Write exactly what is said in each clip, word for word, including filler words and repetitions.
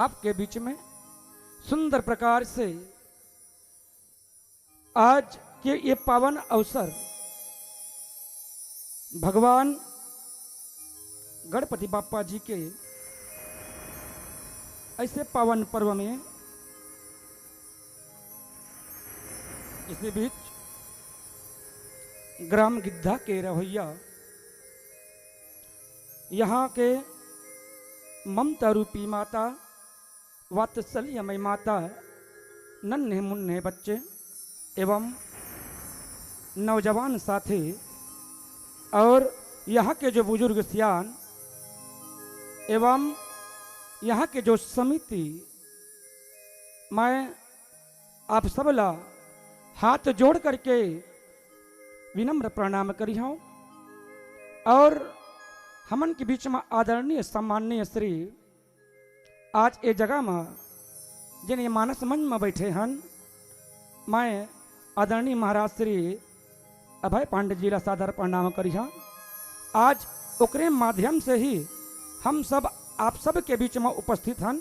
आपके बीच में सुंदर प्रकार से आज के ये पावन अवसर भगवान गणपति बापा जी के ऐसे पावन पर्व में इसी बीच ग्राम गिद्धा के रहैया यहाँ के ममता रूपी माता, वात्सल्यमय माता, नन्हे मुन्ने बच्चे एवं नौजवान साथी और यहाँ के जो बुजुर्ग सियान एवं यहाँ के जो समिति, मैं आप सब ला हाथ जोड़ करके विनम्र प्रणाम करिहौं। और हमन के बीच में आदरणीय सम्माननीय श्री आज ए जगह में जेन ये मानस मंच में बैठे हन, मैं आदरणीय महाराज श्री अभय पांडे जी ला सादर प्रणाम करिहौं। आज ओकरे माध्यम से ही हम सब आप सब के बीच में उपस्थित हन।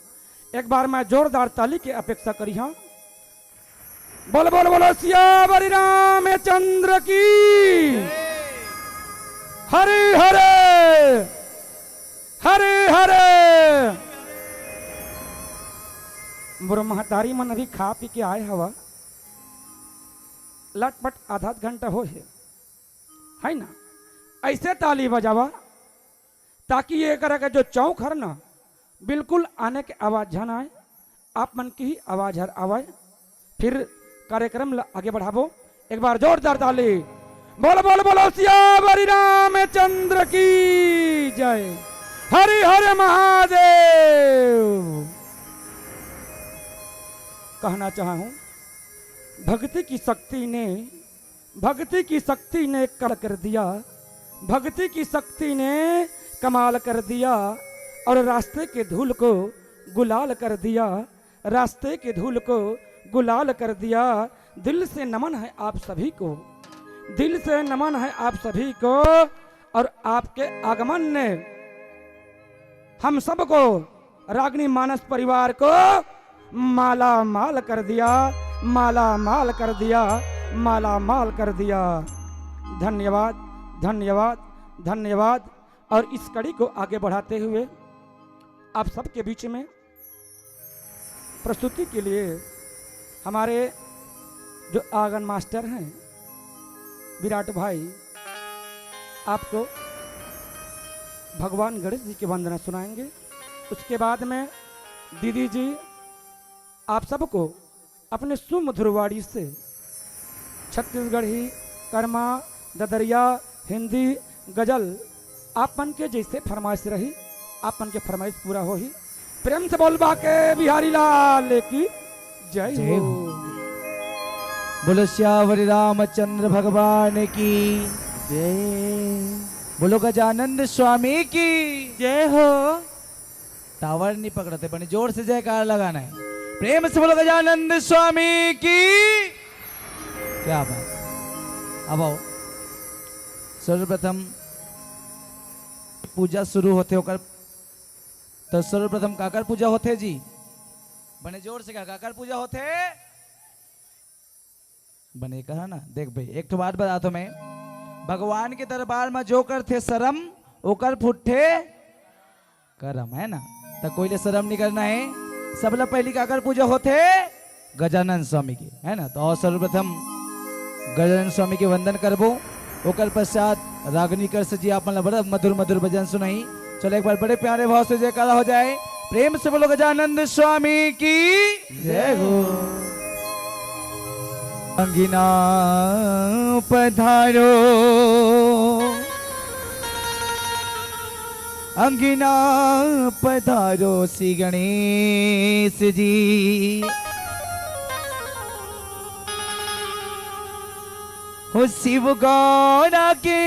एक बार मैं जोरदार ताली के अपेक्षा करिहौं। बोल बोल बोलो सियावर रामचंद्र की। हरे हरे हरे हरे। मोर महतारी मन अभी खा पी के आए हवा, लटपट आधा घंटा हो हे, है ना? ऐसे ताली बजावा ताकि ये करा के जो चौक हर ना बिल्कुल आने के आवाज झन आए, आप मन की ही आवाज हर आवे। फिर कार्यक्रम ला आगे बढ़ाबो। एक बार जोरदार ताली। बोल बोल बोलो सियावर रामचंद्र की जय। हरि हर महादेव। कहना चाहा हूँ, भक्ति की शक्ति ने भक्ति की शक्ति ने कमाल कर दिया, भक्ति की शक्ति ने कमाल कर दिया और रास्ते के धूल को गुलाल कर दिया, रास्ते के धूल को गुलाल कर दिया। दिल से नमन है आप सभी को, दिल से नमन है आप सभी को। और आपके आगमन ने हम सबको रागनी मानस परिवार को माला माल कर दिया, माला माल कर दिया, माला माल कर दिया। धन्यवाद, धन्यवाद, धन्यवाद। और इस कड़ी को आगे बढ़ाते हुए आप सबके बीच में प्रस्तुति के लिए हमारे जो आंगन मास्टर हैं विराट भाई, आपको भगवान गणेश जी की वंदना सुनाएंगे। उसके बाद में दीदी जी आप सबको अपने सुमधुर वाणी से छत्तीसगढ़ी, कर्मा, ददरिया, हिंदी, गजल, आप मन के जैसे फरमाइश रही, आप मन के फरमाइश पूरा होही। प्रेम से बोल बाके बिहारी लाल की जय जय हो। हो। बोलो सियावर रामचंद्र भगवान की जय। बोलो गजानंद स्वामी की जय हो। टावर नहीं पकड़ते, बड़े जोर से जयकार लगाना है। प्रेम से बोलो गजानंद स्वामी की। क्या बात। अब आओ, सर्वप्रथम पूजा शुरू होथे ओकर, तो सर्वप्रथम काकर पूजा होथे जी? बने जोर से कहा, काकर पूजा होथे? बने कहा ना, देख भाई, एक ठो बात बता तो मैं, भगवान के दरबार में जो करथे शरम, ओकर फुट्ठे करम, है ना? तो कोई ले शरम नहीं करना है। सबला पहली काकर पूजा होथे? गजानन स्वामी के, है ना? तो और सर्वप्रथम गजानन स्वामी के वंदन करबो, ओकर पश्चात रागनी कर्स जी आप मन ला बड़ा मधुर मधुर भजन सुनाई। चलो एक बार बड़े प्यारे भाव से जयकारा हो जाए, प्रेम से बोलो गजानंद स्वामी की जय हो। अंगना पधारो, अंगना पधारो श्री गणेश जी। हो शिव गौरा के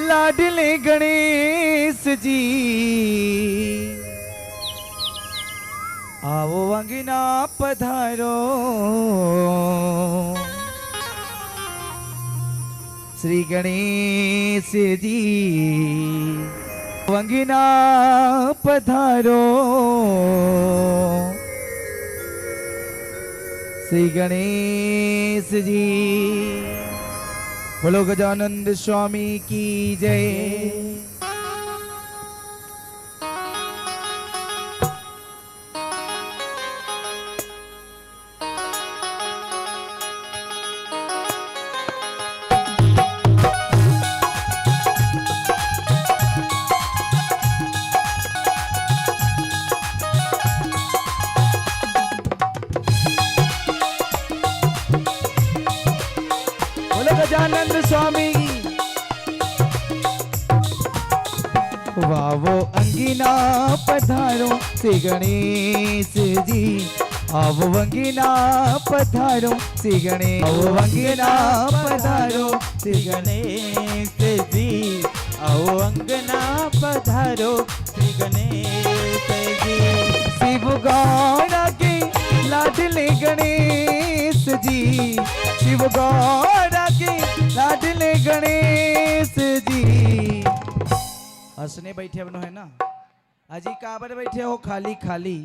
लाडले गणेश जी, आओ अंगना पधारो श्री गणेश जी। अंगना पधारो श्री गणेश जी। बोलो गजानंद स्वामी की जय। बोलो गजानंद स्वामी। वावो अंगना पधारो श्री गणेश जी। आवो अंगना पधारो श्री गणेश, आवो अंगना पधारो श्री गणेश जी। आवो अंगना पधारो श्री गणेश जी। शिव गौरा के लाडले गणेश जी, शिव गौरा के लाडले गणेश जी। असने बैठे बनो है ना, अजी काबर बैठे हो खाली खाली?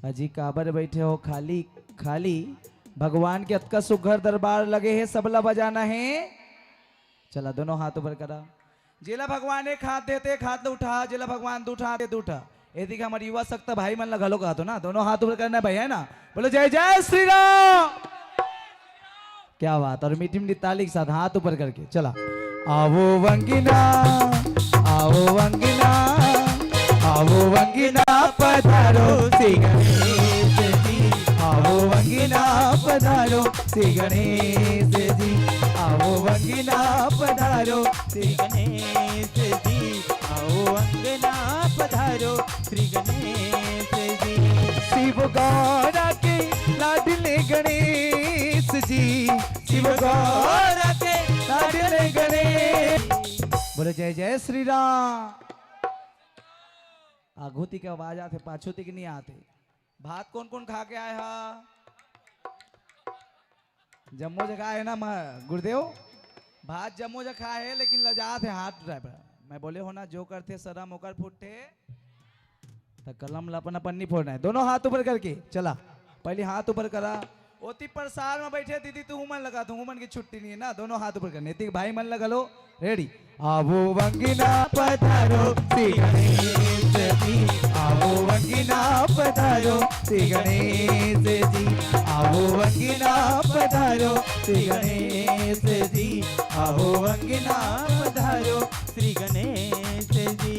अजी काबर बैठे हो खाली खाली? भगवान के अतका सुघर दरबार लगे हे, सबला बजाना हे। चला, दोनों हाथ ऊपर करा। जेला भगवान एक हाथ देते, एक हाथ ल उठा, जेला भगवान दू ठा दे, दू ठा। एती के हमर युवा शक्ति भाई मन ला घलो कहत हो ना, दोनों हाथ ऊपर करना है भाई, है ना? बोलो जय जय श्री राम। क्या बात। और मीठी मीठी ताली के साथ हाथ ऊपर करके चला। आवो अंगना, आवो अंगना, आवो अंगना पधारो श्री गणेश जी। आवो अंगना पधारो श्री गणेश जी। आवो अंगना पधारो श्री गणेश जी। आओ अंगना पधारो श्री गणेश जी। शिव गौरा के लाडले गणेश जी, शिव गौरा के लाडले गणेश। बोले जय जय श्री राम। आघू ती के आवाज आथे, पाछू ती के नहीं आथे। भात कोन कोन खा के आए हा? जम्मो जगह है ना म-, गुरुदेव, भात जम्मो जगह है, लेकिन लजात है हाथ उठाए पर। मैं बोले हो ना, जो करथे शरम ओकर फुट्ठे, त कलम ला अपन अपन नहीं फोड़ना है। दोनों हाथ ऊपर करके चला, पहले हाथ ऊपर करा। ओती प्रसाद में बैठे दीदी, तू मन लगा, तू मन की छुट्टी नहीं है ना, दोनों हाथ ऊपर करने। एती भाई मन लगा लो, रेडी। आवो अंगना पधारो श्री गणेश जी, आवो अंगना पधारो श्री गणेश जी, आवो अंगना पधारो श्री गणेश जी, आवो अंगना पधारो श्री गणेश जी।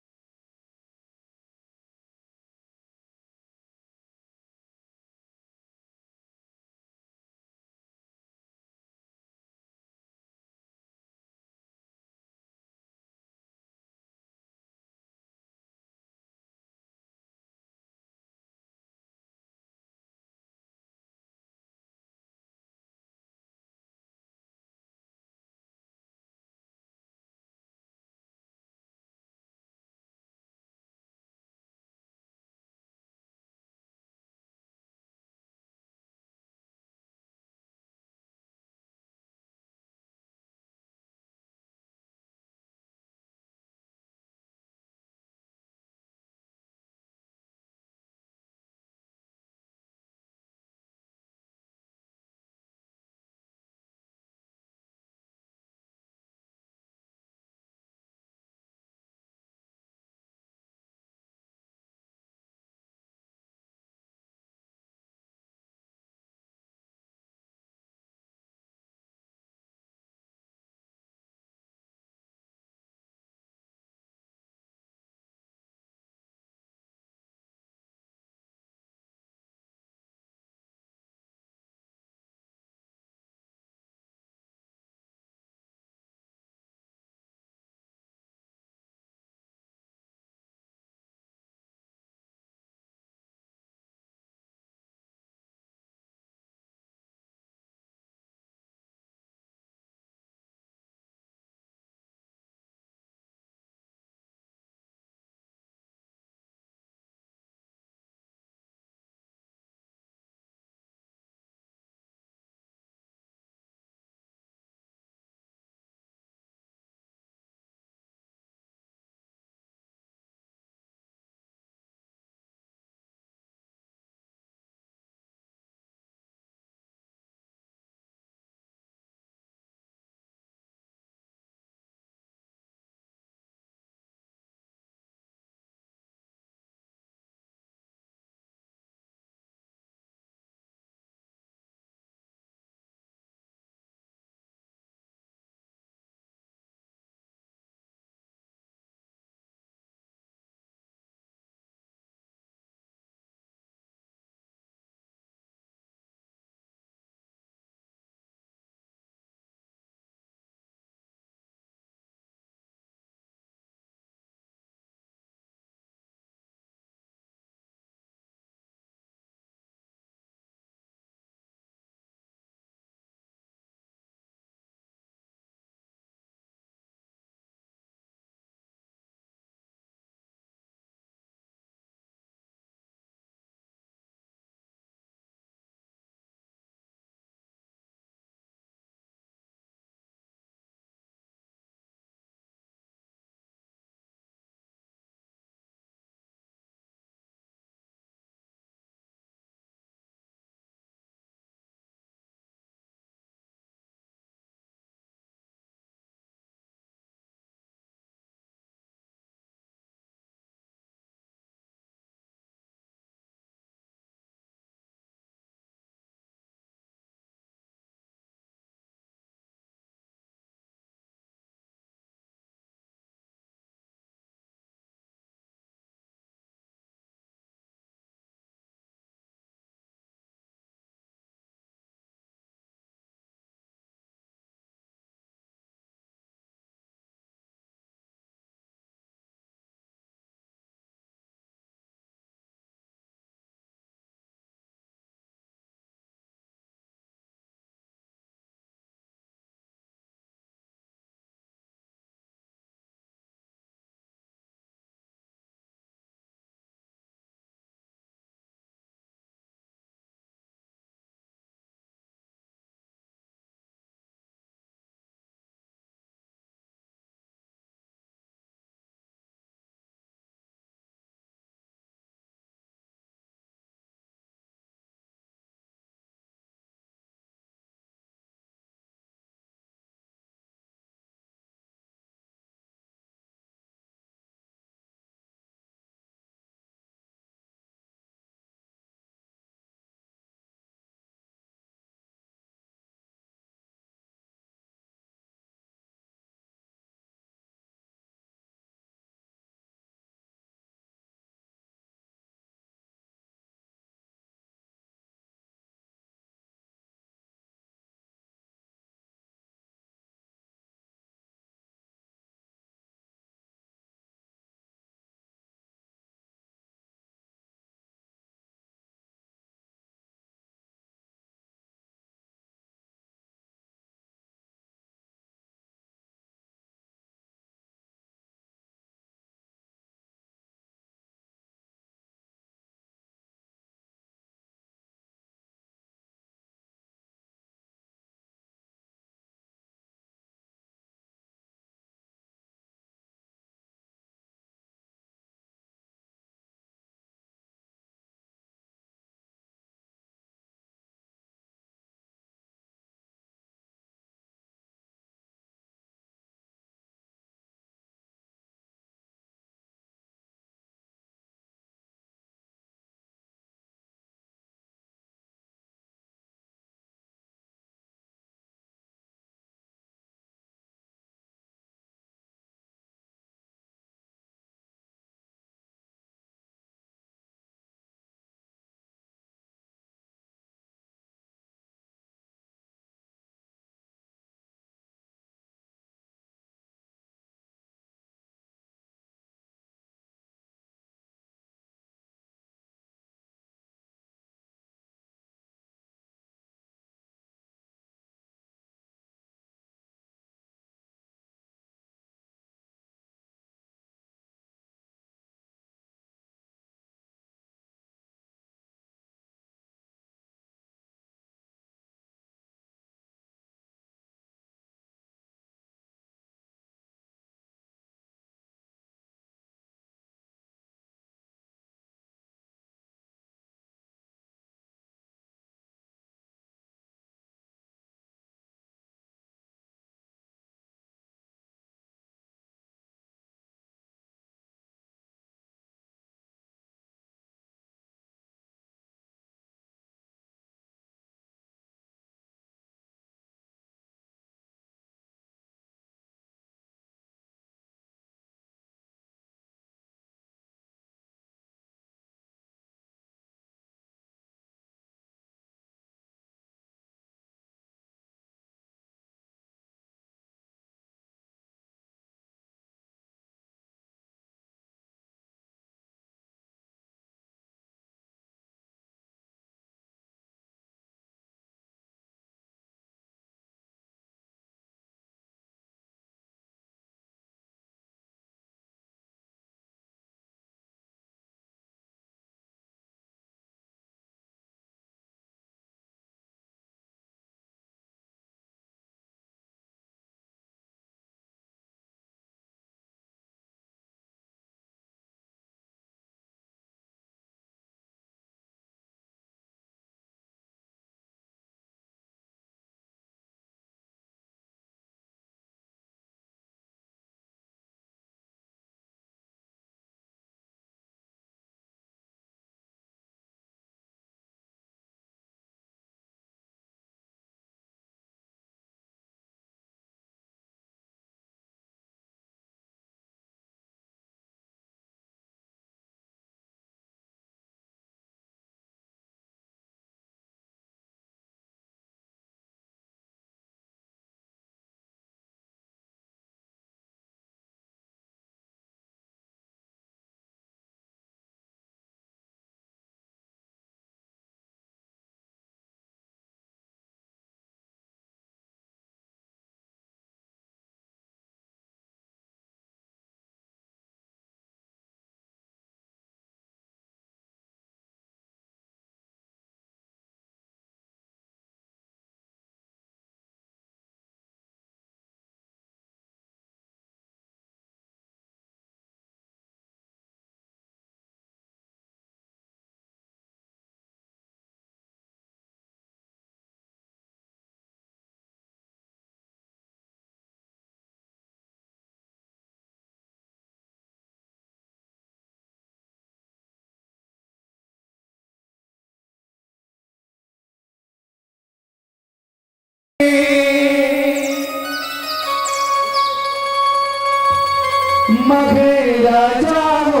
मघे राजा हो,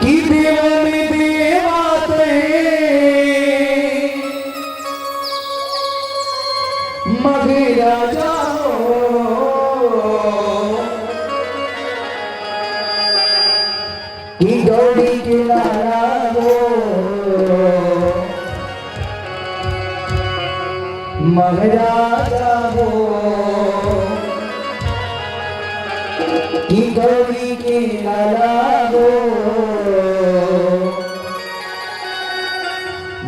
कि देव में देवा ते, मघे राजा हो, कि गौरी के लाला हो, महाराजा हो, कि गौरी के लाला हो,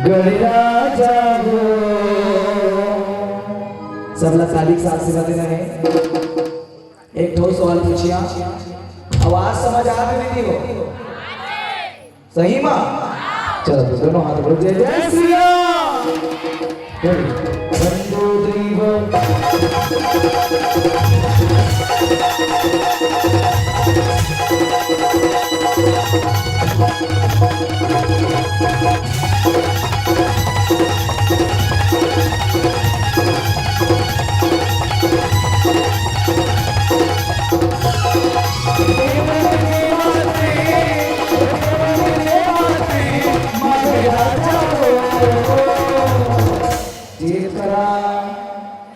गणराजा हो। सबला ताली के साथ आशीर्वाद देना है। एक ठो सवाल पूछिया, आवाज समझ आत हे नहीं हो? सही मा? चलो, तो दोनों हाथ ऊपर, जय जय Shri Ram. Ready? One, two, three, four.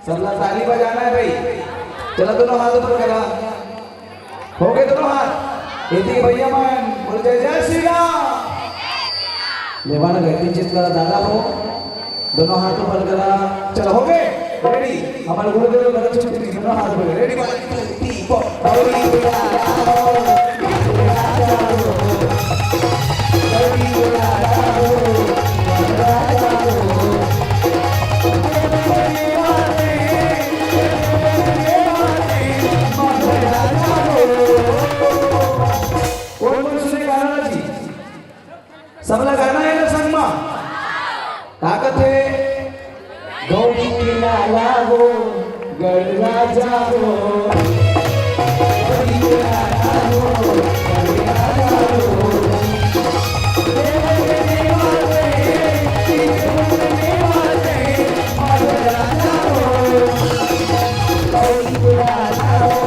सबला ताली बजाना है भाई। चला, दोनों हाथ ऊपर करा। हो गए दोनों हाथ। एती भैया मन बोल, जय जय श्री राम। लेवा ना गए, चित करा दादा हो। दोनों हाथ ऊपर करा। चलो, हो गए? Ready? हमारे गुरुदेव भगत सिंह जी, दोनों हाथ ऊपर। Ready? One, two, three, four. कोन कोन सुने गाना जी? सबला गाना है ना संग मा? का कथे? गौरी के लाला हो, गणराजा हो। गौरी के लाला हो, गणराजा हो। देव के देवा रे, देव के देवा रे, महाराजा हो। गौरी के लाला हो,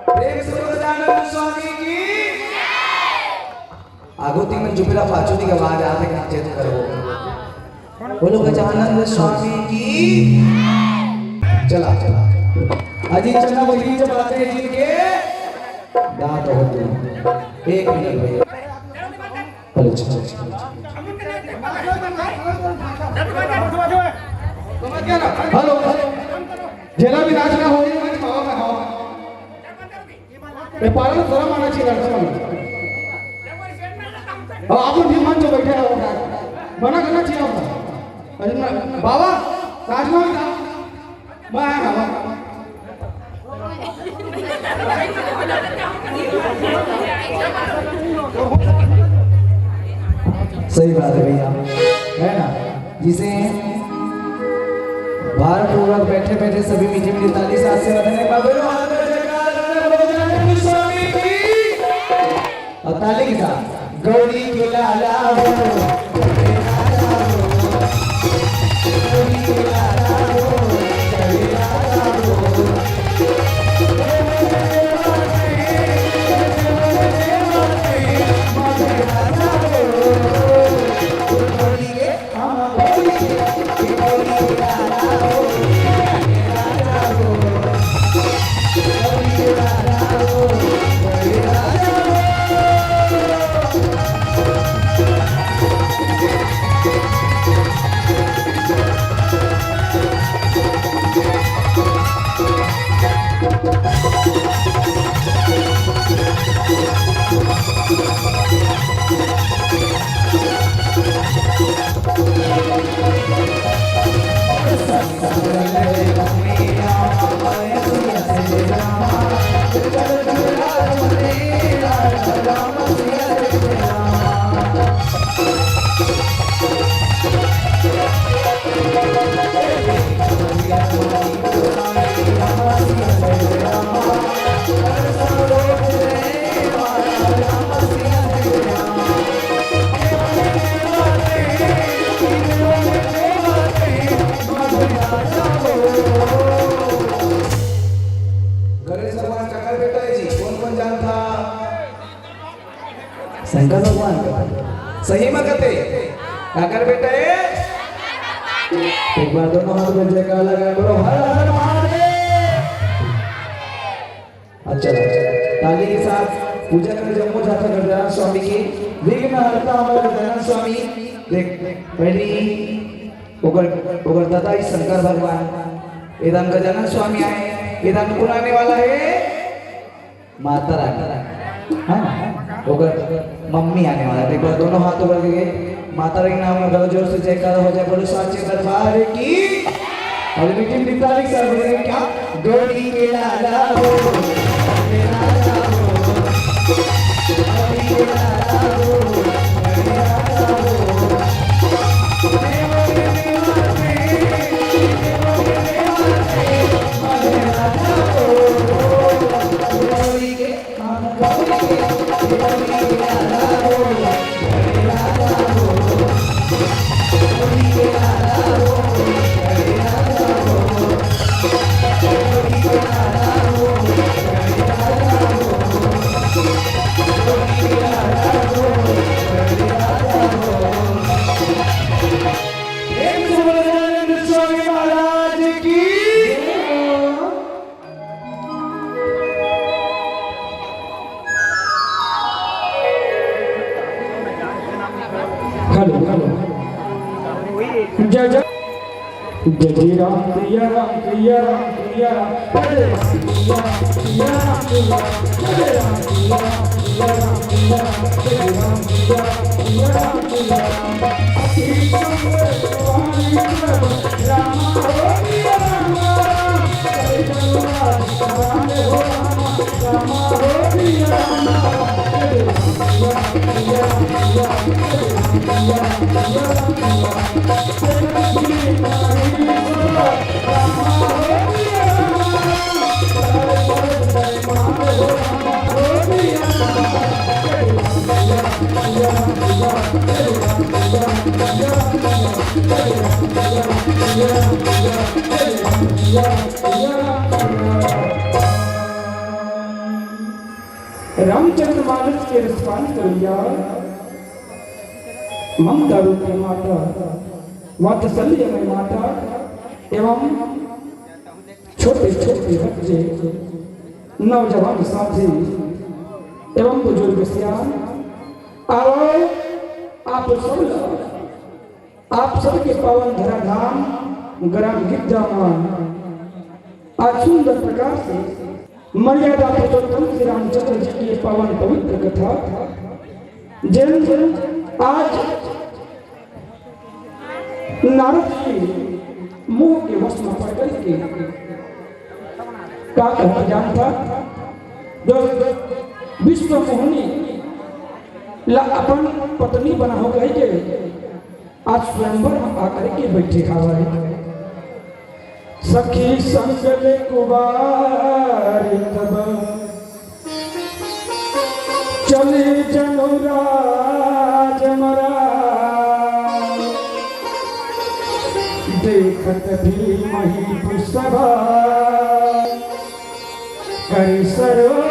प्रेम से बोलो गजानन स्वामी की। आगू ती मन चुपेला, पाछू ती के आवाज आथे, चेत करबो। बोलो गजानन स्वामी की। चला, चला। अजी चन्ना वही जब आते हैं जिनके दांत होते हैं। एक मिनट भैया। हेलो, चला, चला। Hello, hello. जेला भी नाचना हो, ये मंच पावा में हो। ए, पालन शर्म आना चाहिए लड़का में। और आप लोग भी मंच पे बैठे हो, मना करना चाहिए आपको। अरे ना, बाबा, राजमा में था। मैं आया बाबा। सही बात है भैया, है ना? जिसे भारपूर्वक बैठे बैठे सभी मीठी मीठी ताली से आशीर्वाद देने का बोलो, हाथ में जयकार, बोलो, स्वामी की। और ताली के साथ, गौरी के लाला हो, गौरी के लाला हो, गौरी के लाला हो। गणेश भगवान काकर बेटा हे जी? कोन कोन जानत हे? शंकर भगवान का। सही में कथे, काकर बेटा हे? एक बार दोनों हाथ में जयकारा लगाए, बोलो, हर हर महादेव। अच्छा, अच्छा, ताली के साथ पूजा कर जम्मो जाता गजानन स्वामी के, विघ्न हरता हमर गजानन स्वामी। देख, पहली ओकर, ओकर दादा ही शंकर भगवान, एदन गजानन स्वामी आए, एदन कौन आने वाला है? माता रानी, हाँ, ओकर मम्मी आने वाला है। एक बार दोनों हाथ ऊपर करके माता रानी नाम में जोर जोर से जयकारा हो जाए, बोलो साचे दरबार की। और मीठी मीठी ताली से बोलेंगे क्या? गौरी के लाला हो, गौरी के लाला हो, गौरी के लाला हो, गौरी के लाला हो। Hello, hello. जय जय। जय जय राम, सिया राम, सिया राम, सिया राम। जय जय राम, सिया राम, सिया राम, सिया राम। जय जय राम, सिया राम, सिया राम, सिया राम। जय जय राम, सिया राम, सिया राम, सिया राम। रामचरित मानस के रसपान करइया, ममता रूपी माता, वात्सल्यमय माता एवं छोटे छोटे बच्चे, नौजवान साथी एवं बुजुर्ग सियान, आओ आप सब ला आप सबके पावन धराधाम ग्राम गिद्दा म आज सुंदर प्रकार से मर्यादा पुरुषोत्तम श्री रामचंद्र जी की पावन पवित्र कथा, जेन आज नारद जी मोह के वश में पड़ करके का कहत जानत हे, जो विश्व मोहिनी ला अपन पत्नी बनाहूं कहिके आज स्वयंवर में आकर के बैठे हवय। सखी संग ले कुवारी तब चले जनु राजमरा, देखत भीमहि पुष्पवा करि सरोज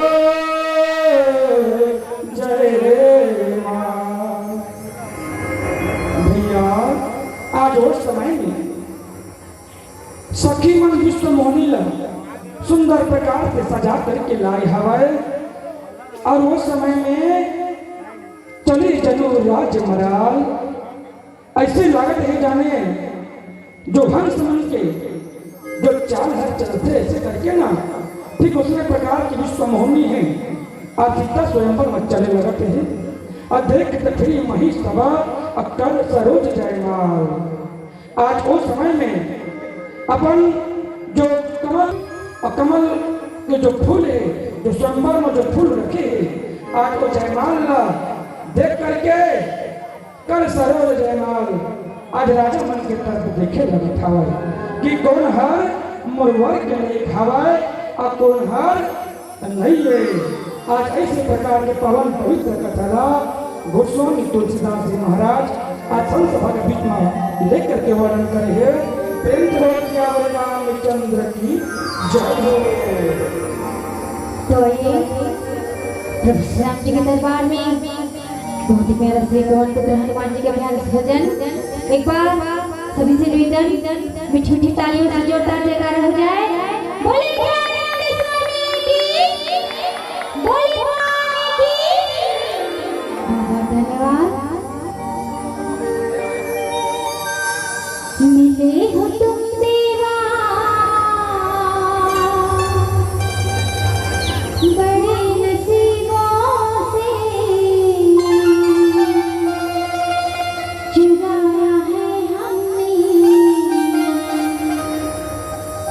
जय माँ। भैया, आज ओ समय में सखी मन विश्व मोहिनी ला सुंदर प्रकार से सजा करके लाए हवय, और ओ समय में चले जनु राजमराल। ऐसे लागत हे जाने जो हंस मन के जो चाल हे चलथे ऐसे करके ना, ठीक उसने प्रकार की विश्व मोहिनी हे। आज सीता स्वयंवर में चले लगत हे, और देखत भीमहि पुष्पवा करि सरोज जयमाल। आज ओ समय में अपन जो कमल, और कमल के जो फूल हे, जो स्वयंवर में जो फूल रखे हे, आज वो जयमाल ला देख करके कर सरोवर जयमाल, आज राजा मन के तरफ देखे लगत हवय कि कोन हर मोर वर के लायक हवय और कोन हर नहीं हे। आज ऐसे प्रकार के पावन पवित्र कथा ला गोस्वामी तुलसीदास जी महाराज आज संत सभा के बीच में लेकर के वर्णन करे हे। प्रेम से बोल रामचंद्र की जय हो। तो आइए प्रभु श्री राम जी के दरबार में बहुत ही प्यारा श्री पवन पुत्र हनुमान जी के प्यारा से भजन। एक बार सभी से निवेदन, मीठी मीठी तालियों से जोरदार जयकारा हो जाए। बोले प्यारे लाल स्वामी की, बोले भवानी की। बहुत बहुत धन्यवाद। मिले हो तुम देवा बड़े नसीबों से, चुराया है हमने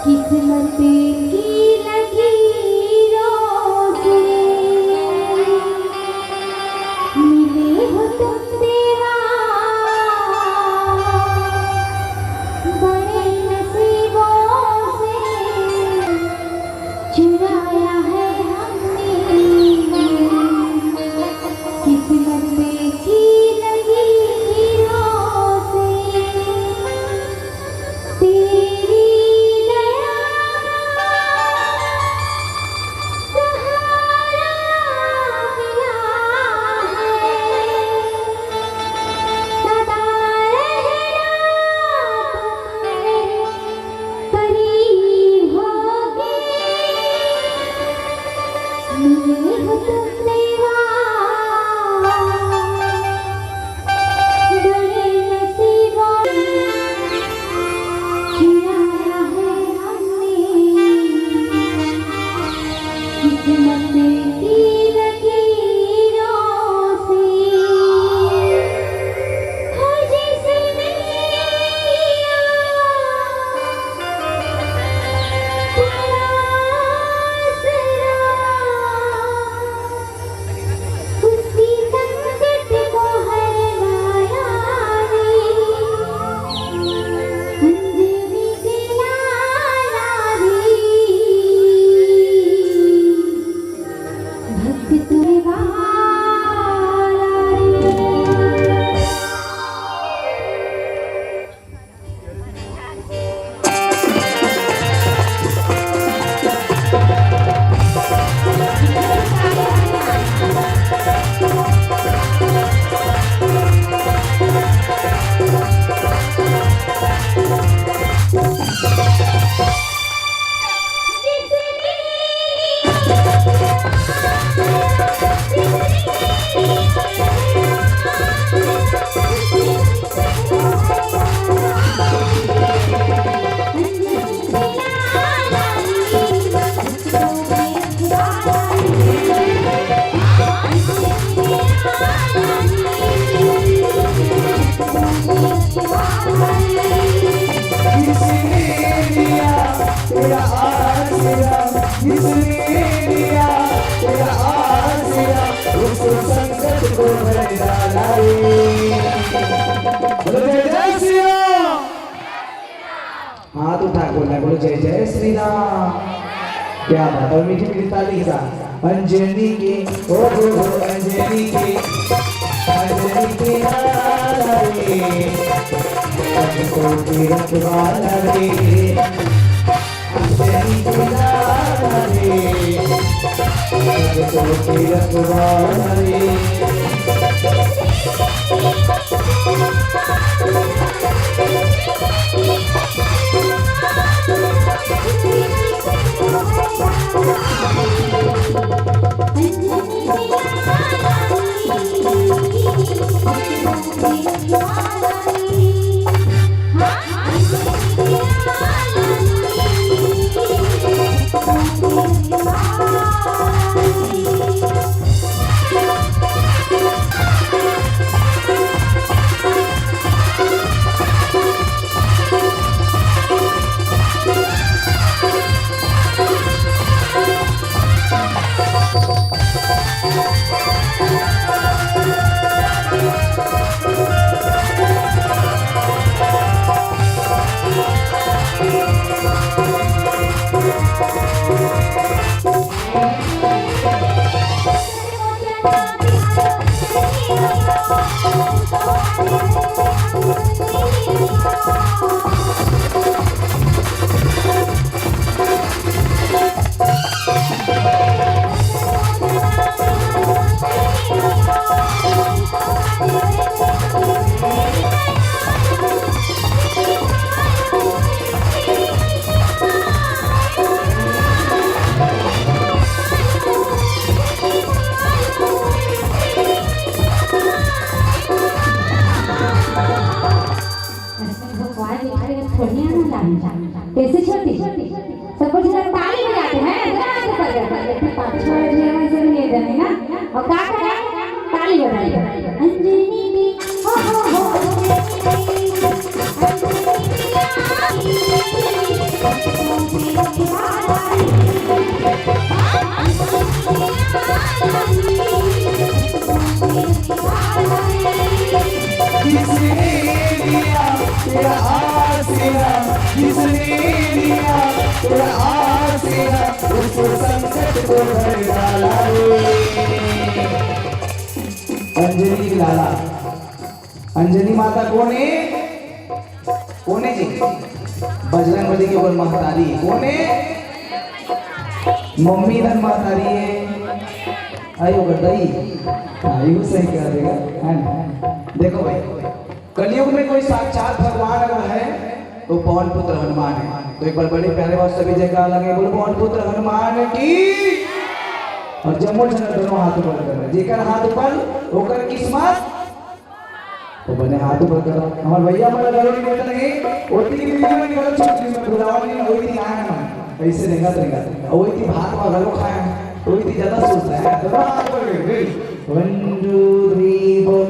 किस्मत की लकीरों से। मिले हो तुम देवा बड़े नसीबों से, चुराया है हमने किस्मत की लकीरों से। तेरी दया का सहारा मिला है, सदा रहना तुम्हारे करीब होके। मिले हो तुम देवा बड़े नसीबों, चुराया है हमने किस्मत की लकीरों से। हो जिसने लिया तेरा आसरा, उसकी संकट को हरवाया रे, अंजनी के लाला रे, भक्त तेरे वाला रे। किसने दिया तेरा आसरा, किसने दिया तेरा आसरा, उसको संकट को हर डाला रे। बोलो जय जय श्री राम। हाथ उठा के बोलना है, बोलो जय जय श्री राम। क्या बात है, मीठी मीठी ताली के साथ। अंजनी के, ओ हो हो, अंजनी के, अंजनी के लाला रे, भक्तों के रखवाला रे, अंजनी के लाला रे, भक्तों के रखवाला रे। थोड़ी आना चाहिए। कैसे छोटी? सब कुछ इधर ताली बजाते हैं, जोर से बजाते हैं। लेकिन पाछू वाले भी आवाज से नहीं जाने ना। और का करे? ताली बजाइए। अंजनी भी, हो, हो, हो, अंजनी भी, अंजनी भी आ गई। किसने लिया तेरा आसरा, किसने लिया तेरा आसरा, उस संकट को हर डाला रे। अंजनी लाला, अंजनी माता कोन हे? कोन हे जी? बजरंग बली के ओकर महतारी कोन हे? मम्मी धन महतारी हे। आई ओकर दई। हाँ, यू सही कह देगा, है ना? देखो भाई, कलयुग में कोई साक्षात भगवान अगर है, तो पवन पुत्र हनुमान है। तो एक बार बड़े प्यारे बात सभी जगह लगे, बोलो, पवन पुत्र हनुमान की। और जम्मो झन दोनों हाथ ऊपर कर रहे, जेकर हाथ ऊपर, ओकर किस्मत। तो बने हाथ ऊपर करो। हमारे भैया मन ला गलत नहीं बोलते, नहीं, ओती की वीडियो में गलत चीज में बुलावा नहीं, वही थी आए ना, ऐसे रेंगत रेंगत, और वही थी भात पा गलो खाए, वही थी ज्यादा सोचता है। दोनों हाथ ऊपर करो, ready? One, two, three, four.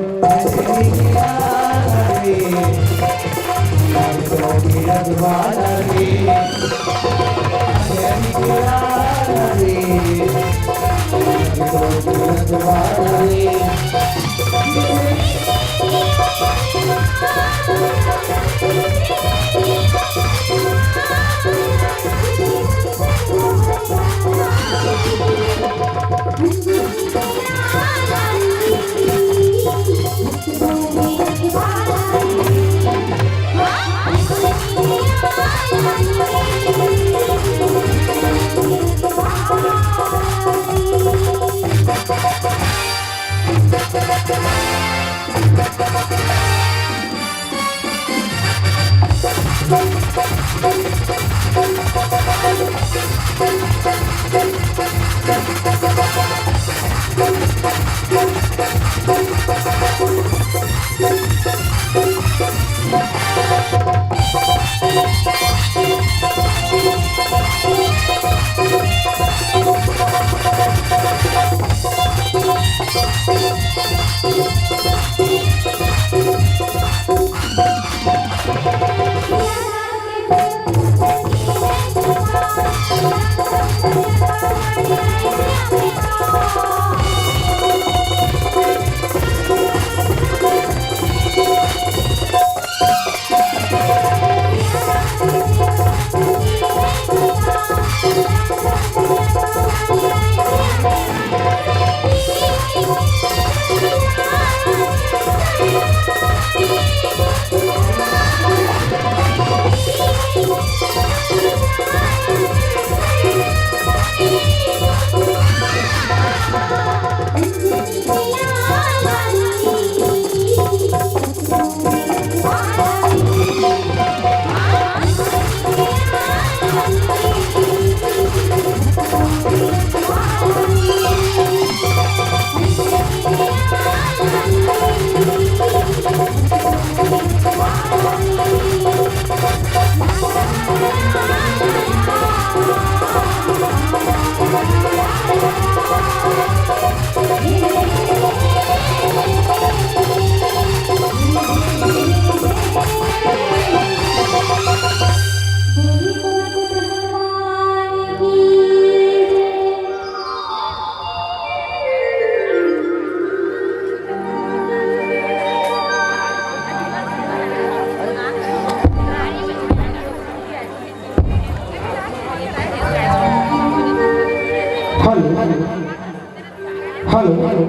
Hello, hello,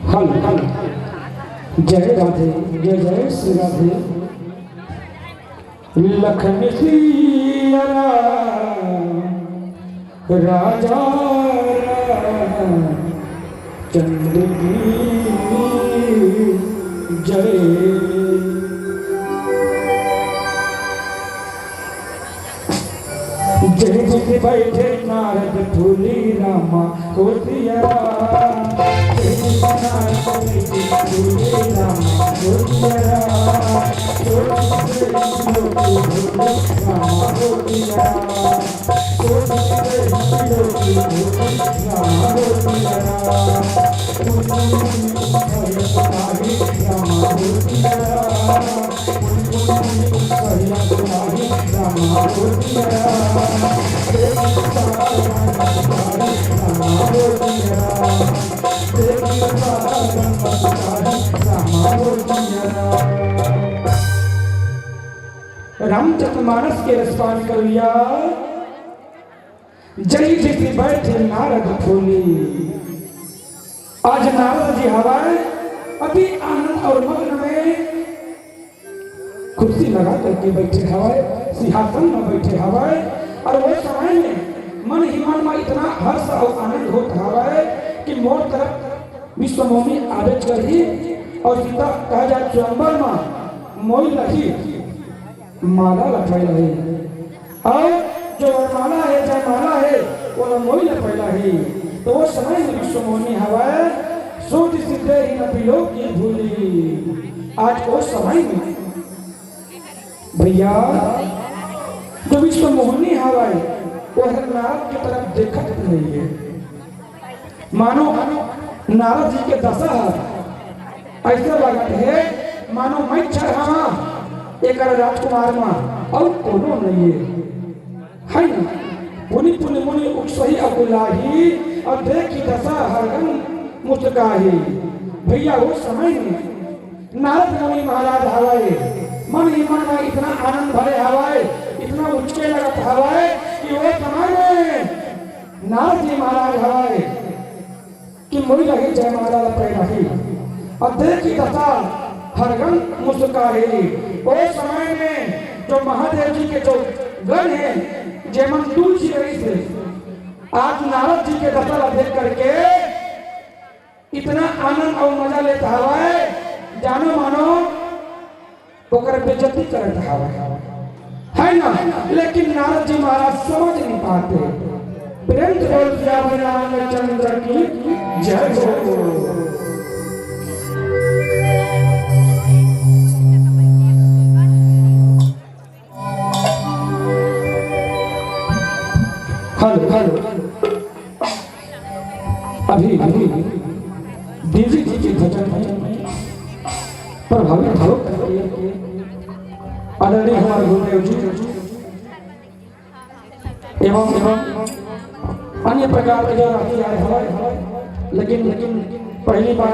hello, hello. जय राधे, जय जय श्री राधे। लखन सिया राम, राजा रामचंद्र की जय। जय जय बैठे नारद फूली रामा होतिया राम। जय जय नारद फूली रामा होतिया राम। रामचरितमानस के रसपान करोइया, जही जैसी बैठे नारद फूली। आज नारद जी हवय अति आनंद और मग्न में कुर्सी लगा करके बैठे हवय, सिंहासन में बैठे हवय। और वो समय में मन ही मन में इतना हर्ष और आनंद होत हवय कि मोर तरफ विश्वमोहिनी आबेच करही और सीता कहा जाए स्वयंवर में मोई लही माला लफैला है। और जो वरमाला है, जयमाला है, वो मोई लफैला है। तो वो समय में विश्वमोहिनी हवय, सोच सिद्धे ही न पिलो की भूली। आज वो समय में भैया, जो विश्वमोहिनी हवय, वो हर नारद की तरफ देखत नहीं है। मानो नारद जी के दशा ह ऐसा लगत हे, मानो मैं छर हवं एकर राजकुमार म अउ कोनो नइये, है ना? पुनि पुनि मुनि उकसहि अकुलाही, अउ देखि दशा हरगम मुस्काही। भैया, वो समय में नारद मुनि महाराज हवय, मन ही मन में इतना आनंद भरे हवय, इतना उचके लगत हवय कि वो समय में नारद जी महाराज हवय कि मोई लही जयमाला लफैला ही। अउ देखि दशा हरगम मुस्काही। ओ समय में जो महादेव जी के जो गण हे, जेमन तुलसी रहिस हे, आज नारद जी के दशा ला देख करके इतना आनंद अउ मजा लेत हवय, जानो मानो ओकर बेइज्जती करत हवय, है ना? लेकिन नारद जी महाराज समझ नहीं पाते। प्रेम से बोल सियावर रामचंद्र की जय हो। Hello, hello. अभी, अभी देवी जी के भजन में प्रभावित हो करके आदरणीय हमारे गुरुदेव जी एवं, एवं अन्य प्रकार के जो राखी आए हवय, लेकिन, लेकिन पहली बार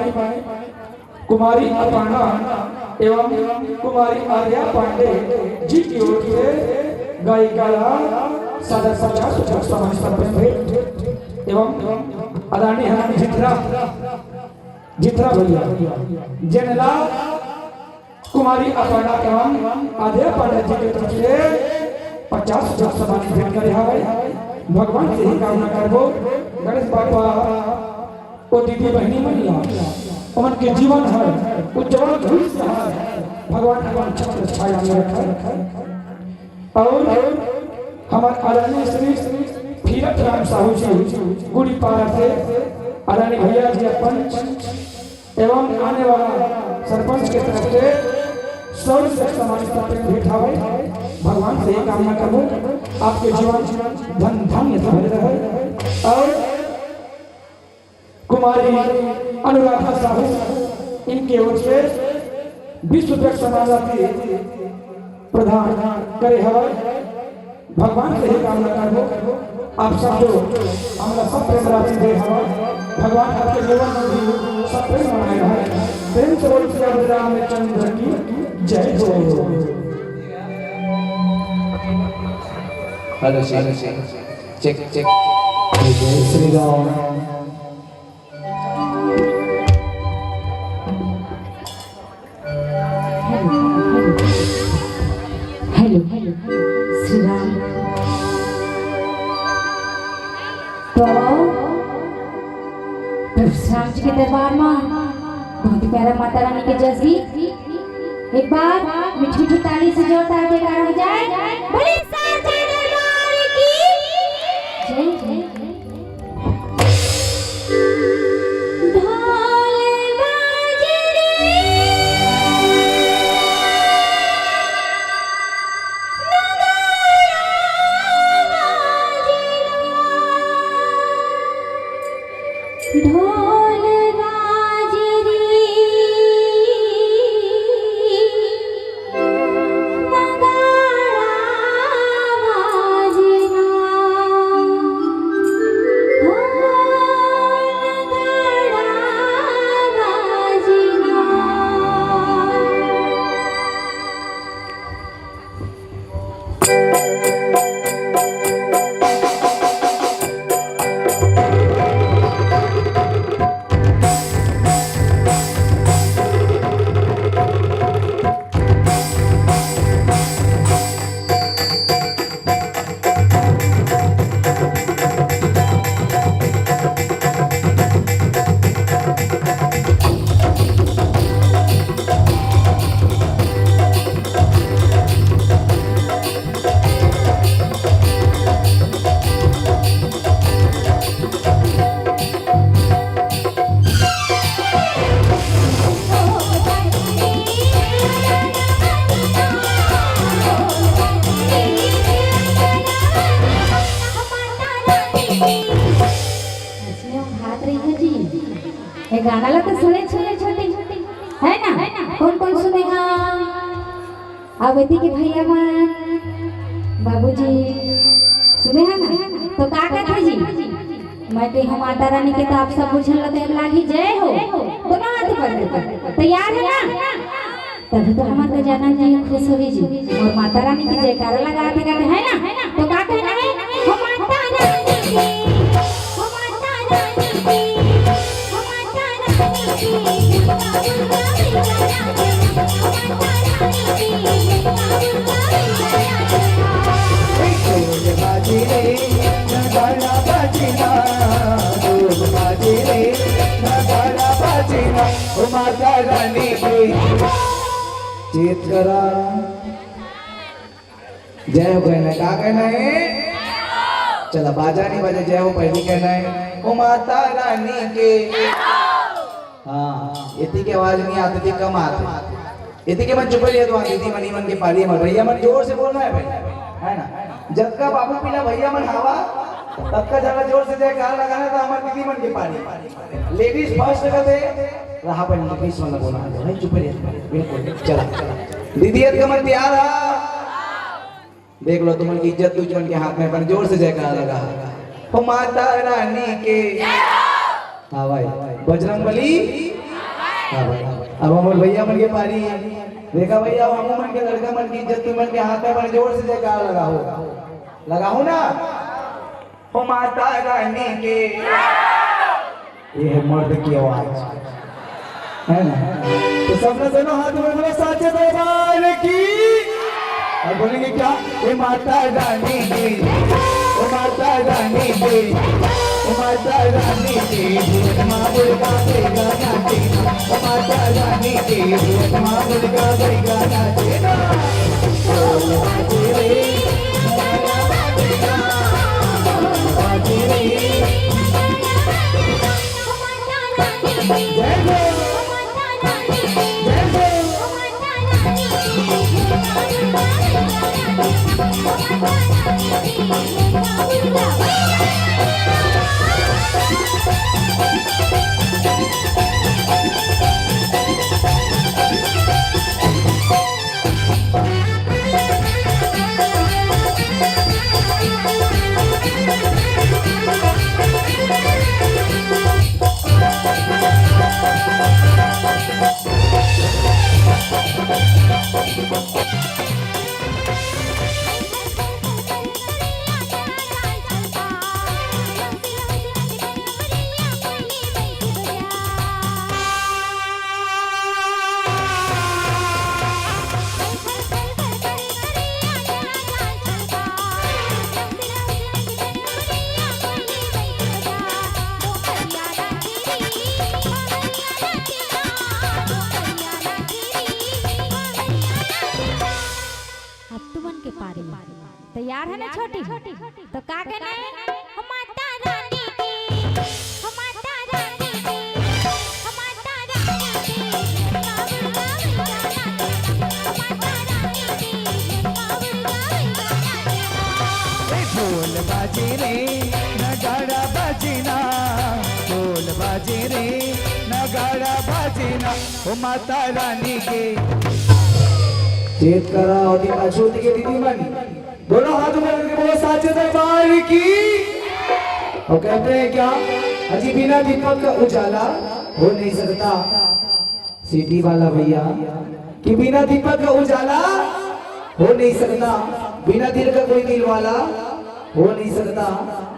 कुमारी अपर्णा एवं कुमारी आर्या पांडे जी की ओर से गायिका ला सादर पचास रुपया सम्मान भेंट एवं आदरणीय हमारे जितना, जितना भैया जेन ला कुमारी अपर्णा एवं आर्या पांडे जी के तरफ से पचास रुपया सम्मान भेंट करे हवय। भगवान से ही कामना करबो, गणेश बाबा ओ दीदी बहिनी मन ला, ओमन के जीवन हर उज्जवल भविष्य हर भगवान अपन छत्र छाया में रखे। और हमारे आदरणीय श्री तीरथ राम साहू जी गुड़ी पारा से आदरणीय भैया जी अपन एवं आने वाला सरपंच के तरफ से सौ रुपये सम्मानित भेंट हवय। भगवान से ये कामना करबो, आपके जीवन धन धान्य से भरे रहे। और कुमारी अनुराधा साहू, इनके ओर से बीस रुपये समाज राशि प्रदान करे हवय। भगवान से ही कामना करबो, आप सब जो हमला सब प्रेम राशि दे हवय, भगवान आपके जीवन में भी सब प्रेम बनाए रहे। प्रेम से बोल सियावर रामचंद्र की जय हो। Hello, check, check, check. जय श्री राम। Hello, hello, Shri Ram. तो आओ, प्रभु श्री राम जी के दरबार में बहुत ही प्यारा माता रानी के जस गीत। एक बार मीठी मीठी ताली से जोरदार जयकारा हो जाए। बोले साचे दरबार की जय, जय, जय। ढोल बाजे रे। अब एती के भैया मन, बाबूजी, सुने हे ना? तो का कहत हे जी? मैं कही, "हो माता रानी के तो आप सब बुझन ल देन लागी, जय हो।" तो ना हाथ ऊपर दे। तैयार हे ना? तभी तो हमर गजानन जी खुश होही जी। अउ माता रानी के जयकारा लगाथे, कहथे, है ना? तो का कहना हे? "हो माता रानी के, हो माता रानी के, हो माता रानी के, दुर्गा दुर्गा दुर्गा रानी, हो माता रानी के, दुर्गा दुर्गा दुर्गा रानी।" ढोल बाजे रे, नगाड़ा बाजे ना, ढोल बाजे रे, नगाड़ा बाजे ना, ओ माता रानी के। चेत करा। जय हो कहना हे, का कहना हे? चला, बाजा नहीं बजे, जय हो पहली कहना हे, ओ माता रानी के। हाँ, एती के आवाज नहीं आथे, एती कम आथे। एती के मन चुप रहिए तो दीदी मनी मन के पारी हे, भैया मन जोर से बोलना हे भाई, है ना? जतका बाबू पीला भैया मन हवा, ततका ज्यादा जोर से जयकार लगाना हे, तो हमर दीदी मन के पारी। Ladies first कहते, रहा पर ladies मन बोलना हे भाई, चुप रहिए, बिल्कुल, चला, चला। दीदी, एतका मन तैयार हा? देख लो, तुमन के इज्जत तुमन के हाथ में, अपन जोर से जयकारा लगा। हो माता रानी के। हाँ भाई, बजरंग बली। हाँ भाई, अब हमर भैया मन के पारी। देखा भैया, हमू मन के लड़का मन के इज्जत तुमन के हाथ में, अपन जोर से जयकारा लगाओ, लगाओ ना। हो माता रानी के। ये है मर्द की आवाज, है ना? तो सब लोग दोनों हाथ में बोलो, साचे दरबार की। और बोलेंगे क्या? हे माता रानी की, हे माता रानी की, हे माता रानी की, माँ दुर्गा दुर्गा नाचे ना। हे माता रानी की, माँ दुर्गा दुर्गा नाचे ना। अब तुमन के पारी। तैयार है ना छोटी? तो का कहना है? हम माता रानी की, हम माता रानी की, हम माता रानी की, बाबू बाबू जाना है। हम माता रानी की, बाबू बाबू जाना है। ए ढोल बाजे रे, नगाड़ा बाजे ना, ढोल बाजे रे, नगाड़ा बाजे ना, ओ माता रानी के। चेत करा और दीपा ज्योति के दीदी मन, दोनों हाथ ऊपर करके बोलो, साचे दरबार की। और कहते हैं क्या, अजी बिना दीपक का उजाला हो नहीं सकता। सिटी वाला भैया, कि बिना दीपक का उजाला हो नहीं सकता, बिना दिल का कोई दिल वाला हो नहीं सकता।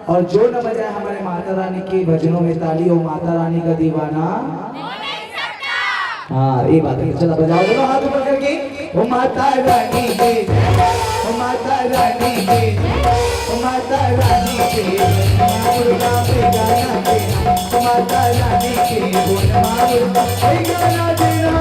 और जो न बजाए हमारे माता रानी के भजनों में ताली, वो माता रानी का दीवाना। हाँ, ये बात है। चला, बजाओ दोनों हाथ ऊपर करके। ओ माता रानी के, ओ माता रानी के, ओ माता रानी के, माँ दुर्गा पे गाना देना। ओ माता रानी के, बोल माँ दुर्गा पे गाना देना।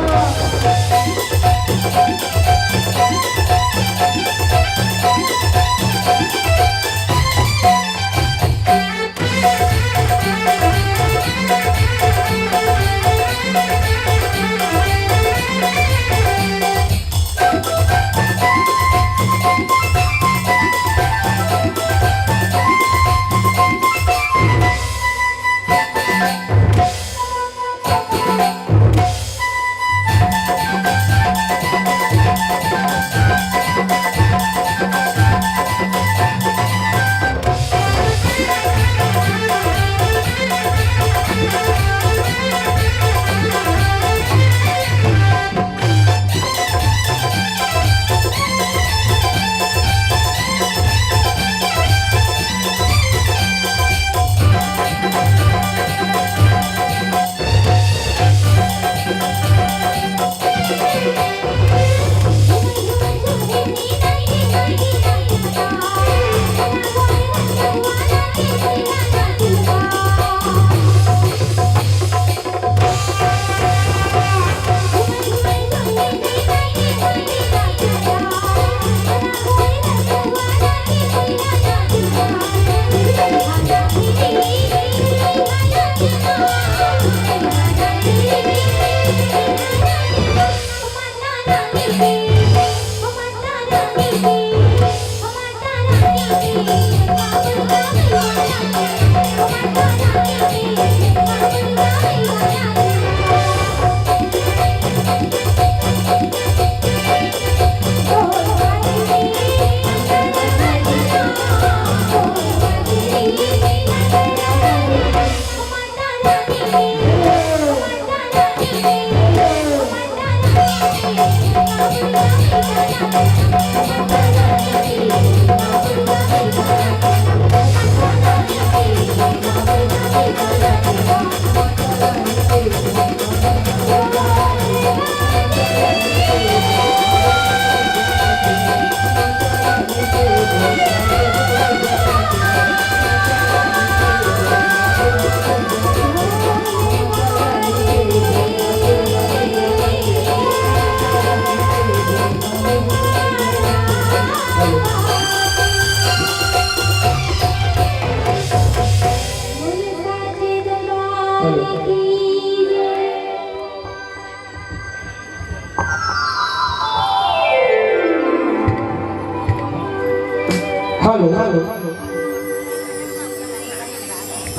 Hello, hello,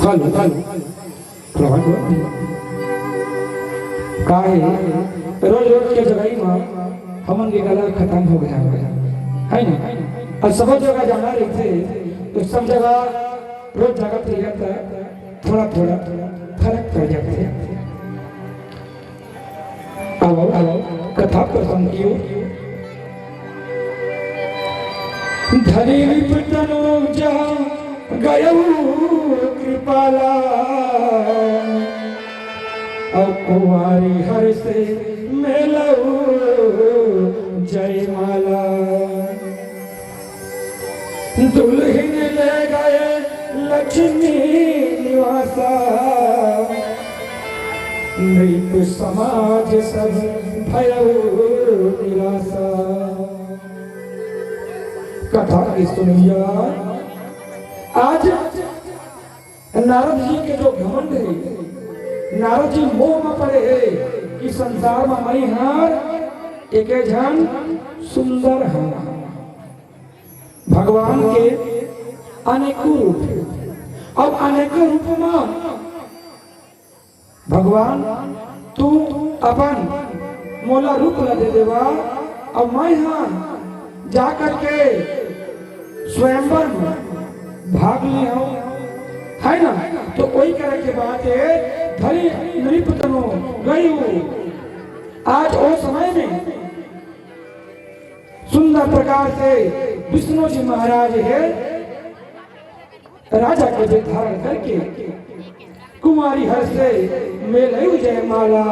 hello, hello. Prabha को का हे, रोज रोज के जगह म हमन के कला खतम हो गे हवय, है ना? अउ सब जगह जाना रहिथे, तो सब जगह रोज जगह पे जाता, थोड़ा थोड़ा फरक पड़ जाथे। आओ, आओ, कथा प्रसंग की ओर। धरी रिप तनु जहाँ गयउ कृपाला, अउ कुंवारी हर से मेलउ जयमाला। दुल्हिन ले गए लक्ष्मी निवासा, नृप समाज सब भयउ निरासा। कथा के सुनइया, आज नारद जी के जो घमंड हे, नारद जी मोह म पड़े हे कि संसार म मई हर एके झन सुंदर हंव। भगवान के अनेकों रूप हे, अउ अनेकों रूप म भगवान, तू अपन मोला रूप ला दे देवा, अउ मैं हा जा करके स्वयंवर में भाग ले हूँ, है ना? तो वही करे के बात हे, धरी नृप तनु गयउ। आज ओ समय में सुंदर प्रकार से विष्णु जी महाराज हे राजा के वेश धारण करके कुंवारी हर से मेलयु जयमाला।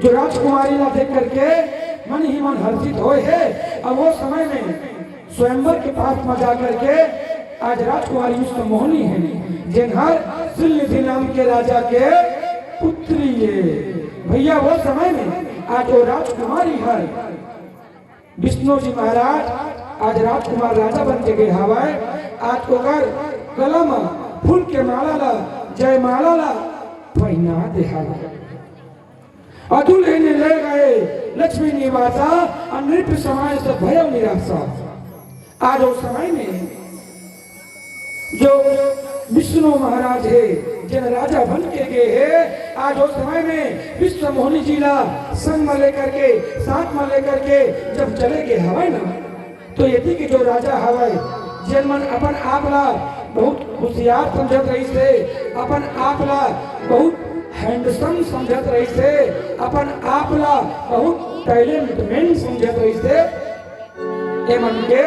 जो राजकुमारी ला देख करके मन ही मन हर्षित होए हे। अब वो समय में स्वयंवर के पास में जा करके आज राजकुमारी विश्व मोहनी हे, जेन हर श्रीनिधि नाम के राजा के पुत्री हे। भैया, वो समय में आज वो राजकुमारी हर विष्णु जी महाराज आज राजकुमार राजा बन के गे हवय। आज ओकर गला म फूल के माला ला, जयमाला ला पहिना दे हवय। अतुल हे ने ले गए लक्ष्मी निवासा, अउ नृप समाज सब भयउ निरासा। आज ओ समय में जो विष्णु महाराज हे, जेन राजा बन के गे हे, आज ओ समय में विश्व मोहनी जी ला संग में लेकर के, साथ में लेकर के जब चले गे हवय ना, तो यदि के जो राजा हवय, जेन मन अपन आप ला बहुत होशियार समझत रहिस हे, अपन आप ला बहुत handsome समझत रहिस हे, अपन आप ला बहुत talent man समझत रहिस हे, ए मन के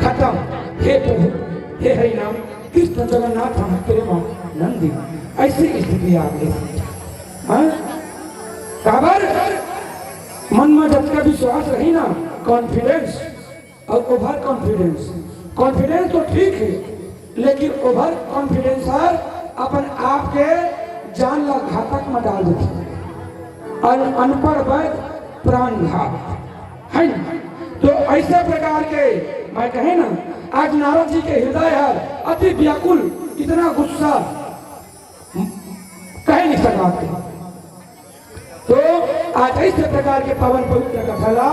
खतम। हे प्रभु, हे हरि नाम, कृष्ण जगन्नाथ हम प्रेम नंदी। ऐसी स्थिति आ गई। हाँ? काबर? मन में जब का विश्वास रही ना, confidence अउ over confidence। Confidence तो ठीक हे, लेकिन over confidence हर अपन आप के जान ला घातक में डाल देथे। अउ अनपढ़ वैद्य प्राण घात, है ना? तो ऐसे प्रकार के मैं कहे ना, आज नारद जी के हृदय हर अति व्याकुल, इतना गुस्सा, कहे नहीं सकते। तो आज ऐसे प्रकार के पावन पवित्र कथा ला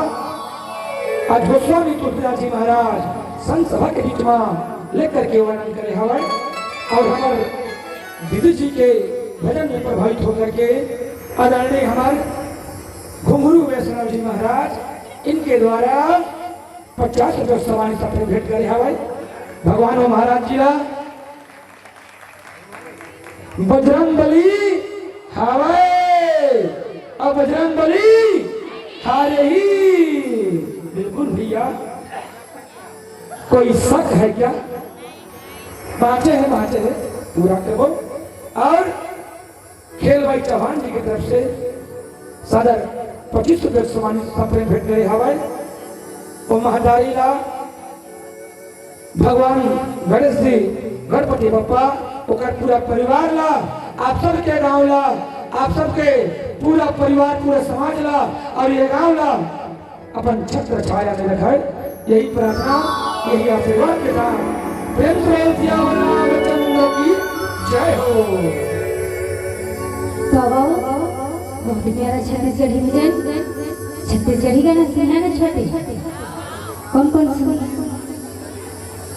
आज गोस्वामी तुलसीदास जी महाराज संत सभा के बीच में लेकर के वर्णन करे हवय और हमर दीदी जी के भजन में प्रभावित होकर के आदरणीय हमारे घुंघरू वैष्णव जी महाराज इनके द्वारा पचास रुपये सम्मानित अपने भेंट करे हवय। भगवान हो महाराज जी ला। बजरंग बली हावय, अब बजरंग बली हारे ही। बिल्कुल भैया, कोई शक है क्या? बाँचे है, बाँचे है, पूरा करबो। और खेल भाई चौहान जी की तरफ से सादर पच्चीस रुपये सम्मानित सप्रेम भेंट करे हवय। ओ महतारी ला भगवान गणेश जी, गणपति बप्पा, ओकर पूरा परिवार ला, आप सबके गांव ला, आप सबके पूरा परिवार, पूरा समाज ला और ये गांव ला अपन छत्र छाया में रखे, यही प्रार्थना, यही आशीर्वाद के साथ प्रेम से बोल सियावर रामचंद्र की जय हो। तो बहुत प्यारा छत्तीसगढ़ी भजन, छत्तीसगढ़ी गाना सुनना ना छोटे। कौन कौन सुन?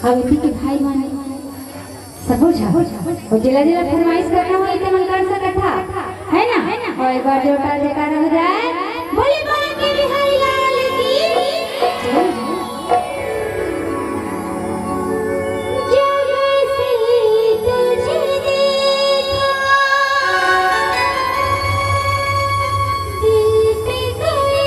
अब इनके भाई माने सब हो जा। और जिला जिला फरमाइश करना हो, इतना मन कर सकत था, है ना? और एक बार जोरदार जयकारा हो जाए। बोले बांके बिहारी लाल की जय। जब से तुझे देखा, दिल पे कोई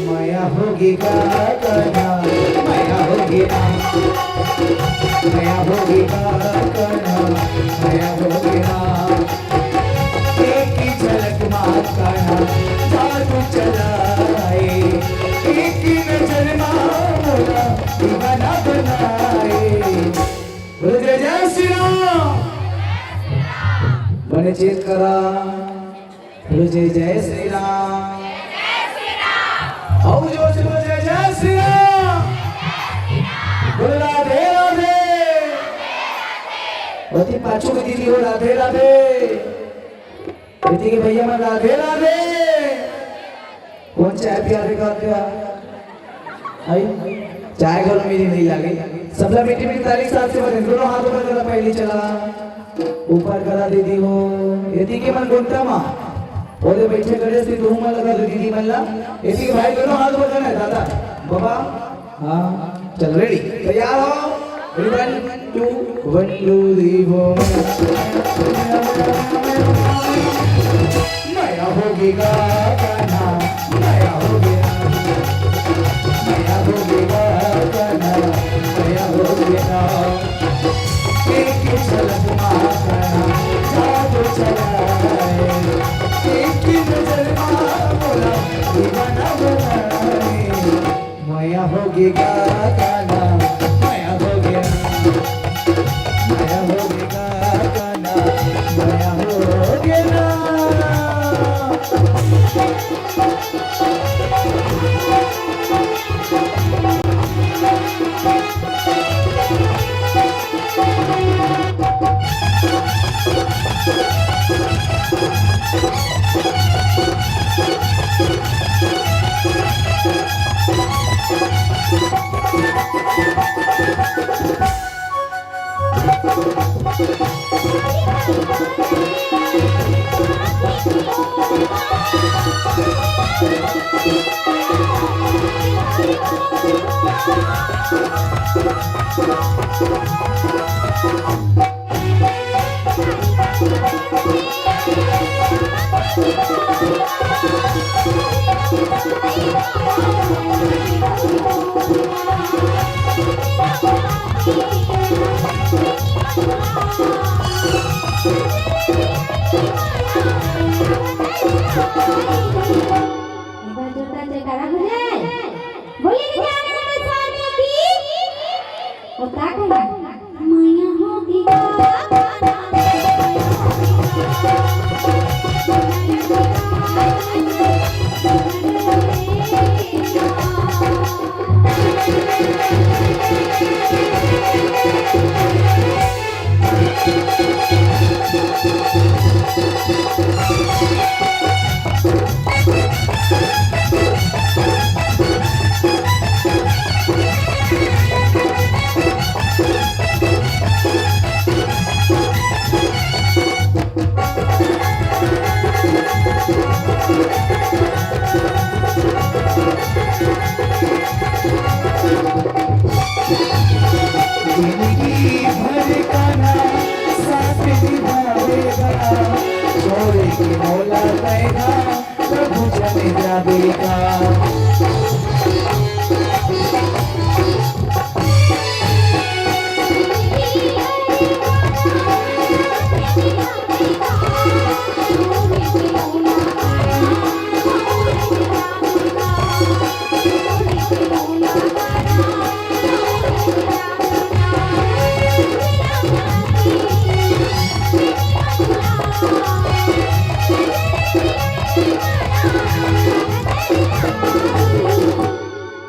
मया होगे का करना, मया होगे ना, मया होगे का करना, मया होगे ना। एक ही झलक माँ का ना जादू चलाए, एक ही नजर माँ मोला दीवाना बनाए। बोलो जय जय श्री राम। बने चेत करा। बोलो जय जय श्री राम। अउ जोर से बोलो जय जय श्री राम। बोलो राधे राधे। अति पाछू के दीदी हो, राधे राधे। दीदी के भैया मन, राधे राधे। कौन चाय पिया दे का दिया? आई, चाय घलो मेरी नहीं लागे। सबला मीठी मीठी ताली साथ से बजाए, दोनों हाथ ऊपर करा, पहली चला ऊपर करा दीदी हो। एती के मन गुंटा मा, ओदे बैठे करे से तुम मन लगा दो दीदी मन ला। एती के भाई दोनों हाथ ऊपर करना है दादा, बाबा। हाँ, चल, रेडी, तैयार हो? One, two, one, two, three, four। मया होगे गा कान्हा, मया होगे ना, मया होगे गा कान्हा, मया होगे ना। एक ही झलक माँ कान्हा, जादू चलाए। एक ही नजर माँ बोला, दीवाना बनाए। मया होगे गा कान्हा, मया होगे ना, मया होगे गा कान्हा, मया होगे ना। एक बार जोरदार जयकारा हो जाए। बोलिए नित्यानंद स्वामी की। और का कहना? मया होगे गा कान्हा, मया होगे गा। जिंदगी भर कान्हा साथ निभावेगा, छोड़ के मोला तैं हा कभू झन जाबे का।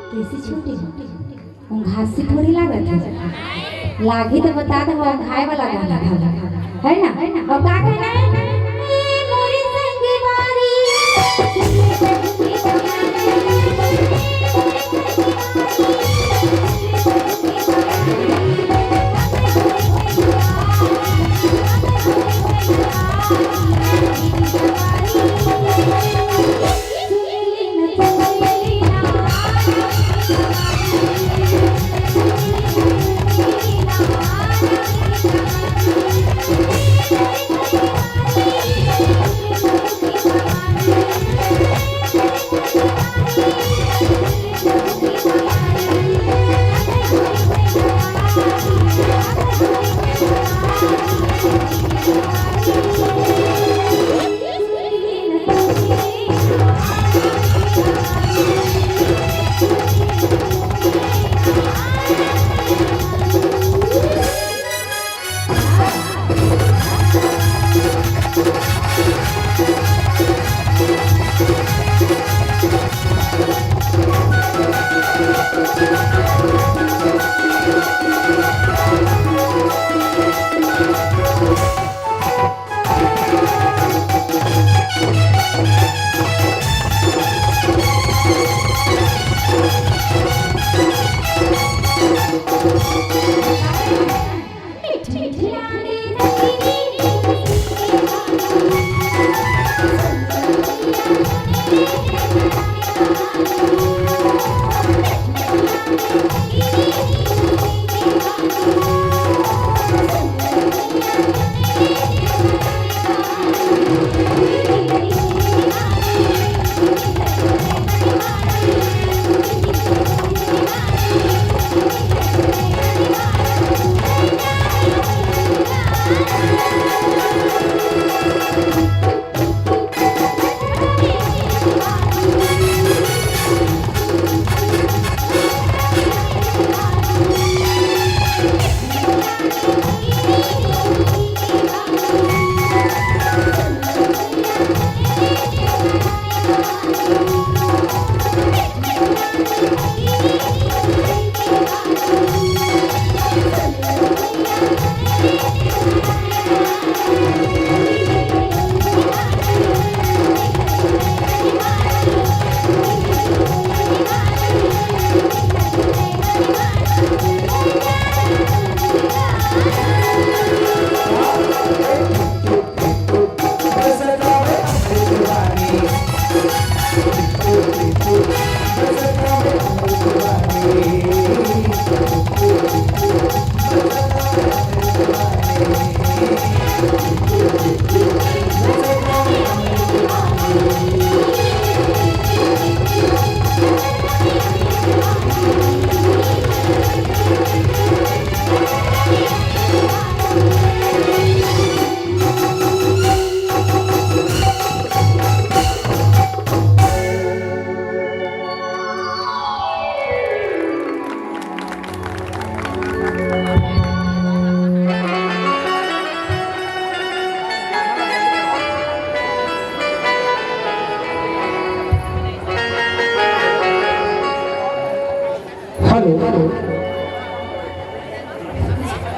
कैसे छोटे हो? ऊँघासी थोड़ी लागत है। लागी तो बता दे, वो खाए वाला गाना था, है ना? और का कहना है? ए मोरी संगवारी।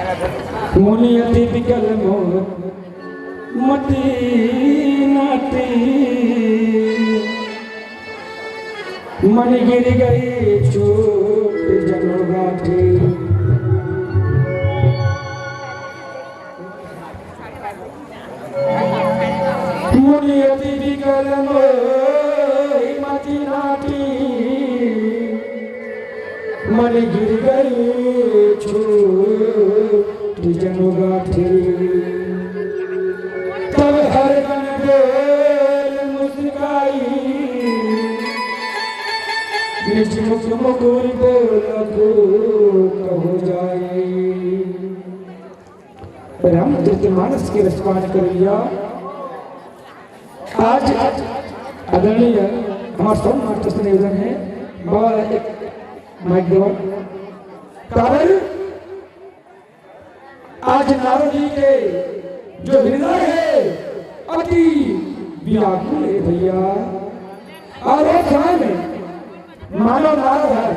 मुनि अति विकल मोर मति नाटी, मन गिर गई छूट जनु गाठी। मुनि अति विकल मोहि मति नाटी, मन गिर गई छूट जनु गाठी। तब हर गण बोल मुस्काई, निज मुख मुकुर बोल को कहो जाई। रामचरितमानस के रसपान कर लिया। आज आदरणीय हमारे सब मास्टर से निवेदन है, बाबा एक माइक दो। कारण आज नारद जी के जो हृदय है अति व्याकुल है भैया। और वो समय में मानव नारद है,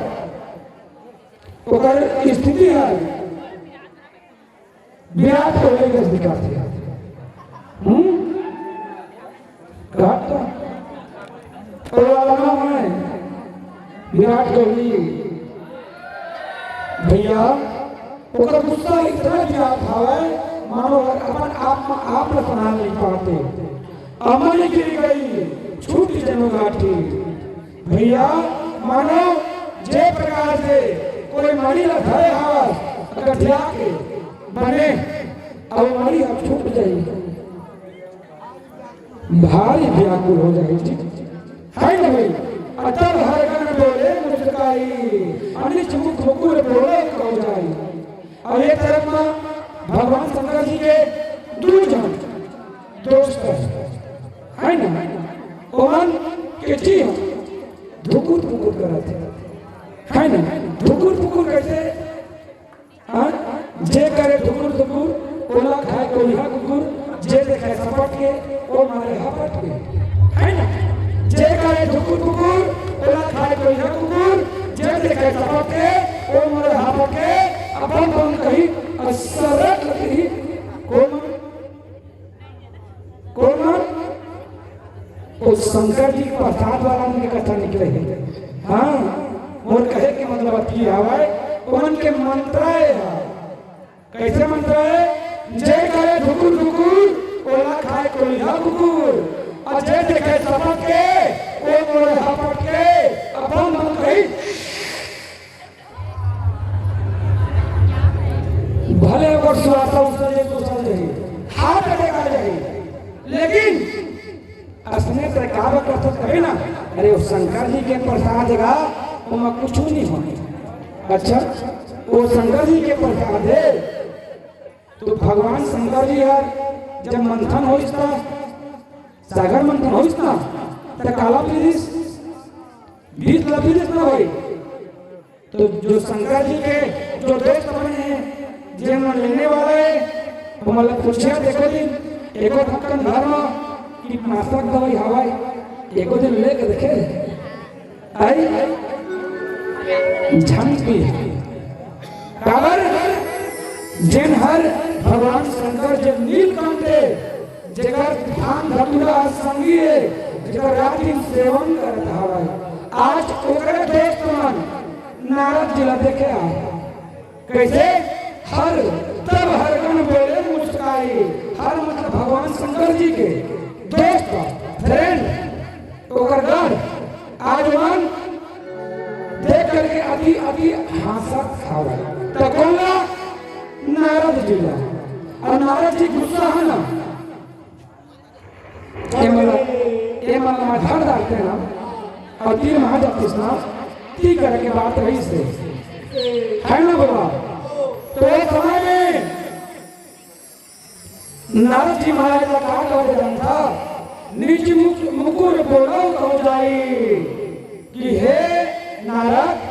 ओकर स्थिति है विराट कोहली के अधिकार थे। हम्म? कहा तो? तो वाला नाम है विराट कोहली। भैया, ओकर गुस्सा इतना ज्यादा था, मानो अगर अपन आप में आप ला संभाल नहीं पाते। अमन गिर गई, छूट जनु गाठी। भैया, मानो जे प्रकार से कोई मणि ला धरे हवस, गठिया के बने, अब मणि अब छूट जाई, भारी व्याकुल हो जाई जी, है ना भाई? अतल हर गण बोले मुस्काई, अनिच मुख मुकुर बोले कहो जाई। अब एक तरफ में भगवान शंकर जी के दू जन दोस्त है, है ना? ओमन के जी हम धुकुर धुकुर करत है, है ना? धुकुर धुकुर कैसे? हाँ? जे करे धुकुर धुकुर, ओला खाए कोलिहा कुकुर, जे देखे सपट के, ओ मारे हपट के, है ना? जे करे धुकुर धुकुर, ओला खाए कोलिहा कुकुर, जे देखे सपट के, ओ मारे हपट के, अपन अपन कही, असरत लगी, कोमन कोन? वो शंकर जी के प्रसाद वाला मन के कथा निकले हे। हाँ, मोर कहे के मतलब अति हवय, ओमन के मंत्र हे। कैसे मंत्र हे? जे करे धुकुर धुकुर, ओला खाए कोलिहा कुकुर। और जे देखे सपट के, ओ मोर हपट के, अपन मन कही भले ओकर सुवासा उसर जाही, दूसर जाही, हाथ अटका जाही, लेकिन असने प्रकार करत तभे ना। अरे, वो शंकर जी के प्रसाद गा, ओमा कुछ नहीं होने। अच्छा, वो शंकर जी के प्रसाद हे, तो भगवान शंकर जी यार, जब मंथन होइस ता, सागर मंथन होइस ता, त काला पीरिस, बीस ला पीरिस ना भाई। तो जो शंकर जी के जो दोस्त बने हैं, जे मन लेने वाला है, वो मतलब पूछिया, देखो दिन, एको ढक्कन घर में कीटनाशक दवाई हवाई, एको दिन लेके देखे, आई झंकी। काबर जेन हर भगवान शंकर जे नीलकंठ हे, जेकर ध्यान धतूरा संगी हे, जेकर रात दिन सेवन करत हवय, आज ओकरे दोस्त मन नारद जी ला देखे आए। कैसे? हर तब हर गण बोले मुस्काई। हर मतलब भगवान शंकर जी के दोस्त, फ्रेंड, ओकर गण आज मन देख करके अति अति हंसत हवय। त कोन ला? नारद जी ला। और नारद जी गुस्सा है ना, ये मतलब, ये मतलब मैं धर डालते ना, और तीर में आ जातीस ना, ती करके बात रही से, है ना बाबा? तो वो समय में नारद जी महाराज का कहा कहा जान था, निज मुख मुकुर बोलो कहो जाई कि हे नारद,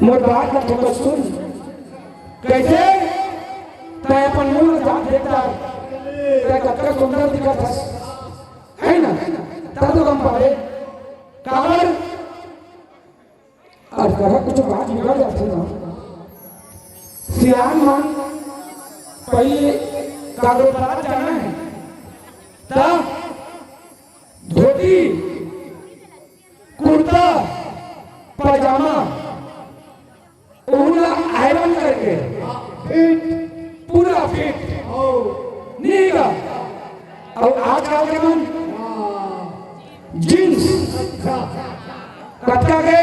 मोर बात ला थोड़ा सुन। कैसे? तै अपन मुंह ला जान देखता, तै कतका सुंदर दिखत हस, है ना? तब तो गम पावे। काबर? और कहा कुछ बात बिगड़ जाती ना, सियान मन पहले काकरो बारात जाना है, त धोती, कुर्ता, पजामा, ओला आयरन करके फिट, पूरा फिट, नीला, अउ आजकल के मन जींस, कतका के?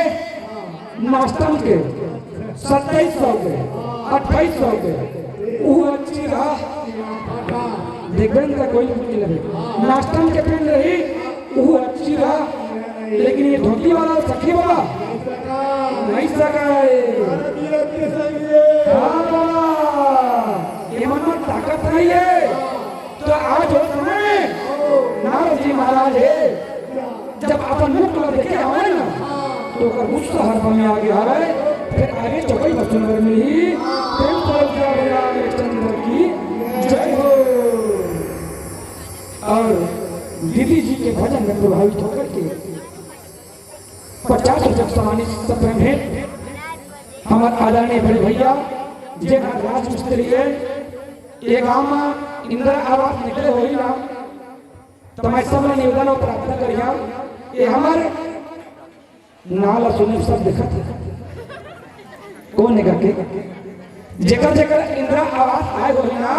नॉस्टन के सत्ताईस सौ के, अट्ठाईस सौ के, वो अच्छी रहा। देखबे न त कोई कुछ नहीं लगे। नॉस्टन के पेन रही, वो अच्छी रहा। लेकिन ये धोती वाला सखी बाबा नहीं सका है। हाँ बाबा, ये मन में ताकत नहीं है। तो आज वो समय नारद जी महाराज है, जब अपन मुख ला देखे हवय ना, तो ओकर गुस्सा हर बम में आगे हवय। फिर आगे चौपाई पर सुंदर मिली, प्रेम से बोल दिया भैया रामचंद्र की जय हो। और दीदी जी के भजन में प्रभावित होकर के पचास रुपये सम्मानित सप्रेम भेंट हमर आदरणीय बड़े भैया, जे हर राजमिस्त्री है, ये गांव में इंदिरा आवास निकले होही ना, तो मैं सब ला निवेदन और प्रार्थना करिया, ये हमर नाव ला सुने सब देखत है, कौन है करके, जेकर जेकर इंदिरा आवास आए होही ना,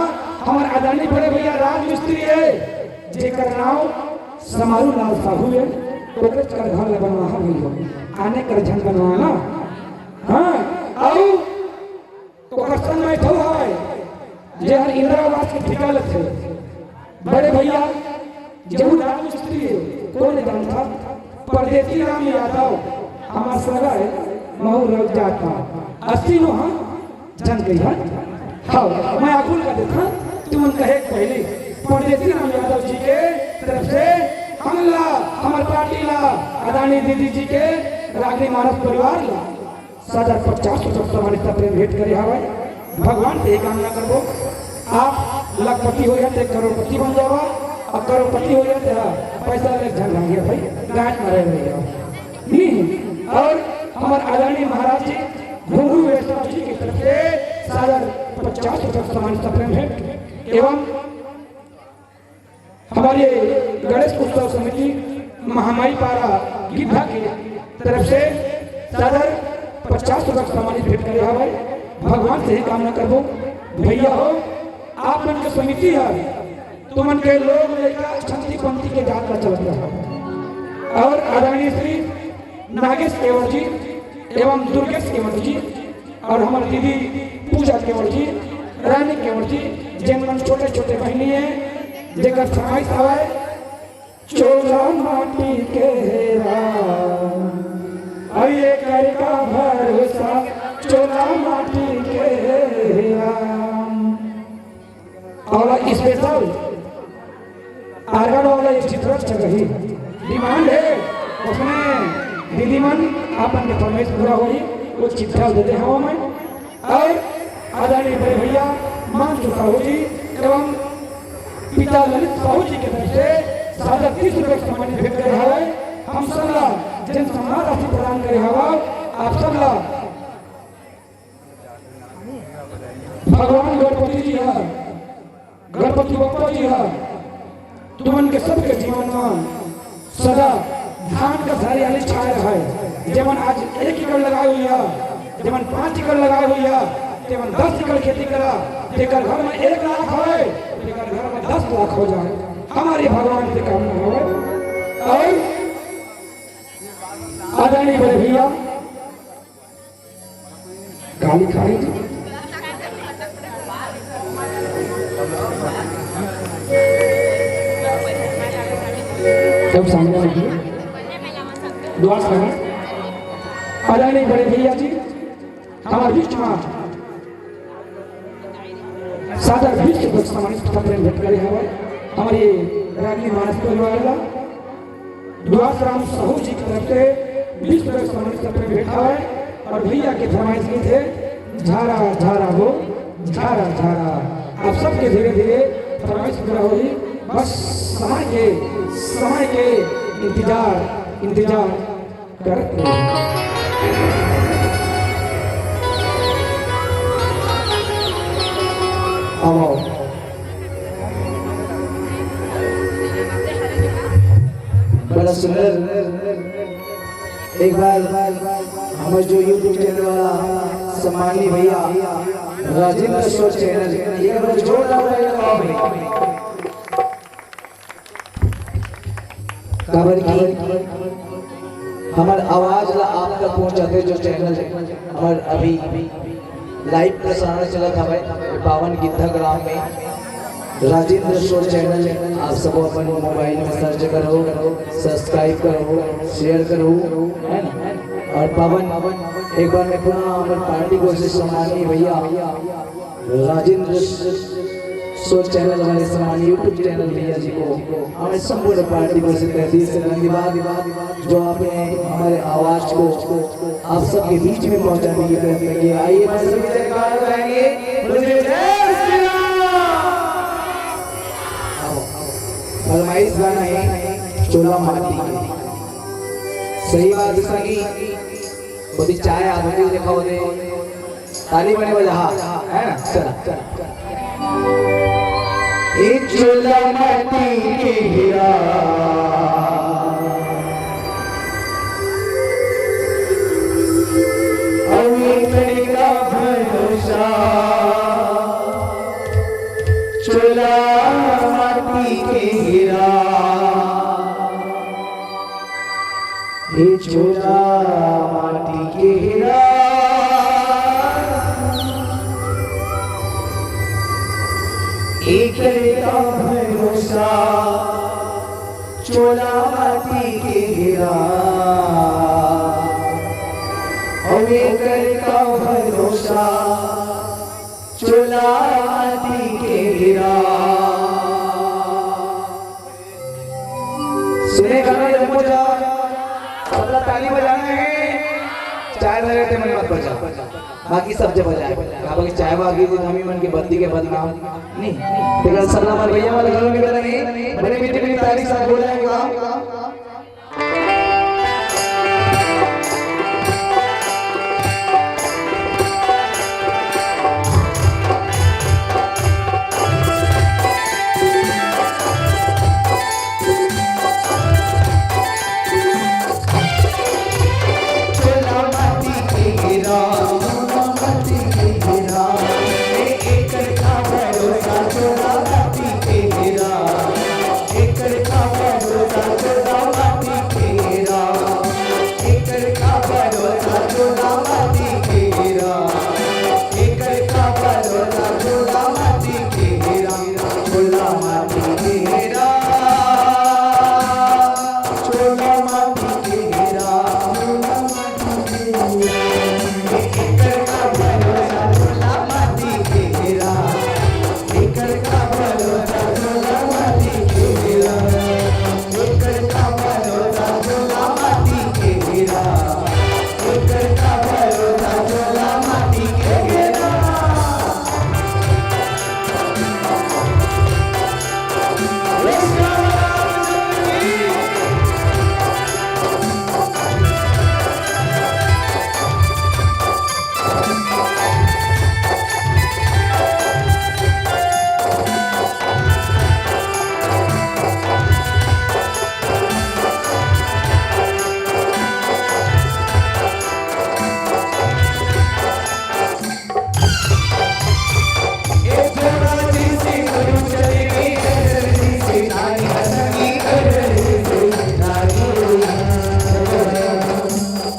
हमर आदरणीय बड़े भैया राजमिस्त्री है, जेकर नाव समारू लाल साहू है, ओकरे कर घर ला बनवाहा भैया, आने कर झन बनवाना। हाँ, अउ ओकर संग में ठो हवय, जे हर इंदिरा आवास के ठिका लेथे। बड़े भैया, जरूर राजमिस्त्री है, कौन जानता? परदेसी राम यादव, हमार सगा है, महू रह जाता। अस्सी नो हाँ, जन गई है। हाँ, मैं आकुल कर देता, तुमन कहे पहले, परदेसी राम यादव जी के तरफ से हमला, हमार पार्टी ला, आदरणीय दीदी जी के, रागनी मानस परिवार ला, सादर पचास रुपये सम्मानित सप्रेम भेंट करे हवय। भगवान से ये कामना करबो, आप लखपति हो जाते, करोड़पति बन जावा, और करोड़पति हो जाते हैं, पैसा ले झन भांगे भाई, गांठ मारे रह जाओ। नहीं, और हमारे आदरणीय महाराज जी घुंघरू वैष्णव जी की तरफ से सादर पचास रुपये सम्मानित सप्रेम भेंट एवं हमारे गणेश उत्सव समिति महामाई पारा गिद्धा के तरफ से सादर पचास रुपये सम्मानित भेंट करे हवय। भगवान से ही कामना करबो, भैया हो, आप मन के समिति है, तुमन के लोग लइका छंती पंती के जात ला चलत रहा। और आदरणीय श्री नागेश केवट जी एवं दुर्गेश केवट जी और हमर दीदी पूजा केवट जी, रानी केवट जी, जेन मन छोटे छोटे बहिनी है, जेकर फरमाइश हवय, चोला माटी के हेरा, अउ ये कर का भरोसा, चोला माटी के हेरा। और स्पेशल आर्गन वाला एक चित्र चल रही डिमांड है, उसमें दीदी मन आपन के फरमाइश पूरा होही, वो चिट्ठा दे दे हवा मैं। और आदरणीय बड़े भैया मानसू साहू जी एवं पिता ललित साहू जी के तरफ से सादर तीस रुपये के सम्मानित भेंट करे हवय। हम सब ला जेन सम्मान राशि प्रदान करे हवा, आप सब ला भगवान गणपति जी ह, गणपति बप्पा जी ह, तुमन के सबके जीवन म सदा धान का हरियाली छाए रहे। जेमन आज एक एकड़ लगाए हुई ह, जेमन पाँच एकड़ लगाए हुई ह, जेमन दस एकड़ खेती करा, तेकर घर में एक लाख होए, तेकर घर में दस लाख हो जाए, हमारे भगवान से काम न होए। और आदरणीय बड़े भैया, गाली खाई जी। सब सामने आ गए। दुआ करें। आदरणीय बड़े भैया जी, हमारे बीच में सादर बीस रुपये सम्मानित पत्र भेंट करे हवय। हमारे रागनी मानस परिवार ला दुआस राम साहू जी की तरफ से बीस रुपये सम्मानित पत्र भेंट हवय। और भैया के फरमाइश गीत है झारा झारा हो, झारा झारा। आप सबके धीरे धीरे फरमाइश पूरा होही। बस समय के, समय के इंतजार, इंतजार करत रहो। आओ, आओ। बड़ा सुंदर। एक बार हमर जो YouTube चैनल वाला सम्माननीय भैया राजेंद्र शोर चैनल, एक बार जोरदार ताली लगाओ भाई। काबर कि हमर आवाज ला आप तक पहुंचाथे जो चैनल हमर अभी लाइव प्रसारण चलत हवय पावन गिद्धा ग्राम में, राजेंद्र शोर चैनल। आप सब अपन मोबाइल में सर्च करो, सब्सक्राइब करो, शेयर करो, है ना। और पावन, एक बार मैं पुनः हमर पार्टी को से सम्माननीय भैया राजेंद्र शोर चैनल वाले सम्माननीय YouTube चैनल भैया जी को, हमर संपूर्ण पार्टी को से तहे दिल से धन्यवाद, जो आपने हमारे आवाज को आप सबके बीच में पहुंचाने की प्रयत्न किया। आइए, मैं सभी जयकार लगाएंगे। बोलिए, जय श्री राम। फरमाइश गाना है चोला माटी। सही बात है, सही। बोली, चाय आ गई, देखा होते। ताली बने बजा, हाँ, है ना? चला, चला। ए चोला माटी के हीरा, अउ एकर का भरोसा, चोला माटी के हीरा। हे चोला माटी के हीरा, एकर का भरोसा, चोला माटी के हीरा। अउ एकर का भरोसा, चोला माटी के हीरा। सुने गाना जम्मो जा, सबला ताली बजाना है। चाय धरे ते मन मत बजा, बाकी सब जब बजाए। काबर कि चाय वागी जी हमी मन के बत्ती के बदनाम नहीं। तेरा सबला हमारे भैया वाला गाना भी बना नहीं। बड़े मीठे मीठे ताली साथ बोला है काम।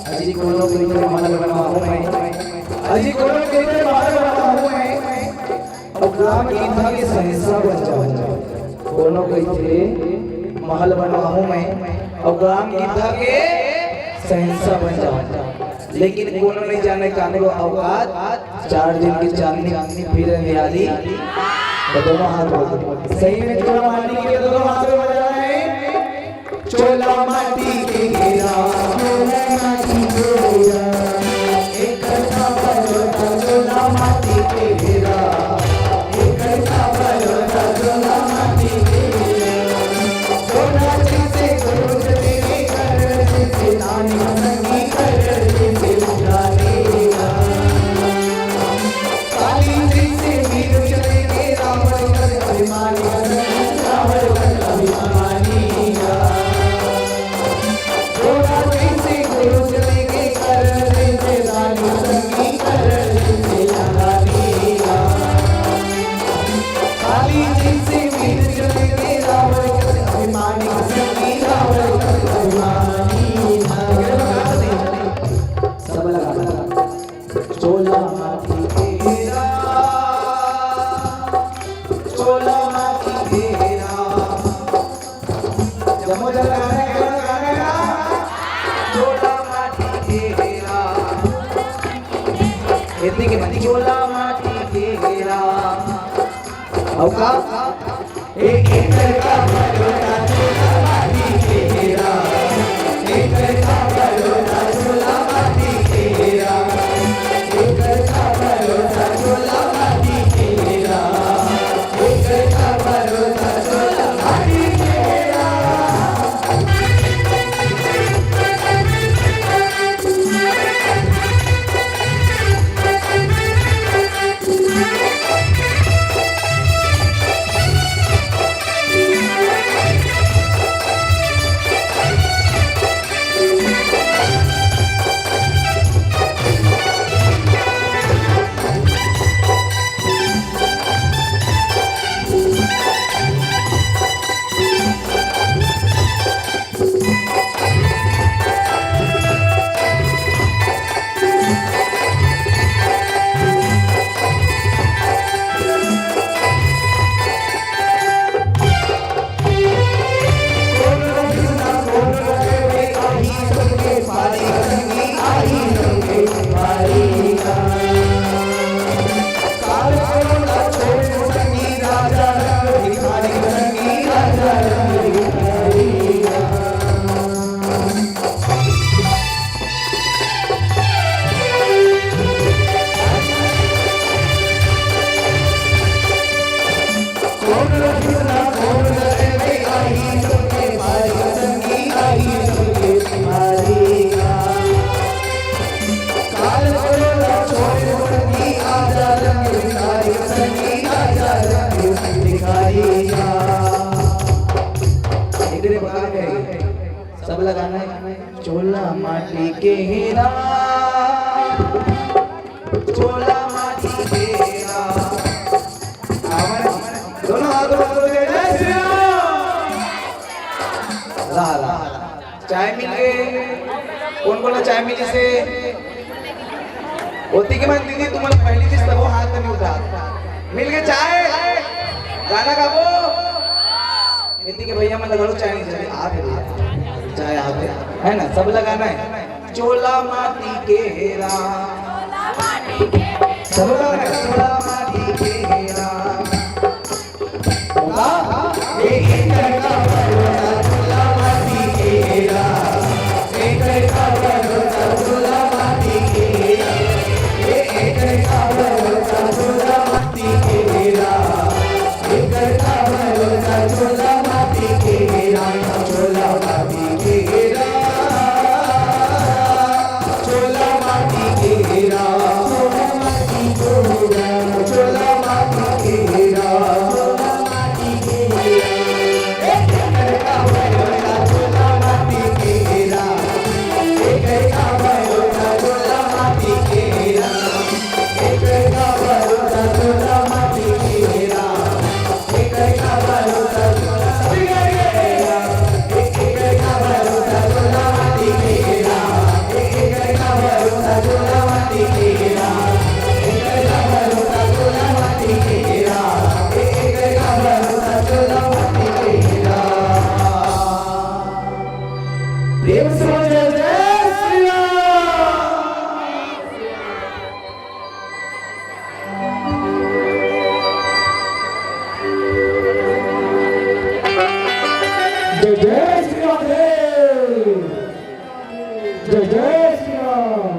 अजी कोनो कहिथे महल बनवाहूं मैं, अजी कोनो कहिथे महल बनवाहूं मैं, अउ ग्राम गिद्धा के शहंशाह बन जाहूं। कोनो कहिथे महल बनवाहूं मैं, अउ ग्राम गिद्धा के शहंशाह बन जाहूं। लेकिन कोनो नहीं जाने काकरो औकात, चार दिन के चांदनी फिर अंधियारी। तो दोनों हाथ उठा दो। सही में चोला माटी के, तो दोनों हाथ में बजा रहे हैं। चोला माटी के हीरा, चोला माटी के हीरा। एकर का भरोसा, चोला माटी के हीरा। एकर का भरोसा, चोला माटी के हीरा। सोना जैसे गुरुज तेरे कर, जैसे नानी संगी कर, जैसे उजाले। काली जैसे मीर चले के खेती के बनी चोला माटी के घेरा। अउ का? ए, एकर का भरोसा चोला माटी के घेरा। एकर का भरोसा चोला माटी के घेरा। एकर का भरोसा चोला माटी के घेरा। एकर का भरोसा चोला माटी के घेरा। एकरे बाद है, सब लगाना है। चोला माटी के घेरा, चोला माटी के घेरा। आवन, दोनों हाथों को जोड़ के जय श्री राम। ला, ला। चाय मिल गए? कौन बोला चाय मिली से? होती के बाद दीदी, तुमन पहली चीज तब वो हाथ नहीं उठा। मिल गए चाय? गाना गाबो? खेती के भैया मन लगा लो, चाय नहीं चाहिए, आप ही भैया, चाय आप है, है ना, सब लगाना है। चोला माटी के घेरा, सब लगाना है, चोला माटी के घेरा। होगा? एक, एक करके बोलो ना, चोला माटी के घेरा। एक करके बोलो ना, चोला माटी के घेरा। एक, एक करके बोलो ना, चोला माटी के घेरा। प्रेम से बोल जय जय श्री राम। जय जय श्री राम रे। जय जय श्री राम।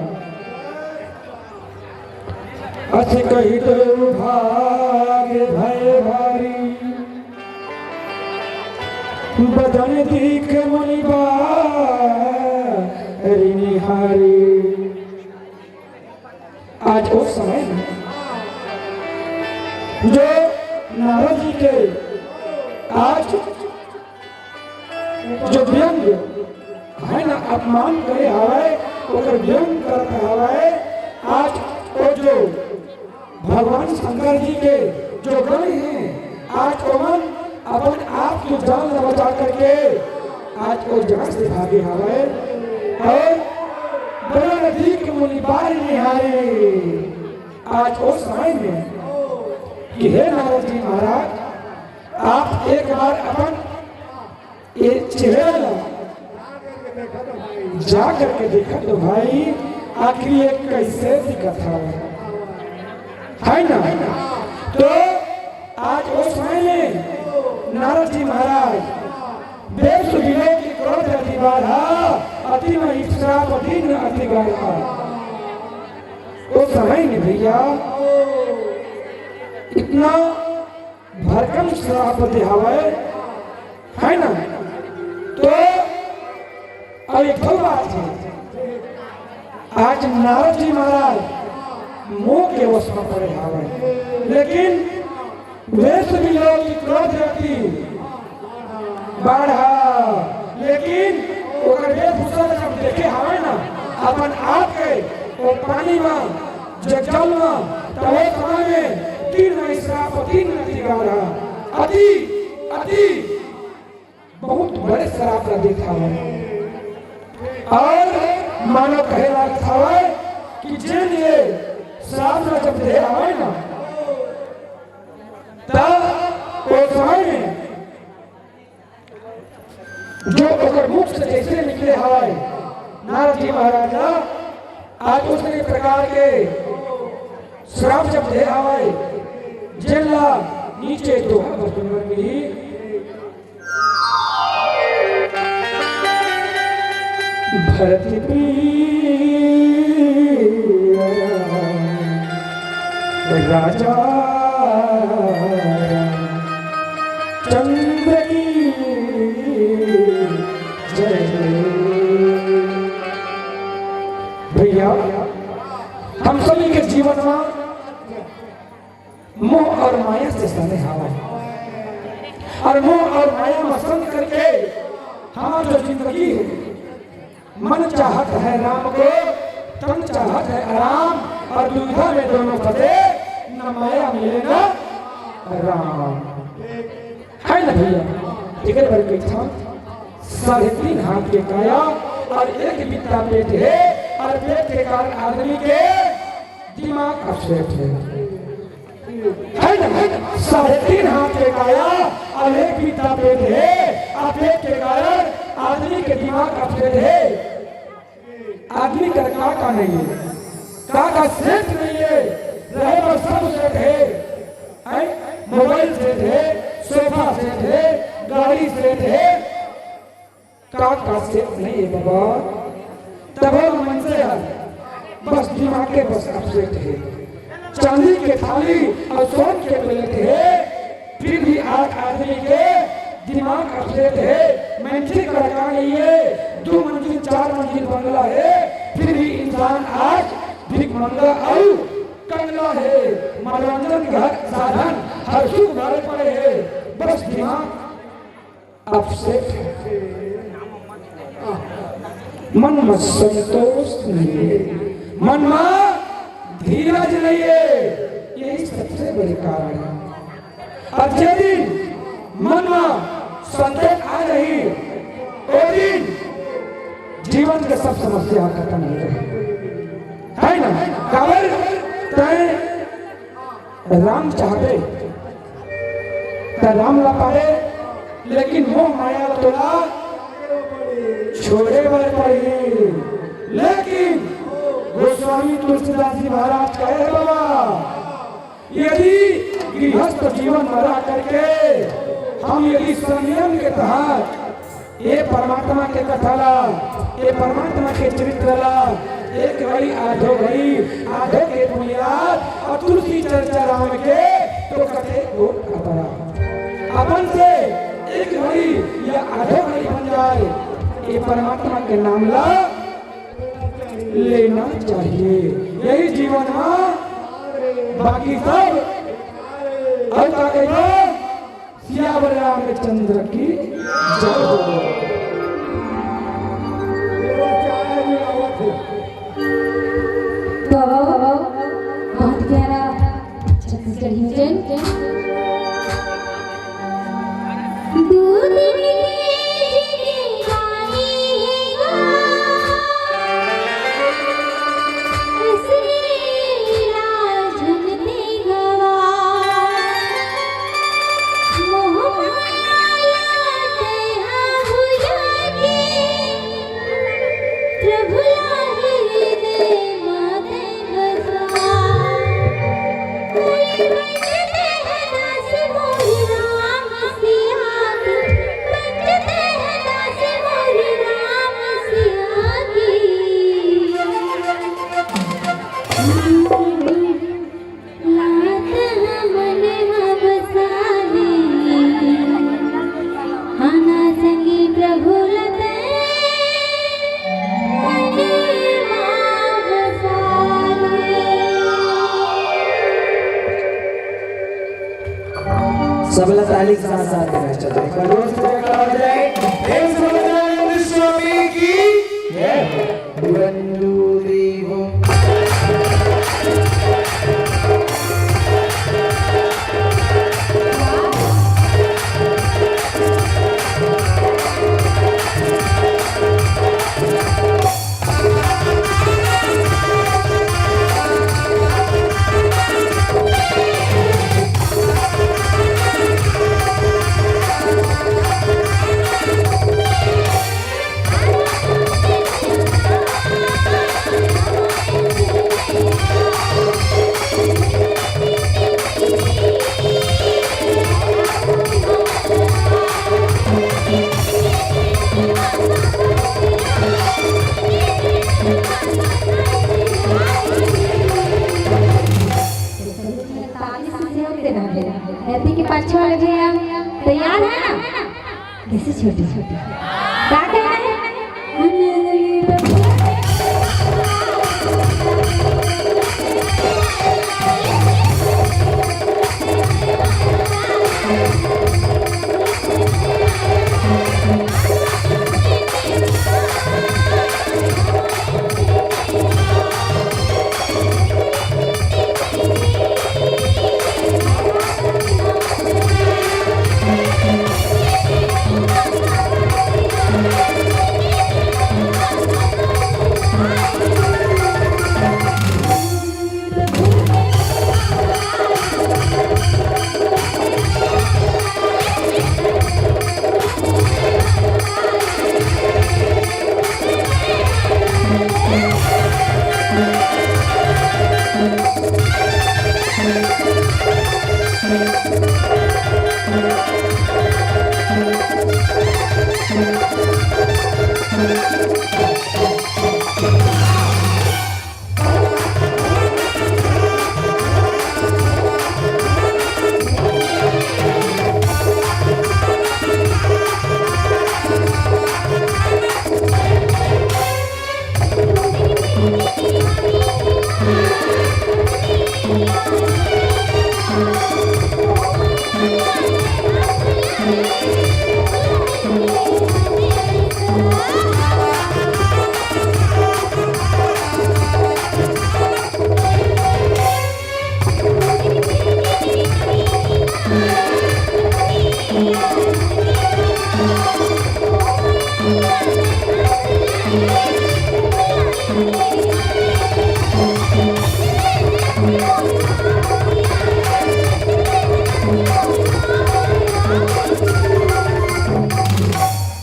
अस कहि तो भाग भय भारी, बदन दीख मुनि बारि निहारी। आज उस समय में जो नारद जी के आज जो व्यंग है ना, अपमान करे हवय, ओकर व्यंग करत हवय। आज वो जो भगवान शंकर जी के जो गण हैं, आज ओमन अपन आप के जान ला बचा करके आज वो जगत से भागे हवय। अउ बदन दीख मुनि बारि निहारी। आज वो समय में कि हे नारद जी महाराज, आप एक बार अपन ये चेहरा ला जा करके देखा तो भाई, आखिर ये कैसे दिखत हवय। है ना? तो आज उस समय में नारद जी महाराज, "वेश विलोकि क्रोध अति बाढ़ा, अति महि श्राप दीन अति गाढ़ा।" उस समय में भैया इतना भरकम श्राप दे हवय, है ना? तो अब एक ठो बात है, आज नारद जी महाराज मोह के वश में पड़े हवय, लेकिन वेश विलोकि क्रोध अति बाढ़ा, लेकिन ओकर वेशभूषा ला जब देखे हवय ना, अपन आप के वो पानी में, जंगल में, तो वो समय में दीन महि श्राप दीन अति गाढ़ा, अति, अति बहुत बड़े श्राप ला देत हवय। और मानो कहे लागत हवय कि जेन ये श्राप ला जब दे हवय ना, तब वो समय में जो ओकर मुख से जैसे निकले हवय, नारद जी महाराज ला आज उसने प्रकार के श्राप जब दे हवय, जेन ला नीचे दोहा बर सुनवर मिली। भरत प्रिय राजा चंद्र की जय। भैया, हम सभी के जीवन में मोह और माया से सने हवय, और मोह और माया में सन करके हमार जो जिंदगी है, मन चाहत है राम को, तन चाहत है आराम, और दुविधा में दोनों फंसे, न माया मिले न राम। है ना भैया? एकर बर कहिथन, साढ़े तीन हाथ के काया और एक बित्ता पेट है, और पेट के कारण आदमी के दिमाग अपसेट है। है ना? साढ़े तीन हाथ के काया और एक बित्ता पेट है, और पेट के कारण आदमी के दिमाग अपसेट है। आदमी कर का का नहीं है, का का सेट नहीं है, रहे बर सब सेट है, हैं? मोबाइल सेट है, सोफा सेट है, गाड़ी सेट है, का का सेट नहीं है बाबा। तब वो मनसे है, बस दिमाग के बस अपसेट है। चांदी के थाली और सोन के प्लेट है, फिर भी आज आदमी के दिमाग अपसेट है। मैं ठीक रखा नहीं है, दो मंजिल चार मंजिल बंगला है, फिर भी इंसान आज भीख मंगा और कंगला है। मनोरंजन के हर साधन हर सुख भरे पड़े है, बस दिमाग अपसेट है। मन में संतोष नहीं है, मन में धीरज नहीं है, यही सबसे बड़े कारण है। और जे दिन मन में संतोष आ जाही, ओ दिन जीवन के सब समस्या खत्म हो जाही, है ना? काबर तय राम चाहबे त राम ला पाबे, लेकिन मोह माया ला तोला छोड़े बर पड़ही। लेकिन गोस्वामी तुलसीदास जी महाराज कहे हे बाबा, यदि गृहस्थ जीवन में रह करके हम यदि संयम के तहत ये परमात्मा के कथा ला, ये परमात्मा के चरित्र ला एक घड़ी आधो घड़ी, आधो के बुनियाद और तुलसी चर्चा राम के तो कथे गोट अपरा। अपन से एक घड़ी या आधो घड़ी बन जाए, ये परमात्मा के नाम ला लेना चाहिए। यही जीवन में बाकी सब। और का कहिबो? सियावर रामचंद्र की जय हो। तो बहुत प्यारा छत्तीसगढ़ी भजन। दूध नितेज दीवानी है गा, श्री राजन ते गवा। मोह माया लाते हा भुला के, प्रभु लाहिर दे माते बसा। सबला ताली के साथ साथ देना चाहिए। एक बार जोर से जयकारा हो जाए। प्रेम से बोलो राम स्वामी की जय। One, two, three, four। ताली से सहयोग देना है। हैप्पी के पाछे वाले भैया तैयार है ना? कैसे छोटी छोटी? क्या कहना है?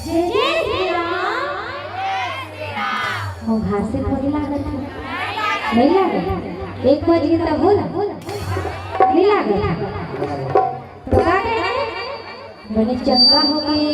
जय जय श्री राम। वो घास से थोड़ी लागत है, नहीं लागत। एक बज गई तब बोला, नहीं लागत। तो का कहना है? बने चंगा हो गए।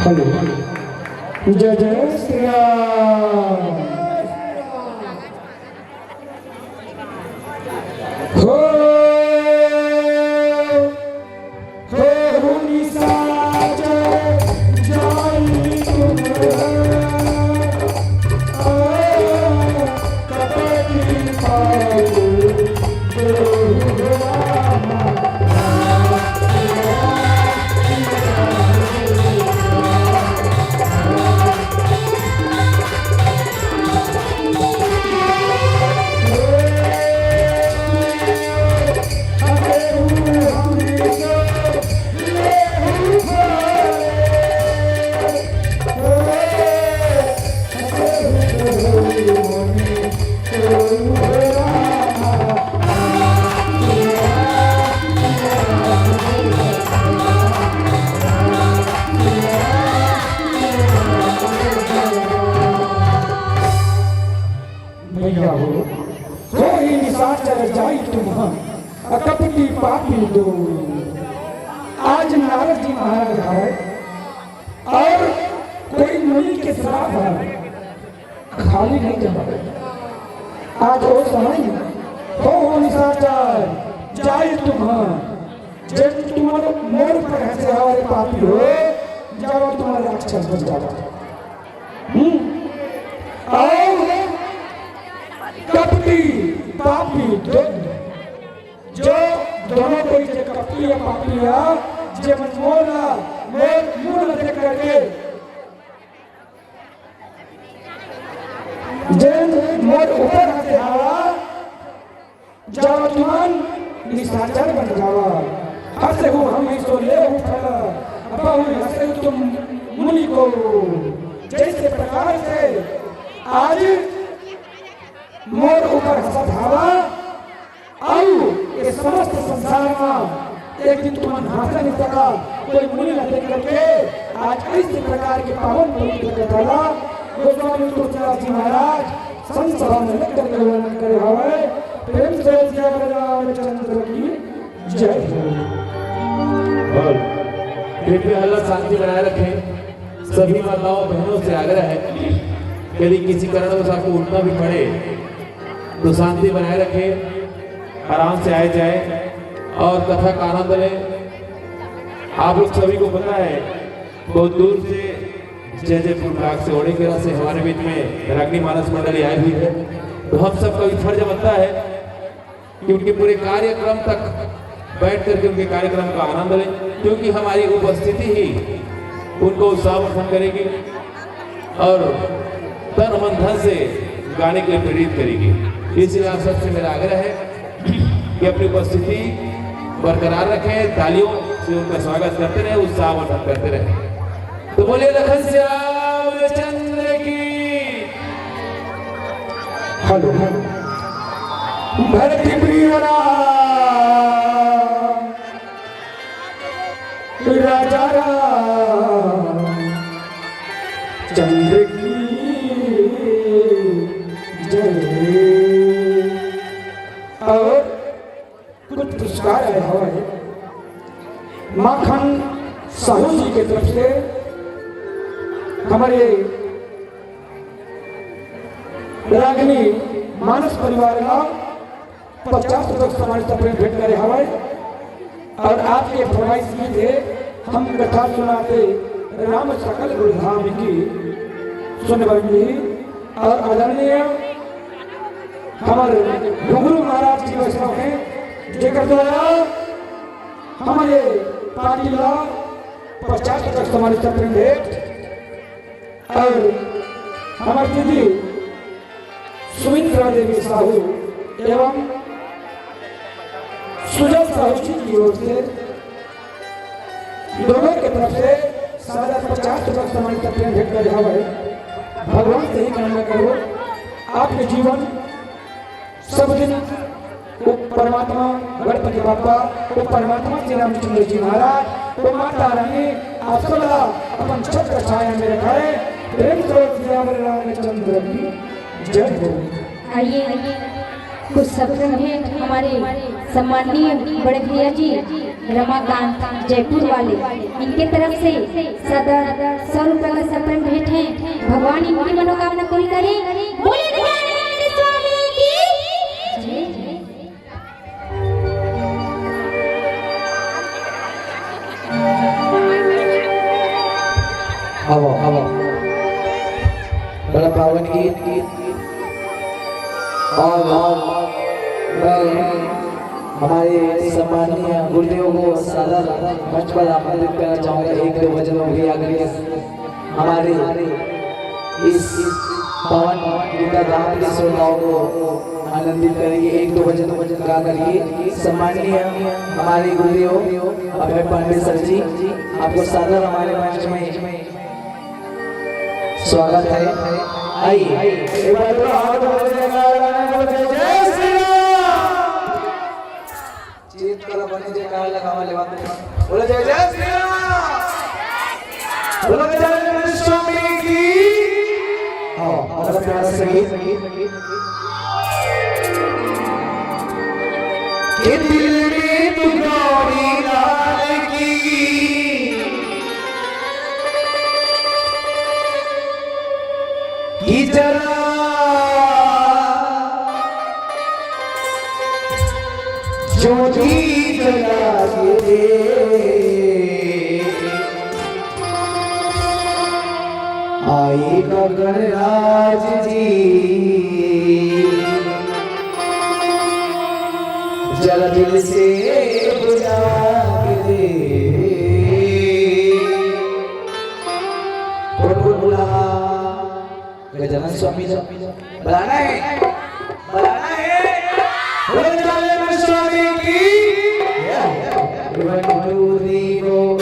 हेलो, जय जय श्री राम। हो, हो, हो, निशाचर जाई तुम। आ, कपटी पागल। भैया हो, हो ही निशाचर जाई तुम, अ कपटी पापी दो। आज नारद जी महाराज हवय और कोई मुनि के श्राप है, खाली नहीं जावय। आज वो समय हो, हो निशाचर जाई तुम, जे तुम्हारे मोर पर हंसे हमारे पापी हो, जाओ तुम्हारे राक्षस बन जाओ। हम्म। और कपटी पापी दो, जो दोनों कोई जे कपटी या पापी या, जे मन मोर ला, मोर मुंह ला देख करके, जे मोर ऊपर हंसे हवा, जावा तुमन निशाचर बन जावा। हंसे हो हम ही सो ले हो फल, बहु हंसे तुम मुनि को। जैसे प्रकार से आज मोर ऊपर हंसत हवा, अउ ये समस्त संसार मा एक दिन तुमन हंस नहीं सका, कोई मुनि ला देख करके आज इस प्रकार के पावन पवित्र कथा ला गोस्वामी तुलसीदास जी महाराज संत सभा में लेकर के वर्णन करे हवे। प्रेम से बोल दिया रामचंद्र की जय हो। और कृपया हल्ला शांति बनाए रखें। सभी माताओं बहनों से आग्रह है, यदि किसी कारणवश आपको उठना भी पड़े तो शांति बनाए रखें, आराम से आए जाए और कथा का आनंद लें। आप लोग सभी को पता है, बहुत दूर से जय जयपुर ब्लॉक से, ओड़ेकेरा से हमारे बीच में रागनी मानस मंडली आई हुई है, तो हम सबका भी फर्ज बनता है कि उनके पूरे कार्यक्रम तक बैठ करके उनके कार्यक्रम का आनंद लें, क्योंकि हमारी उपस्थिति ही उनको उत्साहवर्धन करेगी और तन मन धन से गाने के लिए प्रेरित करेगी। इसलिए आप सबसे मेरा आग्रह है कि अपनी उपस्थिति बरकरार रखें, तालियों से उनका स्वागत करते रहें, उत्साहवर्धन करते रहें। तो बोलिए लखन श्याम चंद्र की। हेलो, धरती प्रिय राम, राजा राम चंद्र की जय। और कुछ पुरस्कार आए हवय माखन साहू जी के तरफ से, हमारे रागनी मानस परिवार ला पचास रुपये के सम्मानित प्रेम भेंट करे हवय। और आपके फरमाइश की थे, हम कथा सुनाते राम सकल गुण धाम की सुन बंदी। और आदरणीय हमारे गुरु महाराज जी वैष्णव हैं, जेकर द्वारा हमारे पार्टी ला पचास रुपये के सम्मानित प्रेम भेंट और हमारे दीदी सुमित्रा देवी साहू एवं सुजल साहू जी की ओर से दोनों के तरफ से सादा पचास रुपये सम्मानित प्रेम भेंट करे हवय। भगवान से ही कामना करो, आपके जीवन सब दिन वो परमात्मा गणपति बापा, वो परमात्मा श्री रामचंद्र जी महाराज, वो माता रानी, आप सबला अपन छत्र छाया में रखाए। प्रेम से बोल सियावर रामचंद्र की जय हो। आइए, कुछ शब्द कहें हमारे सम्माननीय बड़े भैया जी रमाकांत जयपुर वाले, इनके तरफ से सदर सौ रुपए का सपन भेंट है। भगवान इनकी मनोकामना पूरी करें। बोले भगवान स्वामी की जय। हवा, हवा। बड़ा पावन गीत, गीत, गीत। और, और मैं हमारे सम्माननीय गुरुदेव को सादर मंच पर आमंत्रित करना चाहूंगा। एक दो भजन भी आकर के हमारे इस पावन गीता धाम के श्रोताओं को आनंदित करेंगे। एक दो भजन गा करके सम्माननीय हमारे गुरुदेव अभय पांडे सर जी, आपको सादर हमारे मंच में स्वागत है। आइए, एक बार तो हाथ उठा के जयकारा लगाना है, बोलो, जय श्री राम। चीत कला बने जयकारा लगावा लेवा। बोलो, जय जय श्री राम। बोलो, गजानन स्वामी की। हाँ, बहुत प्यारा संगीत। कि दिल में तू गौरी लाल की, कि जरा ज्योति जला के दे। आएगा गणराज जी, जरा दिल से बुला के दे। कौन कौन बुला? गजानन स्वामी जी बुलाना है, बुलाना है। बोलो गजानन स्वामी की। One, two, three, four।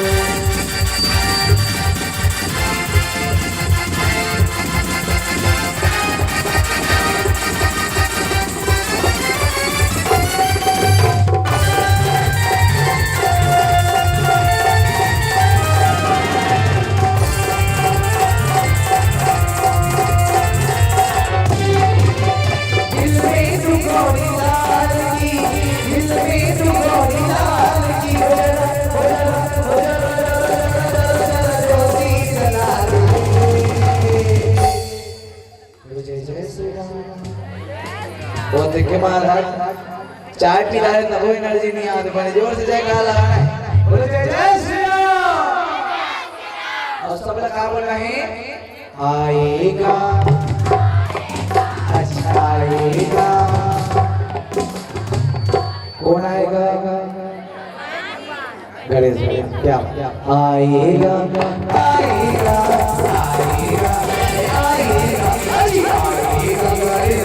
जय जय श्री राम। वो देखे महाराज, चाय पी रहा है, तबो एनर्जी नहीं आती, बड़े जोर से जयकारा लगाना है। बोलो, जय जय श्री राम। और सब लोग क्या बोल रहे हैं? आएगा, अच्छा आएगा। कौन आएगा? गणेश भैया, क्या? आएगा, आएगा, आएगा, आएगा, अरे आएगा, गणेश।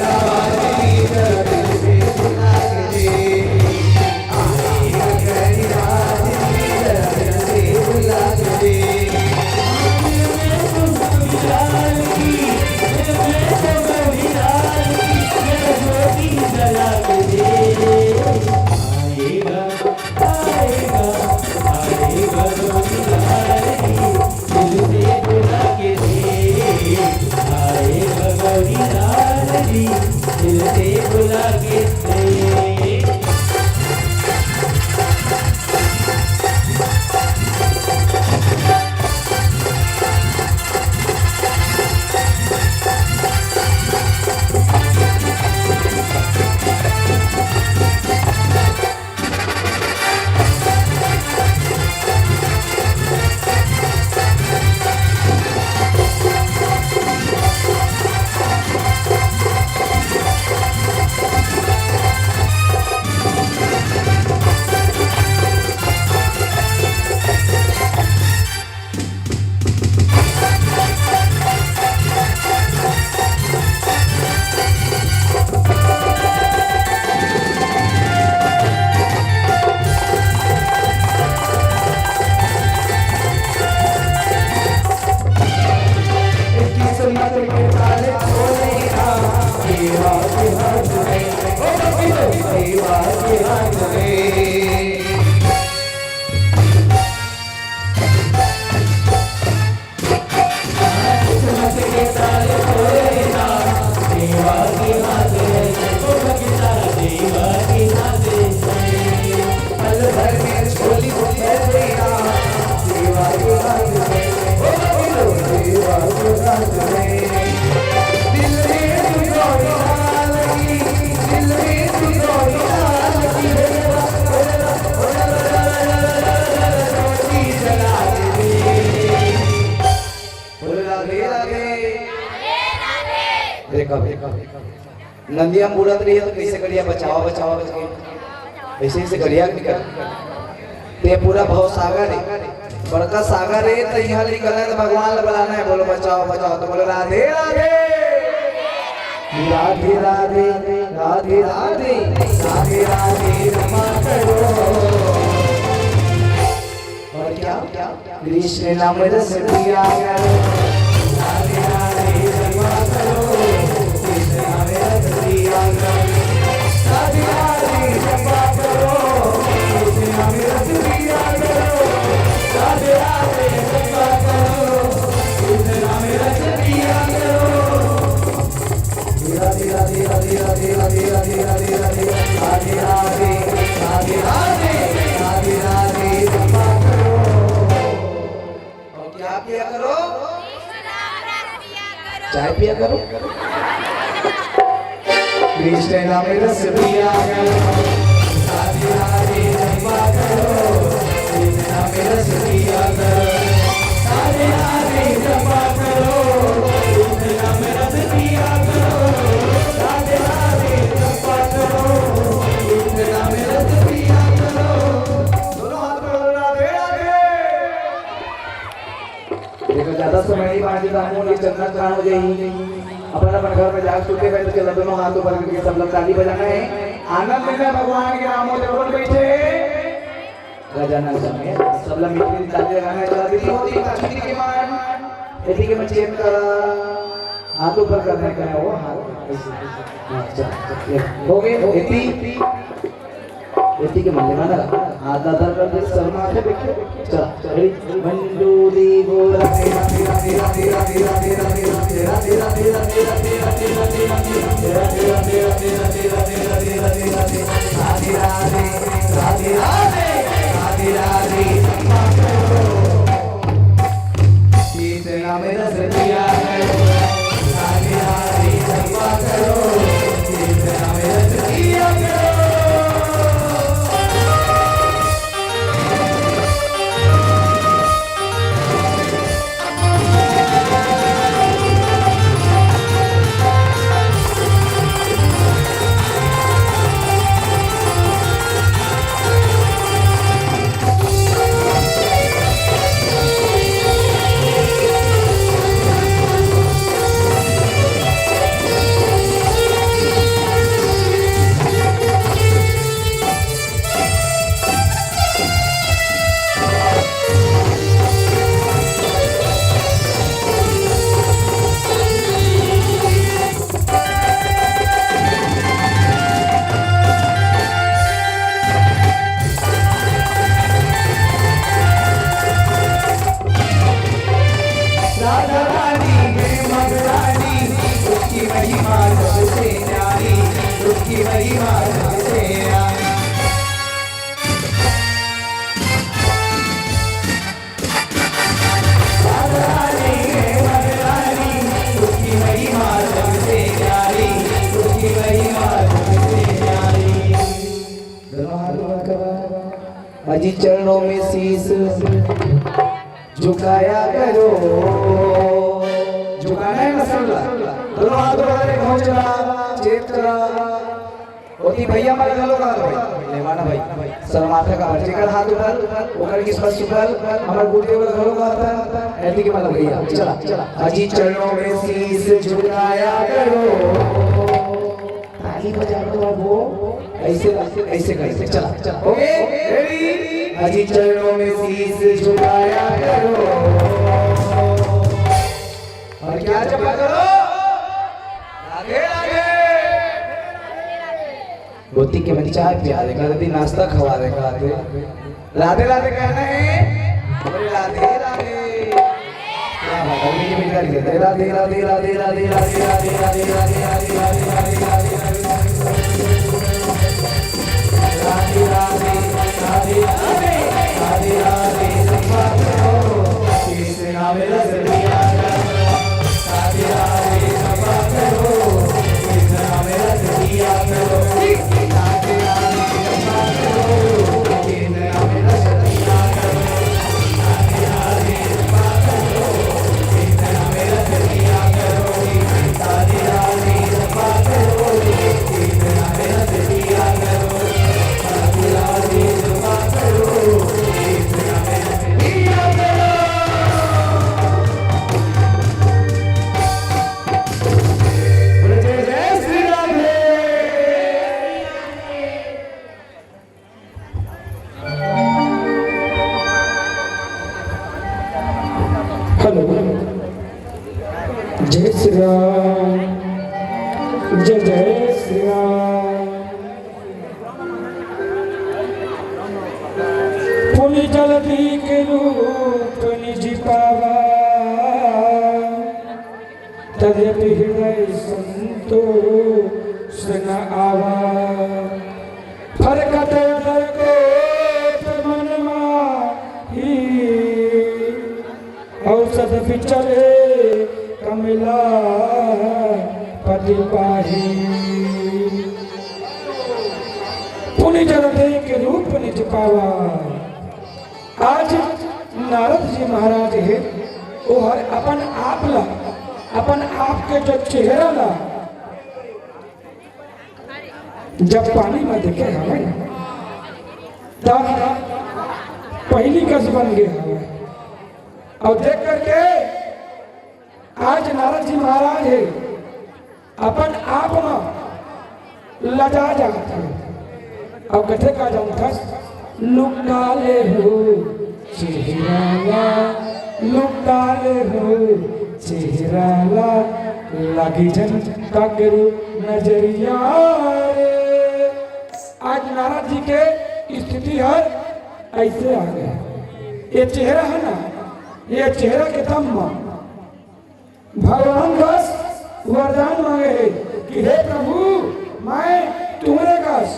बोले राधे राधे। देखा, देखा, देखा। नंदिया में बुलत रही है तो कैसे करिया बचावा, बचावा करके? ऐसे, ऐसे करिया निकल। ते पूरा भव सागर है, बड़का सागर है, तो यहाँ निकलना है तो भगवान ला बुलाना है। बोलो बचावा, बचावा, तो बोलो राधे राधे। राधे राधे, राधे राधे, राधे राधे, क्षमा करो। और क्या? कृष्ण नाम रस पिया करो। राधे राधे, क्षमा करो। कृष्ण नाम रस पिया करो। राधे राधे, क्षमा करो। कृष्ण नाम रस पिया करो। राधे राधे, क्षमा करो। कृष्ण नाम रस पिया करो। राधे राधे, राधे राधे, राधे राधे, राधे राधे, राधे राधे, राधे राधे, राधे राधे, राधे राधे, क्षमा करो। और क्या पिया करो? चाय पिया करो। कृष्ण नाम रस पिया करो। राधे राधे, जपा करो। कृष्ण नाम रस पिया करो। राधे राधे, जपा करो। कृष्ण नाम रस पिया करो। राधे राधे, जपा करो। कृष्ण नाम रस पिया करो। दोनों हाथ में बोलो, राधे राधे। देखो, ज्यादा समय नहीं बांचे, तो हम लोग चंदन कहाँ हो जाएगी। अपन अपन घर में जाके सोते बैठ के दोनों हाथ ऊपर करके सब लोग ताली बजाना है, आनंद लेना है भगवान के नामों से। बोल बैठे गजानन स्वामी, सब लोग मिलकर ताली बजाना है। चला, विधि होती है, विधि के मन, विधि के मन चेत करा, हाथ ऊपर करने का है वो हाथ। हाँ, चला, चला, ये हो गए, इतनी एती के मन ले माना। हाथ आधार कर दे, शर्मा के देखिए। चला, चला, ready? मंडोली बोला। राधे राधे, राधे राधे, राधे राधे। कृष्ण नाम रस पिया करो, राधे राधे जपा करो, कृष्ण नाम रस पिया करो। राधा रानी है महारानी, उसकी महिमा सबसे न्यारी, उसकी महिमा सबसे न्यारी। राधा रानी है महारानी, उसकी महिमा सबसे न्यारी, उसकी महिमा सबसे न्यारी। दोनों हाथ ऊपर करो। अजी चरणों में शीश झुकाया करो। झुकाना है ना, सुन ला। दोनों हाथ ऊपर करके पहुंच रहा, चेत करा। ओती भैया मन घलो का भाई, लेवाना भाई, शर्माथे का भाई, जेकर हाथ ऊपर, ओकर किस्मत सुपर, हमर गुरुदेव घलो का था, एती के मतलब भैया, चला, चला। अजी चरणों में शीश झुकाया करो। ताली बजा दो अब वो, ऐसे, ऐसे, ऐसे करके, चला, चला। ओके, रेडी? अजी चरणों में शीश झुकाया करो। अउ का जपा करो? राधे राधे। गोती के मन चाय पिया दे, कभी नाश्ता खवा दे, कहा दे। राधे राधे कहना है, बोले राधे राधे। क्या बात है, मीठी मीठी करके। राधे राधे राधे राधे राधे राधे राधे राधे राधे राधे राधे राधे राधे राधे। राधे राधे राधे राधे राधे राधे। कृष्ण नाम रस पिया करो। राधे राधे जपा करो। कृष्ण नाम रस पिया करो। राधे राधे जपा करो। कृष्ण नाम रस पिया करो। राधे राधे जपा करो। कृष्ण नाम रस पिया करो। राधे राधे जपा करो। कृष्ण नाम रस पिया करो। हेलो, जय श्री राम, जय जय श्री राम। पुनि जलधि के रूप निज पावा, तदपि हृदय संतोष न आवा। फरकत अधर कोप मन माही, औषध बिचले कमला पति पाही। पुनि जलधि के रूप निज पावा। आज नारद जी महाराज हे, ओहर अपन आप ला, अपन आप के जो चेहरा ला जब पानी में देखे हवे, तब पहिली कस बन गए हवे। अउ देख करके आज नारद जी महाराज हे, अपन आप म लजा जात हे। अउ कथे का जानथस, लुका ले हो चेहरा ला, लुका ले हो चेहरा ला, लागी झन काकरो नजरिया रे। आज नारद जी के स्थिति हर ऐसे आ गए। ये चेहरा है ना, ये चेहरा के दम म भगवान बस वरदान मांगे हे कि हे प्रभु, मैं तुम्हरे कस,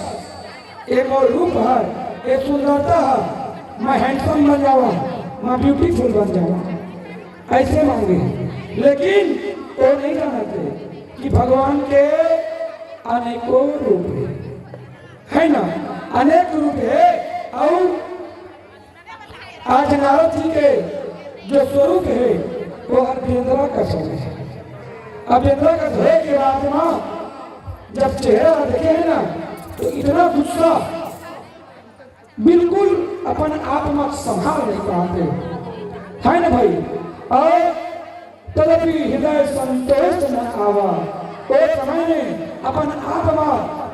ये मोर रूप हर, ये सुंदरता हर, मैं handsome बन जावा, मैं beautiful बन जावा, ऐसे मांगे हे। लेकिन वो नहीं जानते कि भगवान के अनेकों रूप हे, है ना, अनेक रूप हे। अउ आज नारद जी के जो स्वरूप हे, वो हर बेंदरा कस हे। अब बेंदरा कस होय के बाद म जब चेहरा देखे हे ना, तो इतना गुस्सा, बिल्कुल अपन आप म संभाल नहीं पाते, है ना भाई? अउ तदपि हृदय संतोष न आवा। ओ समय में अपन आप म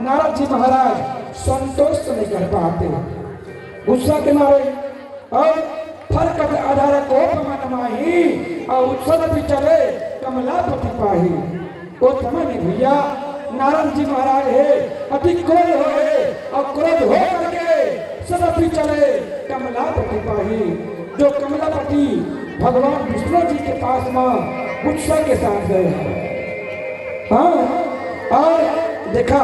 नारद जी महाराज संतोष नहीं कर पाते, गुस्सा के मारे। अउ फरकत अधर कोप मन माही, अउ औषध बिचले कमला पति पाही। ओ समय में भैया नारद जी महाराज हे, अति क्रोध होय हे, अउ क्रोध हो करके सदपि चले कमलापति पाही, जो कमलापति भगवान विष्णु जी के पास म गुस्सा के साथ गए हे। हाँ, अउ देखा,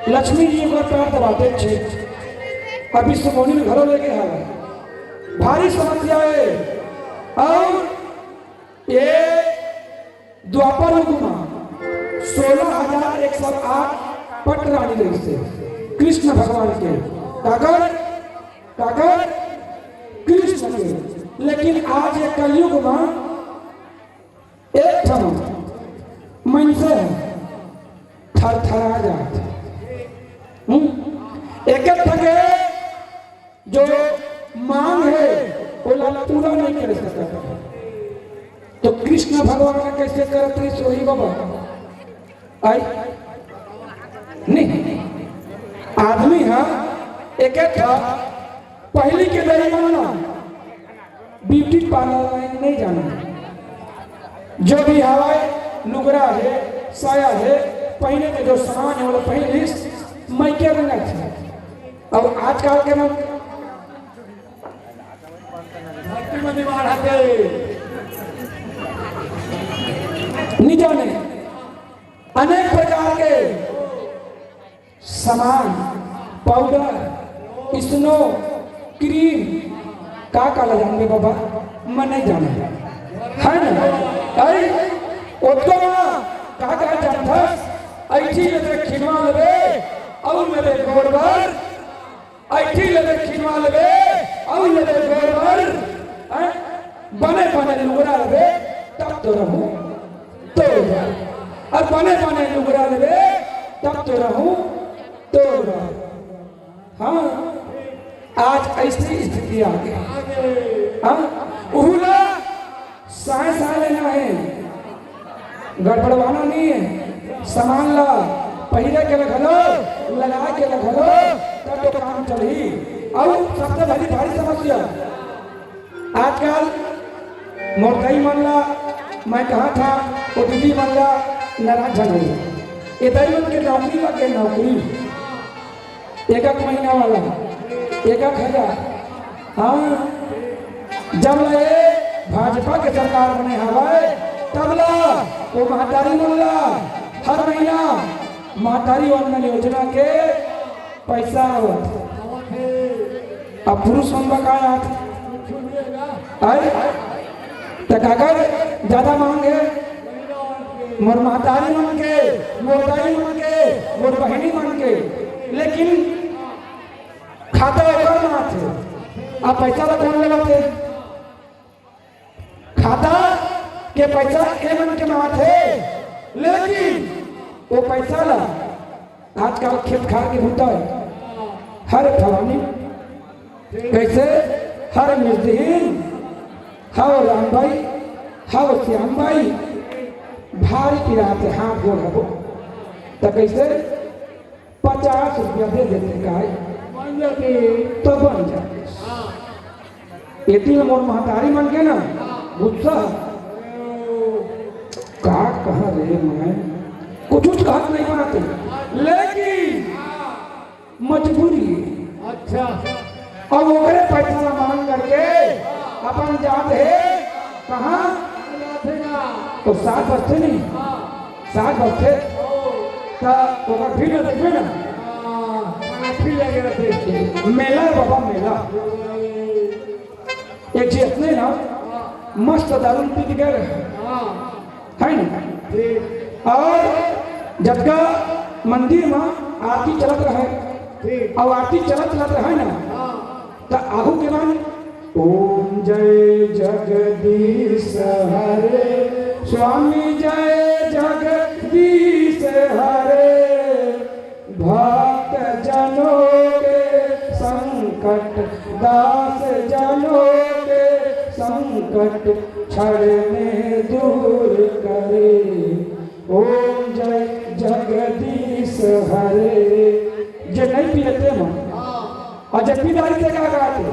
लक्ष्मी जी एक बार पैर दबाते छे, अभी सुमोनी में घरो लेके आवे, भारी समस्या हे। अउ ये द्वापर युग म सोलह हजार एक सौ आठ पट रानी रहिस हे कृष्ण भगवान के, काकर, काकर कृष्ण के। लेकिन आज ये कलयुग म एक ठन मनसे ह थरथरा जात हे। हम्म? एक एक ठन के जो मांग हे, ओला पूरा नहीं कर सकत। तो कृष्ण भगवान ह कइसे करत रहिस होही बाबा? आई? नहीं। आदमी ह एक एक ठा पहिली के दरी म ना ब्यूटी पार्लर में नहीं जाना। जो भी हवय, लुगरा हे, साया हे, पहिने के जो सामान हे, ओला पहिन लिस, मइके रंगत हे। अउ आजकल के मन धरती म निवार हके। नि जाने, अनेक प्रकार के सामान, पाउडर, स्नो, क्रीम, का का ला जानबे बाबा, मैं नहीं जाने। है ना? अरे, ओतको ना, का का जानथस? ऐठी लेबे खिनवा लेबे, अउ लेबे गोबर, ऐठी लेबे खिनवा लेबे, अउ लेबे गोबर, हैं? बने बने लुगरा लेबे, तब तो रहूं तोर बर। अउ बने बने लुगरा लेबे, तब तो रहूं तोर बर। हाँ, आज ऐसी स्थिति आ गई। हाँ, उहू ला साय साय लेना हे, गड़बड़वाना नहीं हे। सामान ला पहिरे के रख लो, लगा के रख लो, तब तो काम चलही। अउ सबसे भारी, भारी समस्या आजकल मोर दाई मन ला मैं कहा था, वो दीदी मन ला नाराज झन होई। ये दाई मन के नौकरी लग गए, नौकरी एक एक महीना वाला, एक एक हजार। हाँ, जब ले भाजपा के सरकार बने हवय, तब ला वो महतारी मन ला हर महीना महतारी वंदन योजना के पैसा आवत। अब पुरुष मन बकाया आत। आय? त काकर ज्यादा मांग हे? मोर महतारी मन के, मोर दाई मन के, मोर बहिनी मन के। लेकिन खाता ओकर म आथे। अब पैसा ला कौन लेवाथे? खाता के पैसा ए मन के म आथे, लेकिन वो पैसा ला आजकल खेत खार के बूता हे। हर फलानी कैसे, हर मिजदिन, हव राम भाई, हव श्याम भाई, भारी पिरात हे, हाथ गोड़ हबो। त कैसे? पचास रुपया दे देते काय? बन जाते। तो बन जाते। हाँ। एती ल मोर महतारी मन के ना गुस्सा। का कहा रे मैं? कुछ कुछ कहत नहीं पाते, लेकिन मजबूरी हे। अच्छा। अब ओकरे पैसा ला मांग करके अपन जात हे कहाँ? जात हे ना। तो सात बजथे नहीं। हाँ। सात बजथे। ओ। त ओकर भीड़ में देखबे ना। हाँ, काफी लगे रहते। मेला हे बाबा, मेला। एक झी अतने ना, हाँ। मस्त दारू पी के गए रहे। हाँ। है ना? ठीक। अउ जतका मंदिर म आरती चलत रहे, ठीक। अउ आरती चलत चलत रहे ना, हाँ। त आगू के मन, ओम जय जगदीश हरे, स्वामी जय जगदीश हरे, भक्त जनों के संकट, दास जनों के संकट, क्षण में दूर करे। ओम जय जगदीश हरे। जे नहीं पियते मन, अउ जे पी डारी ते का गाते?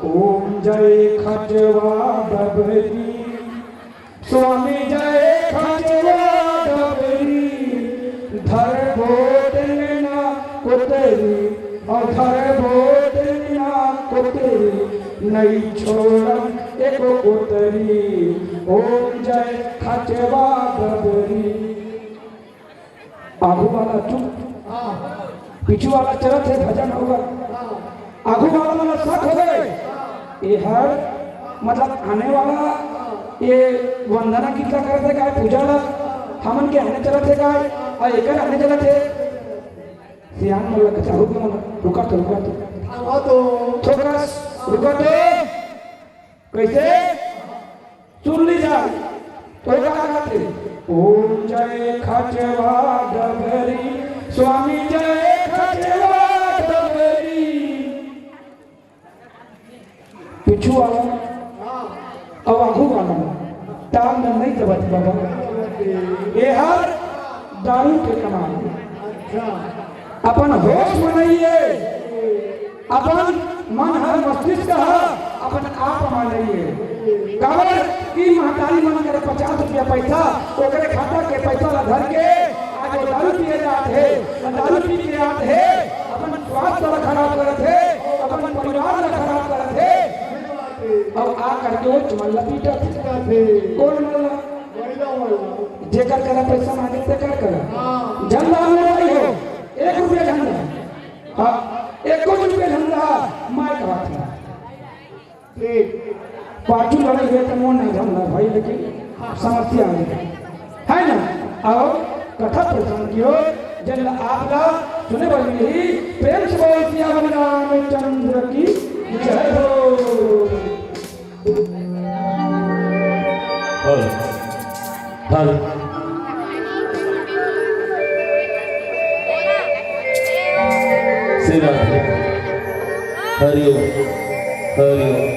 ओम जय खचवा डबरी, स्वामी जय खचवा डबरी, धरबो टेंगना कोतरी, अउ धरबो टेंगना कोतरी, नइ छोड़न एको कोतरी। ओम जय खचवा डबरी। आगू वाला चुप, हाँ। पीछू वाला चलत हे, भजन होगा। हाँ। आगू वाला मन ला शक हो गए, ये हर, मतलब, आने वाला, ये वंदना गीत ला करत हे काय, पूजा ला, हमन के आने चलत हे काय, अउ एकर आने चलत हे। सियान मन ला कथे, रुक मन, रुका तो, रुका तो। हाँ, तो। थोकस, रुका तो। कैसे? सुन ली जाए। तो का कहते? ओम जय खचवा डबरी, स्वामी जय खचवा डबरी। पीछू वाला अउ आगू वाला ताल में नहीं दबत बाबा। ये हर दारू के कमाल। अच्छा। अपन होश में नहीं हे। अपन मन हर, मस्तिष्क ह अपन आप म नइ हे। काबर कि महतारी मन कर पचास रुपया पैसा, ओकरे खाता के पैसा ला धर के आज वो दारू पिए जात हे, दारू पी के आत हे, अपन स्वास्थ्य ला खराब करत हे, अपन परिवार ला खराब करत हे, अउ आ करके वो चुमन ला पीटत हे। कोन मन ला? जेकर करा पैसा मांगे तेकर करा। झन ला हो, एक रुपया झन ला। हाँ, एको रुपया झन ला, मैं कहत हूँ। ठीक। पाछू लड़ाई हुए तो मोर नहीं झन ला भाई, लेकिन समस्या आ गई। है ना? अउ कथा प्रसंग की ओर, जेन ला आप ला सुने बर मिलही, प्रेम से बोल सियावर रामचंद्र की जय हो। हल, हल। सेवा। हरि ओम, हरि ओम।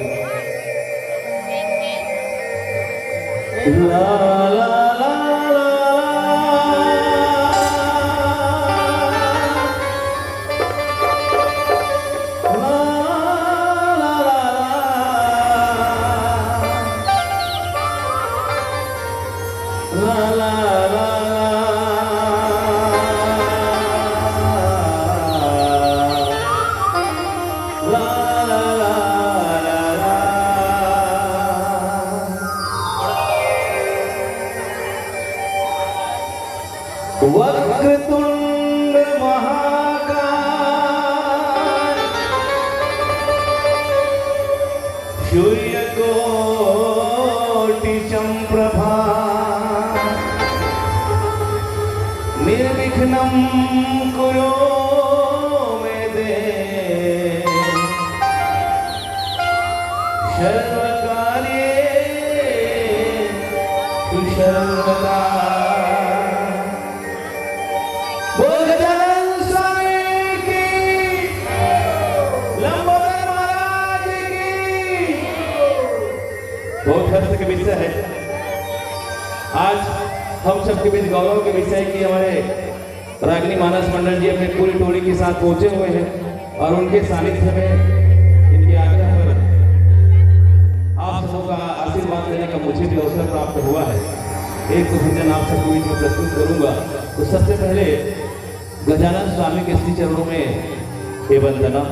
ला, ला, ला, ला, ला। वक्रतुंड महाकाय, सूर्यकोटि संप्रभा, निर्विघ्नं कुरु मे देव, सर्वकार्येषु सर्वदा। बोल गजानन स्वामी की, लंबोदर महाराज की। बहुत हर्ष का विषय है आज हम सबके बीच गौरव के विषय कि हमारे रागनी मानस मंडल जी अपने पूरी टोली के साथ पहुंचे हुए हैं और उनके सानिध्य में, इनके आग्रह पर आप सबों का आशीर्वाद लेने का मुझे भी अवसर प्राप्त हुआ है। एक दो भजन आप सबके बीच में प्रस्तुत करूंगा। तो सबसे पहले गजानन स्वामी के श्री चरणों में ये वंदना।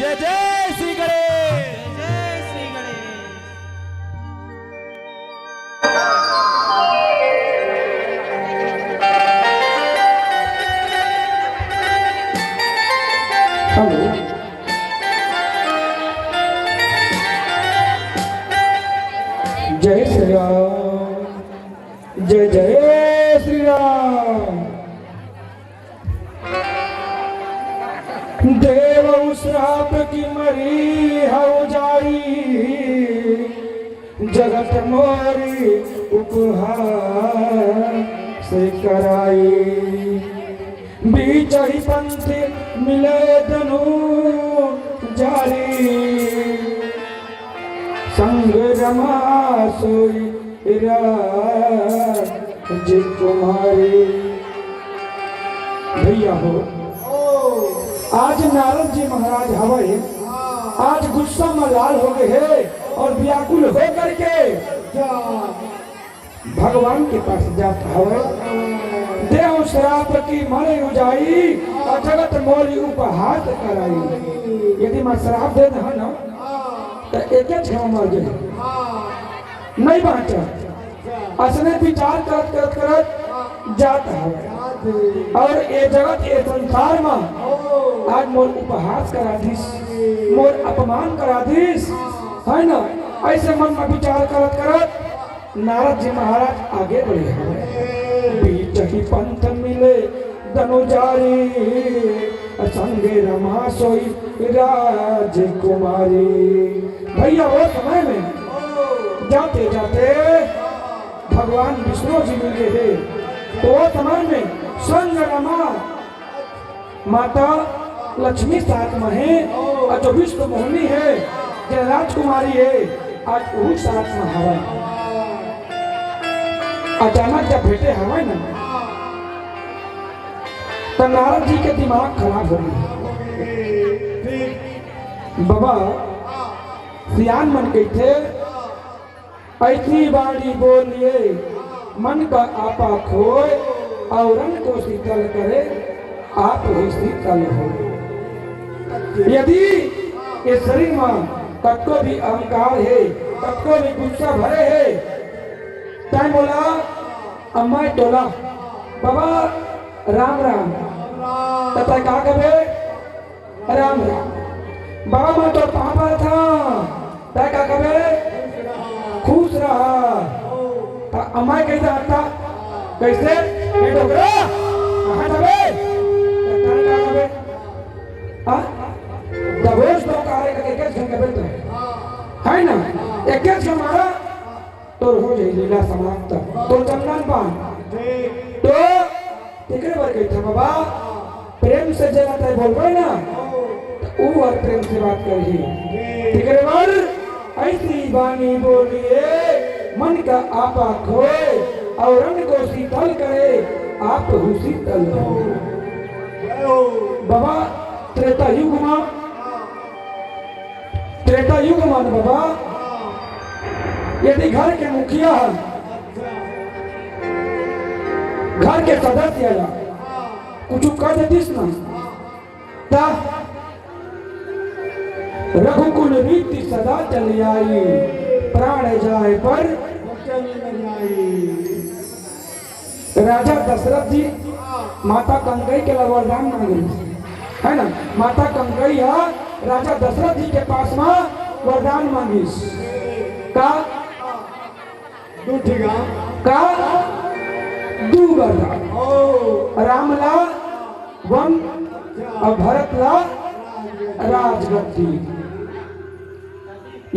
जय जय श्री गणेश। जय श्री गणेश। हेलो। जय श्री राम। जय जय श्री राम। देवउ श्राप कि मरी हउ जाई, जगत मोरी उपहास कराई। बीचहि पंथ मिले दनु जारी, संग रमा सोई राजकुमारी। भैया हो, आज नारद जी महाराज हवय, आज गुस्सा म लाल हो गए हे अउ व्याकुल हो करके भगवान के पास जात हवय। देव श्राप कि मरे उजाई, अउ जगत मोरी उपहास कराई। यदि मैं श्राप दे दहन न, त एके छांव मर जाई, नहीं बांचय। असने विचार करत, करत, करत जात हवय। अउ ए जगत, ए संसार म आज मोर उपहास करा दिस, मोर अपमान करा दिस, है न? अइसे मन म विचार करत, करत नारद जी महाराज आगे बढ़े हवय। बीचहि पंथ मिले दनु जारी, संगे रमा सोई राजकुमारी। भैया, वो समय में जाते जाते भगवान विष्णु जी मिल गए हे, तो वो समय में संग रमा माता लक्ष्मी साथ म हे, अउ जो विष्णु मोहिनी हे, जो राजकुमारी हे, आज वो साथ म हवय। अचानक जब भेंटे हवय ना, त नारद जी के दिमाग खराब हो गे। बाबा, सियान मन कहिथे, "ऐसी वाणी बोलिए, मन का आपा खोए, औरन को शीतल करे, आप ही शीतल हो।" यदि ये शरीर में कतको भी अहंकार है, कतको भी गुस्सा भरे है, तैं बोला, "अम्मा तोला, बाबा राम राम।" त तैं का कबे? राम राम। बाबा, मैं तो पापा था, तैं का कबे? खुश रहा। त अम्मा कहिथे, "आता कैसे? ये डोकरा, कहाँ जाबे?" त तैं का कबे? आ? दबोच तो कारे का एक एक झन कबे तो। है ना? एक एक झन मारा तोर हो जाही लीला समाप्त, तोर चंदन पान। तो तेकरे बर कहिथे बाबा, प्रेम से जेला तैं बोलबे ना, त ऊ हर प्रेम से बात करही। तेकरे बर ऐसी वाणी बोलिए, मन का आपा खोए, औरन को शीतल करे, आप हूँ शीतल हो। बाबा, त्रेता युग मा त्रेता युग मान बाबा, यदि घर के मुखिया ह, घर के सदस्य ह, कुछ कह देतिस ना, त रघुकुल रीति सदा चल आई, प्राण जाए पर वचन न जाई। राजा दशरथ जी माता कैकई के ला वरदान मांगिस, है ना? माता कैकई ह राजा दशरथ जी के पास मा वरदान मांगिस। का? दू ठिका। का? दू वरदान। ओ। राम ला वन अउ भरत ला राजगद्दी।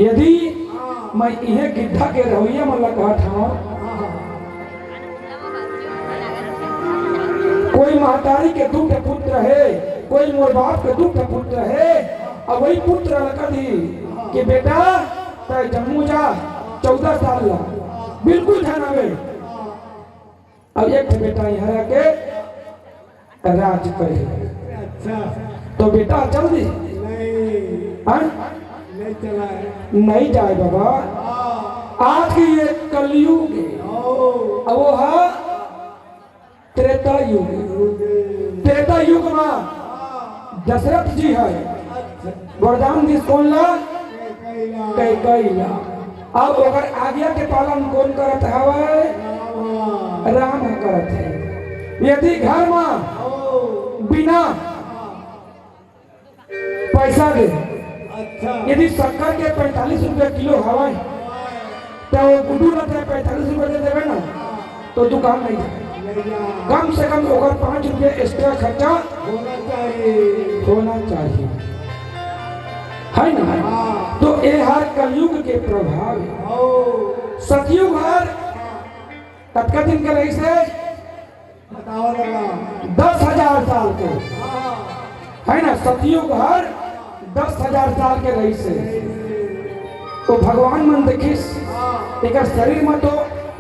यदि मैं इहे गिद्धा के रहवइया मन ला कहत हंव, कोई महतारी के दू ठे पुत्र हे, कोई मोर बाप के दू ठे पुत्र हे, अउ वही पुत्र ला कहि दिही कि बेटा, तैं जम्मू जा, चौदह साल ला, बिल्कुल झन आवे। अउ एक ठे बेटा इहाँ रह के राज करे। अच्छा। तो बेटा चल दी। नहीं। हाँ? नहीं चला है। नहीं जाए बाबा। हाँ। आज के ये कलयुग है। ओ। अब वो है त्रेता युग। त्रेता युग में दशरथ जी है। अच्छा। वरदान दिस कोन ला? कैकई ला। कैकई ला। अब ओकर आज्ञा के पालन कोन करत हवय? राम। राम ह करत हे। यदि घर म ओ। बिना पैसा दे, अच्छा। यदि शक्कर के पैंतालीस रुपया किलो हवय, त वो गुड्डू ला तैं पैंतालीस रुपया दे देबे ना, तो दुकान नहीं जाए। नहीं जाए। कम से कम ओकर पाँच रुपया extra खर्चा होना चाहिए। होना चाहिए। है ना? हाँ। तो ये हर कलयुग के प्रभाव है। ओ। सतयुग हर कतका दिन के रहिस हे? बताओ जरा। दस हजार साल के। हाँ। है ना? सतयुग हर दस हजार साल के रहिस हे। तो भगवान मन देखिस, हाँ। एकर शरीर में तो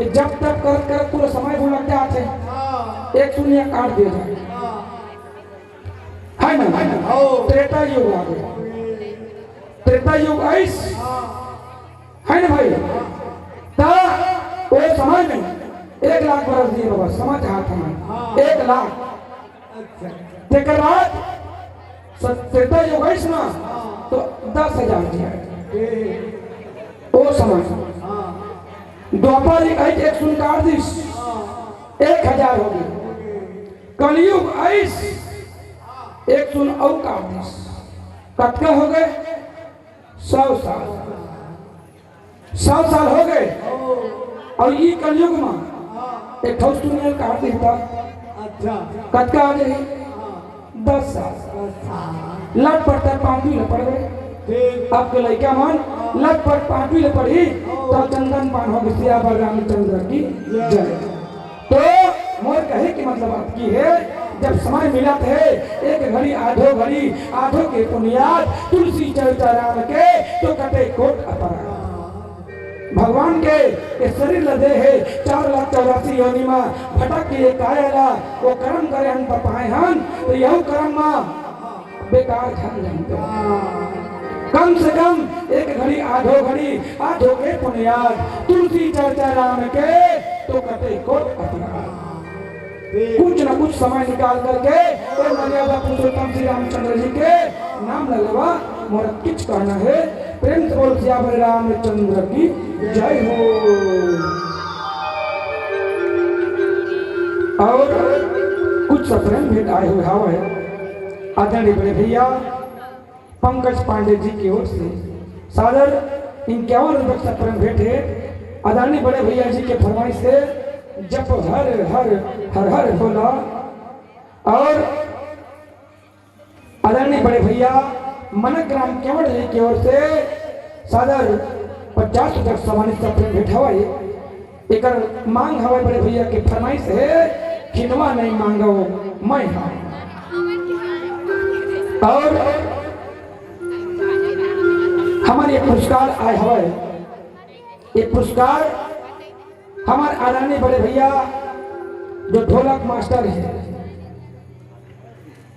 जप तप करत करत पूरा समय वो लग जात हे। हाँ। एक शून्य काट दिया जाए। हाँ। है ना? है ना? हाँ। त्रेता युग आ गया। त्रेता युग आइस। हाँ। है ना भाई? त ओ समय में एक लाख बरस दिए बाबा, समझ हाथ में। हाँ। एक लाख। अच्छा। तेकर बाद सत-, त्रेता युग आइस ना, हाँ। तो दस हजार दिया। ए। ओ समय। हाँ। द्वापर युग आइस, एक शून्य काट दिस। हाँ। एक हजार हो गए। कलयुग आइस, एक शून्य अउ काट दिस। कतका हो गए? सौ साल। सौ साल हो गए। अउ ई कलयुग में एक ठो शून्य काट देता। अच्छा। कतका आ जाही? दस साल। दस साल। लटपट तक पांचवी ले पड़ गए। ठीक। अब के लइका मन लटपट पांचवी ले पढ़ही, तो चंदन पान हो गए। सियावर रामचंद्र की जय। तो मोर कहे के मतलब अतकी हे, जब समय मिलत हे, एक घड़ी आधो घड़ी, आधो के पुनियाद, तुलसी चरित राम के, तो कटे कोट अपराध। भगवान के ये शरीर ल दे हे, चार लाख चौरासी योनि म भटक के ये काया ला वो करम करे हन, पाए हन, त यहू करम म बेकार झन जान दो। कम से कम एक घड़ी, आधो घड़ी, आधो के पुण्याद, तुलसी चर्चा राम के, तो कते को अपराध। कुछ ना कुछ समय निकाल करके और मर्यादा पुरुषोत्तम श्री रामचंद्र जी के नाम ल लेवा। मोर किच कहना हे, प्रेम से बोल सियावर रामचंद्र की जय हो। और कुछ सा प्रेम भेंट आए हुए हवय आदरणीय बड़े भैया पंकज पांडे जी की ओर से सादर इक्यावन रुपये का प्रेम भेंट हे। आदरणीय बड़े भैया जी के फरमाइश हे, जप हर हर हर हर भोला। और आदरणीय बड़े भैया मनक राम केवट जी की ओर से सादर पचास रुपये का सम्मानित का प्रेम भेंट हवय। एकर मांग हवय बड़े भैया के फरमाइश हे, खिनवा नहीं मांगो मैं हवं। और हमर ये पुरस्कार आए हवय, ये पुरस्कार हमर आदरणीय बड़े भैया जो ढोलक मास्टर हे,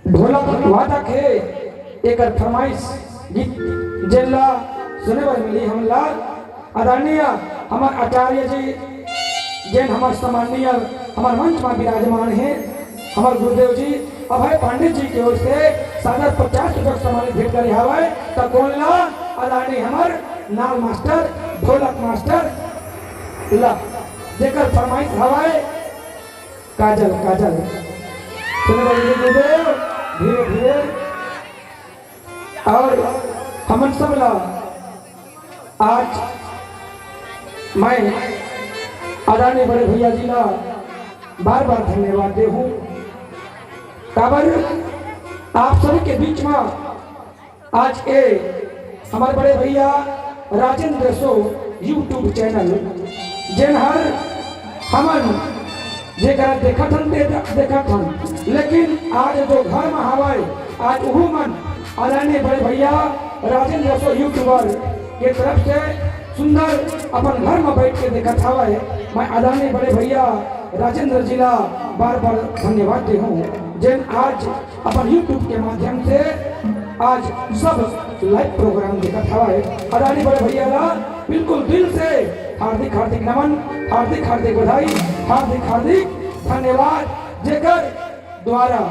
ढोलक वादक हे, एकर फरमाइश गीत जेन ला सुने बर मिली हमन ला। आदरणीय हमर आचार्य जी, जेन हमर सम्माननीय हमर मंच में विराजमान हे, हमर गुरुदेव जी अभय पांडे जी की ओर से सादर पचास रुपये सम्मानित भेंट करे हवय। त कोन ला? आदरणीय हमर नाल मास्टर, ढोलक मास्टर ला, जेकर फरमाइश हवय काजल काजल। सुने बर मिली गुरुदेव धीरे धीरे। और हमन सब ला आज मैं आदरणीय बड़े भैया जी ला बार बार धन्यवाद देहूं, काबर आप सभी के बीच में आज ए हमर बड़े भैया राजेंद्र सो YouTube चैनल, जेन हर हमन जेकरा देखत हन ते देखत हन, लेकिन आज जो घर में हवय, आज उहू मन आदरणीय बड़े भैया राजेंद्र सो यूट्यूबर के तरफ से सुंदर अपन घर में बैठ के देखत हवय। मैं आदरणीय बड़े भैया राजेंद्र जी ला बार बार धन्यवाद देहूं, जेन आज अपन YouTube के माध्यम से आज सब लाइव प्रोग्राम देखत हवय। आदरणीय बड़े भैया ला बिल्कुल दिल से हार्दिक हार्दिक नमन, हार्दिक हार्दिक बधाई, हार्दिक हार्दिक धन्यवाद, जेकर द्वारा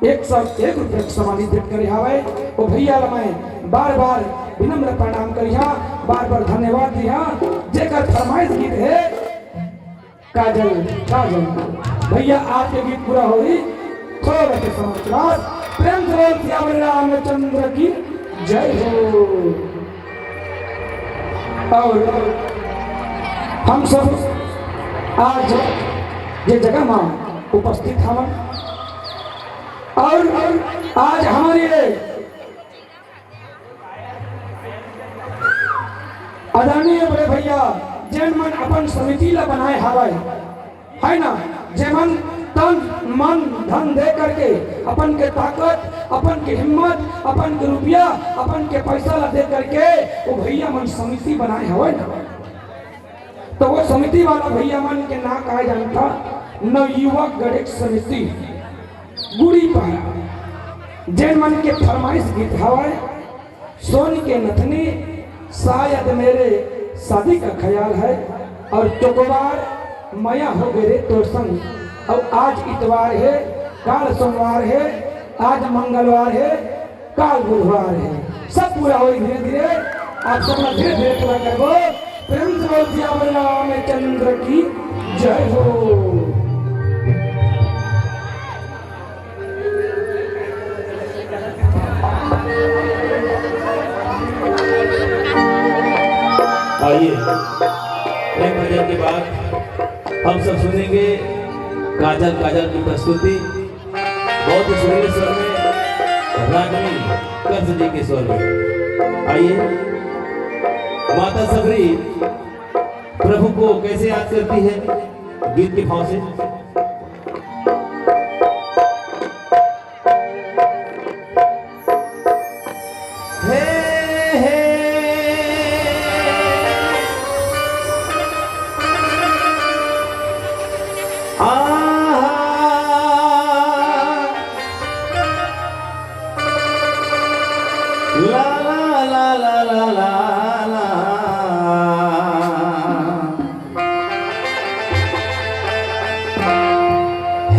एक सौ एक रुपये के सम्मानित भेंट करे हवय। ओ भैया ला मैं बार बार विनम्र प्रणाम करिहा, बार बार धन्यवाद दिहा, जेकर फरमाइश गीत हे काजल काजल। भैया, आपके गीत पूरा होही, थोड़ा के समाचार। प्रेम से बोल सियावर रामचंद्र की जय हो। और हम सब आज ये जगह में उपस्थित हवन और आज हमारे आदरणीय बड़े भैया, जेन मन अपन समिति ला बनाए हवय, है ना, जेमन तन मन धन दे करके, अपन के ताकत, अपन के हिम्मत, अपन के रुपया, अपन के पैसा ला दे करके वो भैया मन समिति बनाए हवय ना, तो वो समिति वाला भैया मन के ना काय जानता, नवयुवक गणेश समिति गुड़ी पारा, जेन मन के फरमाइश गीत हवय, सोन के नथनी, शायद मेरे शादी का ख्याल है, और चोकबार मया हो गए रे तोर संग। और आज इतवार है, काल सोमवार है, आज मंगलवार है, काल बुधवार है, सब पूरा होई धीरे धीरे। आप सब ना धीरे धीरे पूरा करबो। प्रेम से बोल सियावर रामचंद्र की जय हो। आइए, एक भजन के बाद हम सब सुनेंगे काजल काजल की प्रस्तुति, बहुत ही सुरीले स्वर में रागनी कंस जी के स्वर में। आइए, माता सबरी प्रभु को कैसे याद करती है, गीत के भाव से। हे, हे।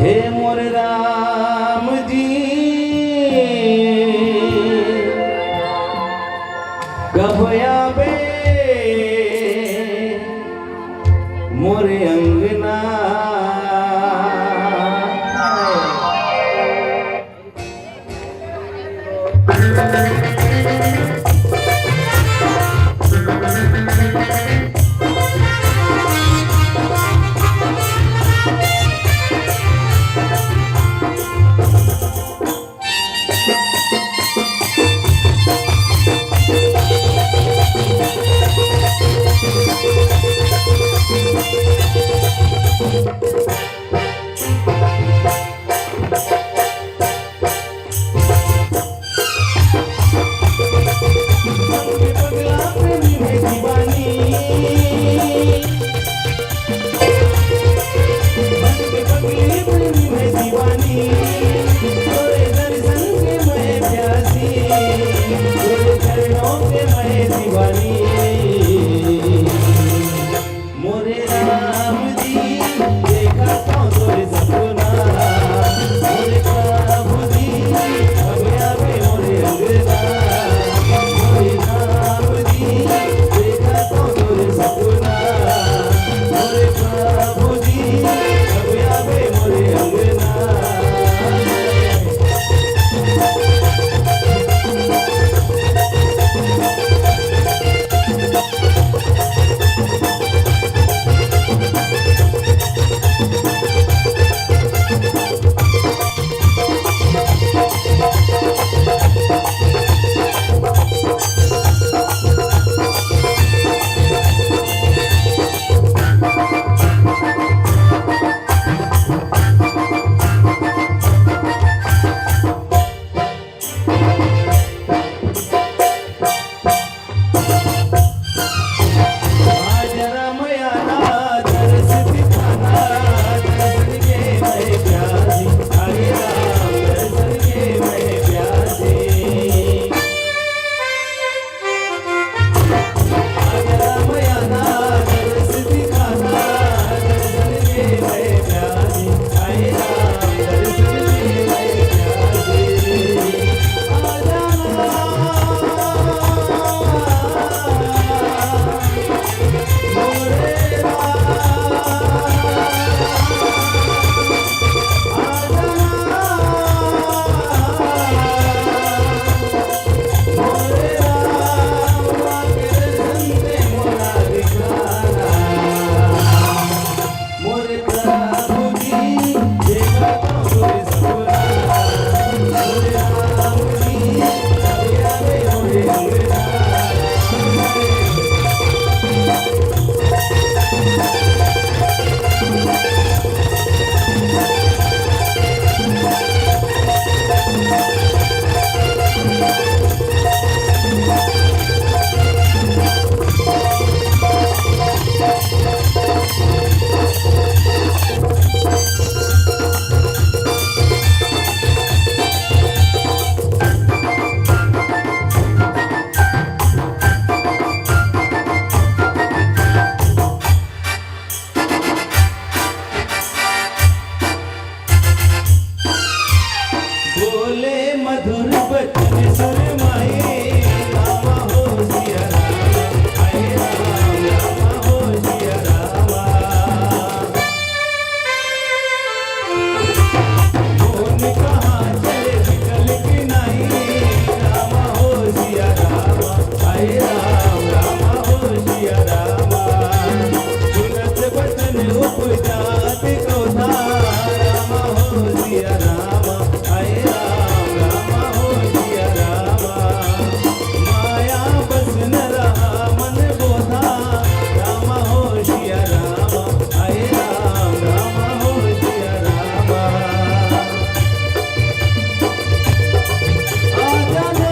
हे मोर राम जी, कब आबे मोर अंगना? मोरे राम जी, देखत हौं तोर सपना। मोरे प्रभु जी, अबे आबे मोरे अंगना। मोरे राम जी, देखत हौं तोर सपना। मोरे प्रभु जी, अबे आबे मोरे अंगना। बोले मधुर बचन सुरमाए, रामा हो सिया रामा, आए राम, रामा हो सिया रामा। कौन कहाँ चले निकल के नाई, रामा हो सिया रामा, आए राम, रामा हो सिया रामा। सुनत बचन उपजात क्रोधा, रामा हो सिया रामा, आए राम, रामा हो सिया रामा। माया बस न रहा मन बोधा, रामा हो सिया रामा, आए राम, रामा हो सिया रामा। आ जाना।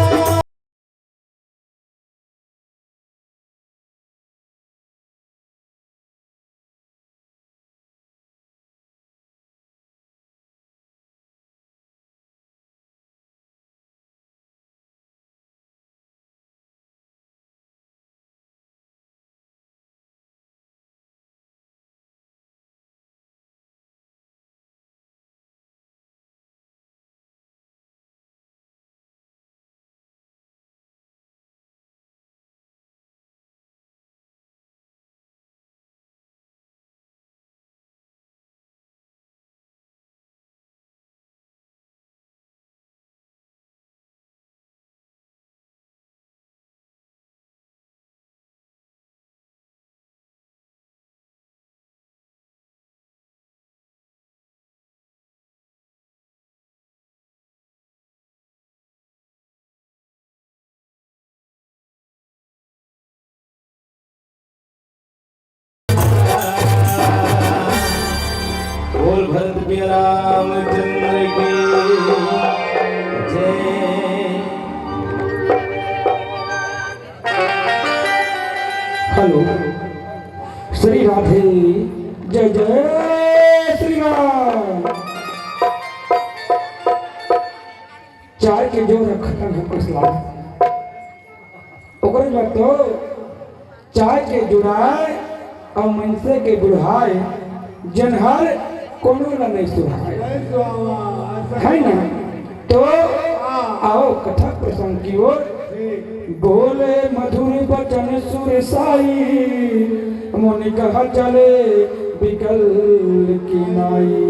भरत प्रिय रामचंद्र की जय। हेलो, श्री राधे, जय जय श्री राम। चाय के जोर ह खतम हो कस लागे। ओकरे बाद तो चाय के जुड़ाय अउ मनसे के बुढ़ाय, जेनहर कोनो ला नइ सुहाय। है ना? तो आओ कथा प्रसंग की ओर। बोले मधुर बचन सुर साई, मुनि कहा चले बिकल की नाई।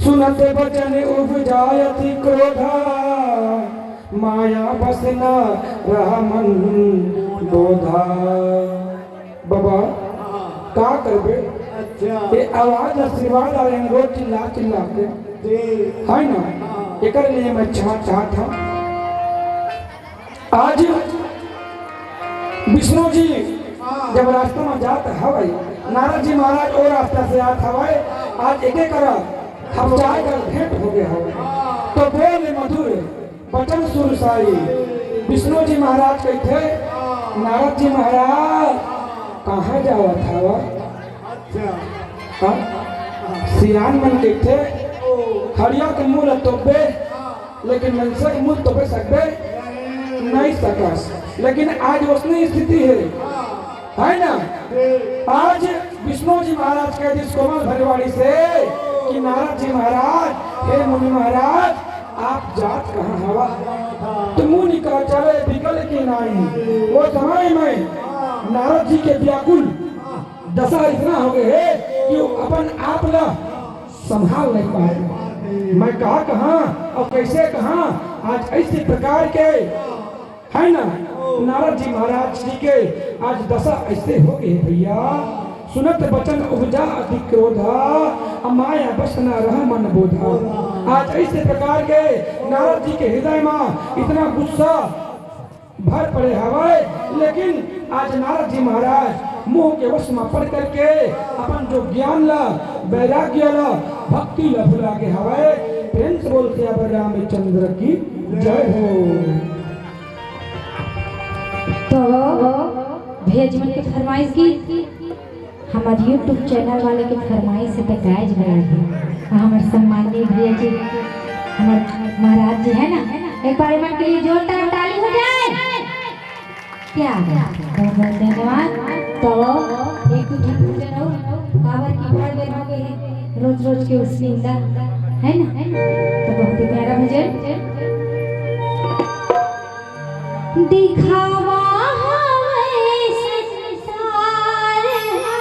सुनत बचन उपजाय अति क्रोधा, माया बस न रहा मन बोधा। बाबा, का करबे? अच्छा। ये आवाज आशीर्वाद आ रहे हैं रोज चिल्ला चिल्ला के। जी। है ना? हाँ। एकर लिए मैं चाह, चाहत हूँ। आज विष्णु जी जब रास्ता में जात हवय, नारद जी महाराज ओ रास्ता से आत हवय, आज एके करा हम चाय कर भेंट हो गए हवय। तो बोल मधुर बचन सुर साई, विष्णु जी महाराज कहिथे, नारद जी महाराज कहाँ जावत हवा? अच्छा। हाँ? सियान मन कहिथे, खड़िया के मुंह ल तोपबे, लेकिन मनसे के मुंह तोपे सकबे नहीं सकस। लेकिन आज ओसने स्थिति है, है ना? आज विष्णु जी महाराज कह दिस कोमल भरवाड़ी से कि नारद जी महाराज, हे मुनि महाराज, आप जात कहाँ हवा? तो मुनि कहा चले बिकल की नाई। वो समय में नारद जी के व्याकुल दशा इतना हो गए है कि वो अपन आप ला संभाल नहीं पाए। मैं कहा कहाँ और कैसे कहाँ आज ऐसे प्रकार के, है ना, नारद जी महाराज जी के आज दशा ऐसे हो गए भैया। सुनत बचन उपजा अति क्रोधा, अमाया बस न रह मन बोधा। आज ऐसे प्रकार के नारद जी के हृदय में इतना गुस्सा भर पड़े हवय, लेकिन आज नारद जी महाराज मोह के वश में पड़ करके अपन जो ज्ञान ला, वैराग्य ला, भक्ति ला भुला गे हवय। प्रेम से बोल सियावर रामचंद्र की जय हो। तो भैया जी मन के फरमाइश की हमर YouTube चैनल वाले के फरमाइश से तो गाय जी बना दी। और हमर सम्माननीय भैया जी, हमर महाराज जी है ना, एक बार एमन के लिए जोरदार ताली हो जाए। क्या बात है, बहुत बहुत धन्यवाद। तो एक दो ठन भजन और काबर की बड़ बेर हो गई है, रोज रोज के उस निंदा है ना, तो बहुत ही प्यारा भजन। दिखावा हवै संसार हा,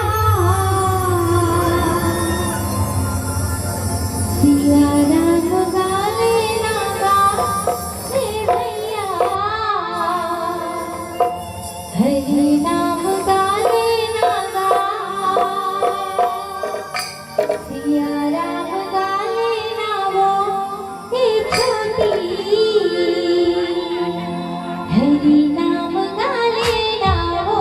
सिया राम गाले ना गावे भैया, हरि नाम गाले ना गावे। सिया राम गाले ना वो, हे छोटी, हरि नाम गाले ना वो।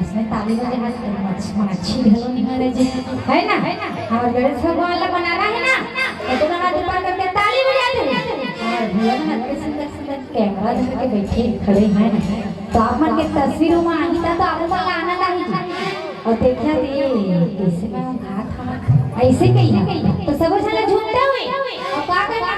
इसमें ताली बजे हाथ मच-, माछी घलो नहीं मारे जे, है ना? हमर गणेश भगवान ला बनाना है ना? तो तुम हाथ ऊपर करके ताली बजा दो। और भैया ना, इतने सुंदर सुंदर कैमरा धर के बैठे खड़े हैं ना। तो आप मन के तस्वीर में आही, त तो आप मन ला आनंद आही जी। अउ देखिया दे, कइसे मैं खात हवं। अइसे कही, तो सबो झन ला झूमते हुए। अउ का करना?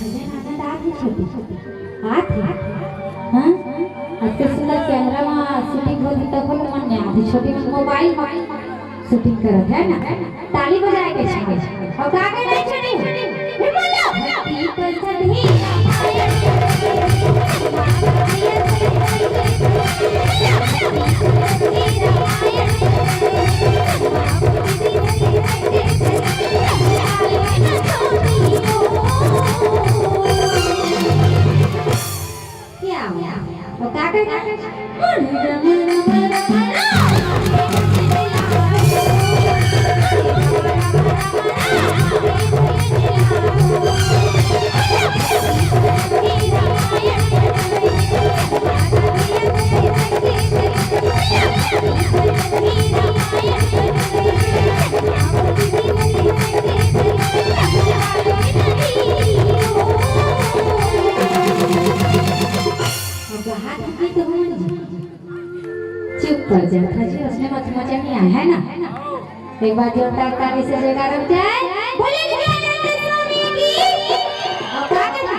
भजन आनंद आत हे छोटी, आत हे। हाँ? अतके सुंदर कैमरा मा शूटिंग होत हे, तब तो मन नइ आत हे। छोटी मन मोबाइल मा शूटिंग करत हे ना, ताली बजाए के छाए। अउ का कहना हे छोटी? फिर बोलो। क्या हुआ? वो का कहना? चुप कर जा, था जी, उसने मत मजा नहीं आया है ना। एक बार जोरदार ताली से जयकारा हो जाए। बोले नित्यानंद स्वामी की। अब क्या करना?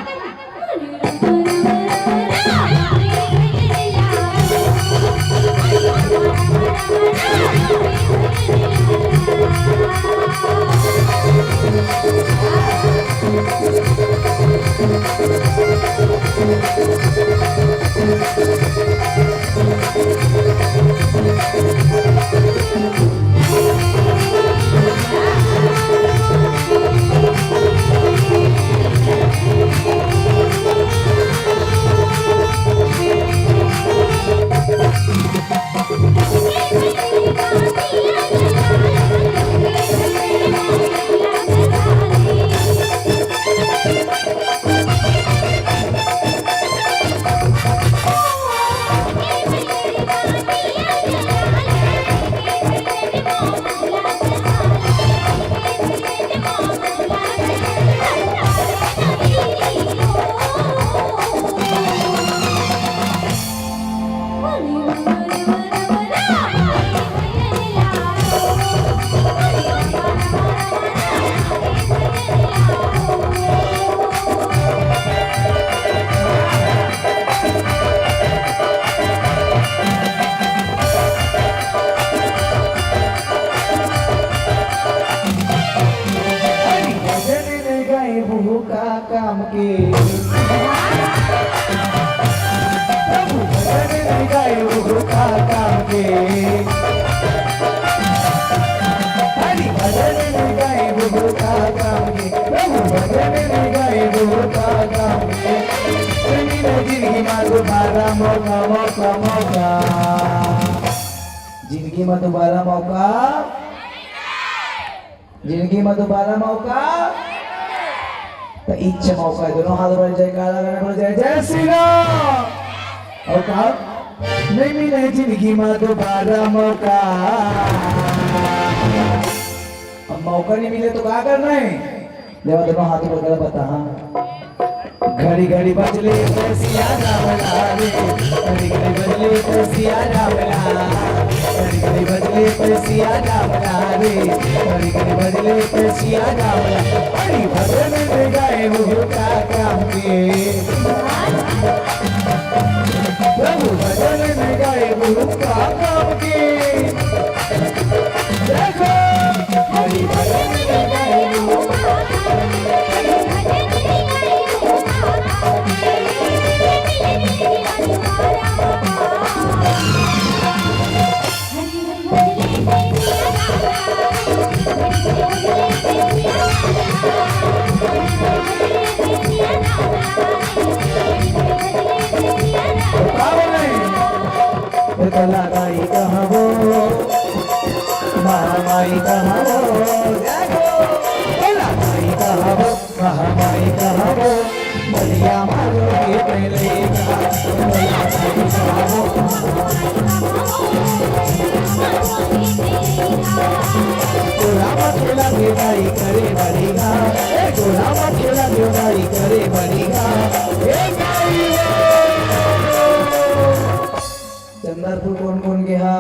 भजन न गाए वो का काम के। प्रभु भजन न गाए वो का काम के। हरि भजन न गाए वो का काम के। प्रभु भजन न गाए वो का काम के। प्रेमी ने जिंदगी मा दोबारा मौका, मौका, मौका। जिंदगी मा दोबारा मौका। जिंदगी में दोबारा मौका, तो इच्छा मौका है। दोनों हाथ बढ़ जाए, काला गाना बोल जाए, जय श्री राम। और कहा, नहीं मिले जिंदगी में दोबारा मौका। अब मौका नहीं मिले तो क्या करना है? जब दोनों हाथ ऊपर कर बता, हाँ। घड़ी घड़ी बजले पैसिया राम रे, घड़ी घड़ी बजले पैसिया राम रे, घड़ी घड़ी बजले पैसिया राम रे, घड़ी घड़ी बजले पैसिया राम रे। अरे भजन में गाए वो का काम के, प्रभु भजन में गाए वो का काम के। देखो, हरि भजन में गाए वो भोला माई कहाँ वो, महामाई कहाँ वो, जय हो। भोला माई कहाँ वो, महामाई कहाँ वो, बलिया मारो के पहले का। भोला माई कहाँ वो, महामाई कहाँ वो, तोला मथुरा के दाई करे बलिया, ए तोला मथुरा के दाई करे बलिया, ए दाई वो। चंदरपुर कोन कोन गे हा?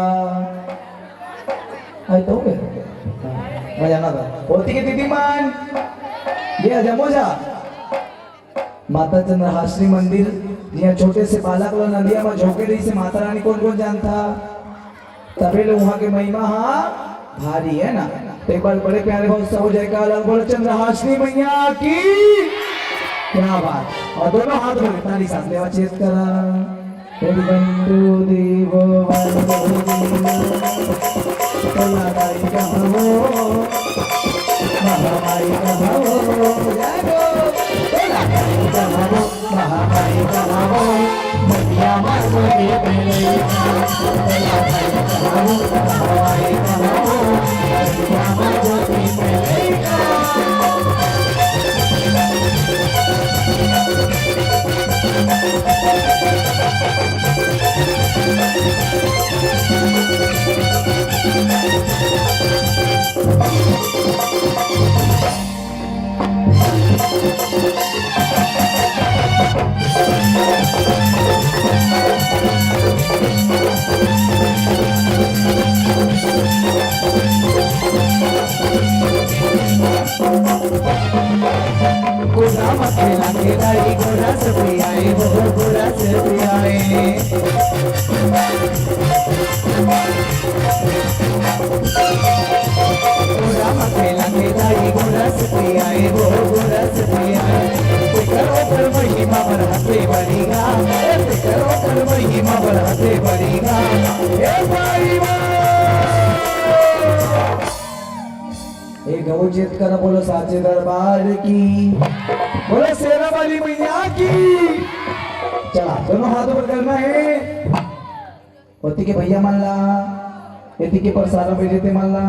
आई तो गे? हाँ, मजा ना था। होती के दीदी मान? ये जमो जा। माता चंद्रहासिनी मंदिर, जिहाँ छोटे से बालक ला नदिया में झोंके रही से माता रानी कोन कोन जानता? तबे ले वहाँ के महिमा हा भारी है ना। तो एक बार बड़े प्यारे भाव से हो जाएगा, अलग बोलो चंद्रहासिनी मैया की। क्या बात। और दोनों हाथ में ताली साथ लेवा चेत करा। बंधु देवो बंधु देवो, तोला दाई कहवो, महामाई कहवो, जागो, तोला दाई कहवो, महामाई कहवो, बतिया मारो के बेलैया, तोला दाई कहवो, महामाई कहवो, बतिया मारो के बेलैया। गोरा मथेला के दाई गोरा से पियाए, वो गोरा से पियाए। गोरा मथेला के दाई गोरा से पियाए, वो गोरा से पियाए। तेकर ओकर महिमा बढ़ते बढ़ेगा, ए, तेकर ओकर महिमा बढ़ते बढ़ेगा। ए भाई वाह। एक गौ चेत करा, बोलो साचे दरबार की, बोलो शेरा वाली मैया की। चला, दोनों हाथ ऊपर करना है। ओती के भैया मन ला, एती के प्रसाद भेजे ते मन ला,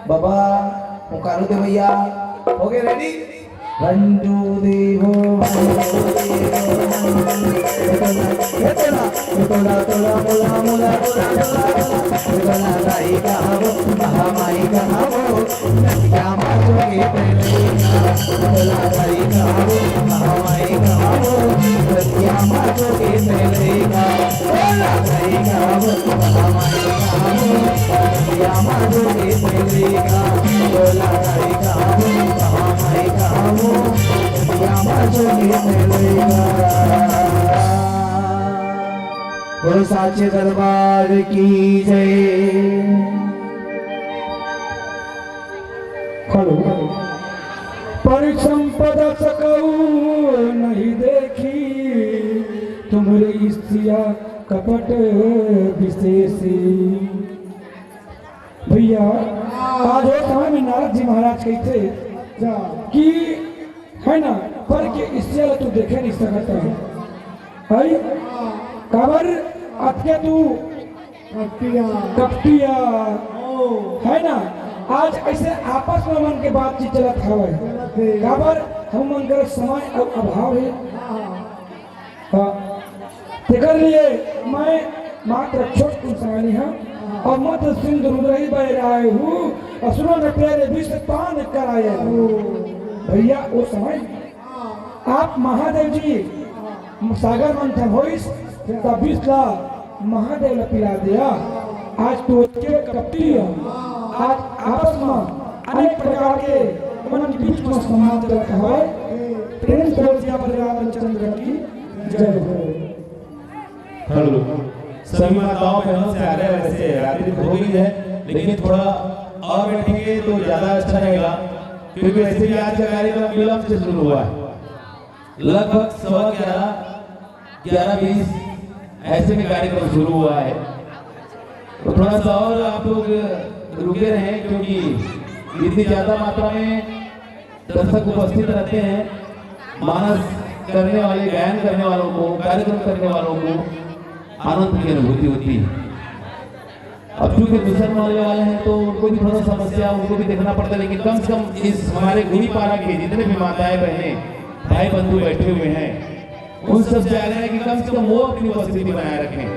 बाबा, पुकारो दे भैया। हो गए ready? बंधु देवो, बंधु देवो, बंधु देवो। ये तोला, ये तोला, तोला, तोला, मोला, मोला, तोला, तोला, तोला। ये तोला, दाई कहावो, महामाई कहावो, नदिया माँ जोगे पहले का। तोला, दाई कहावो, महामाई कहावो, नदिया माँ जोगे पहले का। तोला, दाई कहावो, महामाई कहावो, नदिया माँ जोगे पहले का। तोला, दाई कहावो, महामाई कहावो, बोलो साचे दरबार की जय। हेलो। पर संपदा सकऊ नहीं देखी, तुम्हरे ईर्ष्या कपट विशेषी। भैया, आज वो समय में नारद जी महाराज कहते कि है ना, पर के ईर्ष्या ला तू देखे नहीं सकता है, है? काबर अतके तू कपटिया। कपटिया, ओ। है ना? आज ऐसे आपस में मन के बातचीत चलत हवय। काबर हम मन कर समय अउ अभाव हे। हाँ। तेकर लिए मैं मात्र छोट कुन समय नहीं हूँ और मत सिंधु रुद्रही बह रहे हूँ और सुनो न प्यारे विष पान कराए हूँ। भैया वो समय आप महादेव जी सागर मंथन होइस, त विष ला महादेव ला पिला दिया। आज तो के कपटी है। आज आपस में अनेक प्रकार के मन के बीच में संवाद चलत हवय। प्रेम से बोल दिया बलराम चंद्र की जय हो। हेलो, सभी माताओं बहनों से आग्रह है, वैसे रात्रि हो गई है, लेकिन थोड़ा और बैठेंगे तो ज्यादा अच्छा रहेगा, क्योंकि वैसे भी आज का कार्यक्रम विलंब से शुरू हुआ है। लगभग सवा ग्यारह, ग्यारह बीस ऐसे में कार्यक्रम शुरू हुआ है। तो थोड़ा सा और आप लोग रुके रहें, क्योंकि इतनी ज्यादा मात्रा में दर्शक उपस्थित रहते हैं। मानस करने वाले, गायन करने वालों को, कार्यक्रम करने वालों को आनंद की अनुभूति होती है। अब चूंकि दूसर मोहल्ले वाले हैं, तो उनको भी थोड़ा समस्या, उनको भी देखना पड़ता है, लेकिन कम से कम इस हमारे गुड़ी पारा के जितने भी माताएं, बहनें, भाई, बंधु बैठे हुए हैं, उन सब से आग्रह है कि कम से कम वो अपनी उपस्थिति बनाए रखें।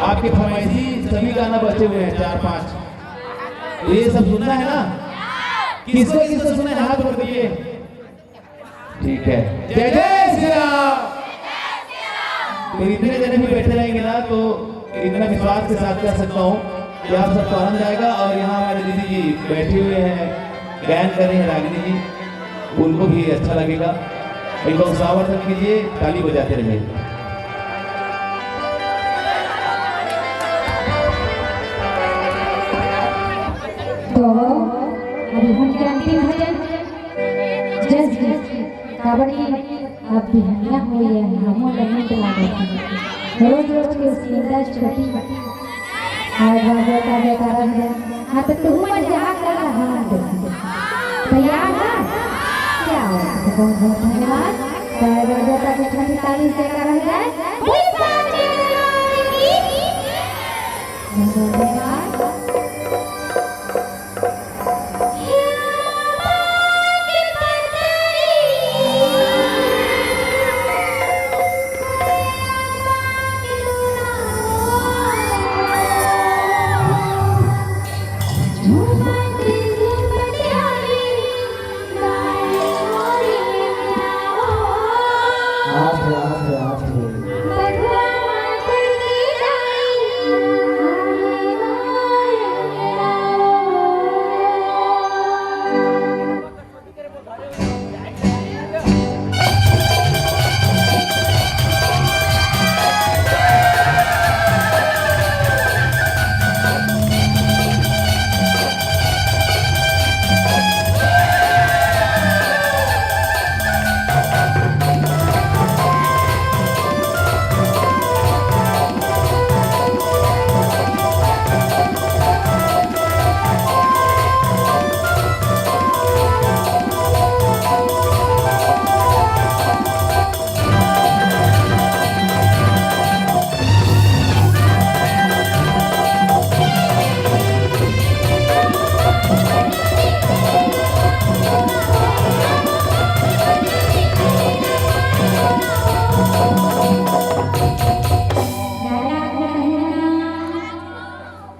आपके फरमाइशी सभी गाना बचे हुए हैं, चार पांच, तो ये सब सुनना है ना? किसको किसको सुनना है, हाथ उठा दीजिए। ठीक है, जय जय श्री राम। तो इतने जने भी बैठे रहेंगे ना, तो इतना विश्वास के साथ कह सकता हूँ कि आप सबको आनंद आएगा। और यहाँ हमारे दीदी जी बैठे हुए हैं, गायन कर रही हैं रागिनी जी, उनको भी अच्छा लगेगा। एक बार उत्साहवर्धन कीजिए, ताली बजाते रहिए। तो अभी हम के अंतिम भजन जस जस काबर कि अब बिहनिया होई हे, हमो ल नींद लागत हे। रोज रोज के उसिंदा छोटी। आज बाबा का बेटा रह गया। हाँ, तो तुम मत जहाँ कर रहा हम देख। तैयार ना? क्या हो? तो बहुत बहुत धन्यवाद। तो आज बाबा का छोटी ताली से कर रह गए। पुष्पांजलि की। धन्यवाद।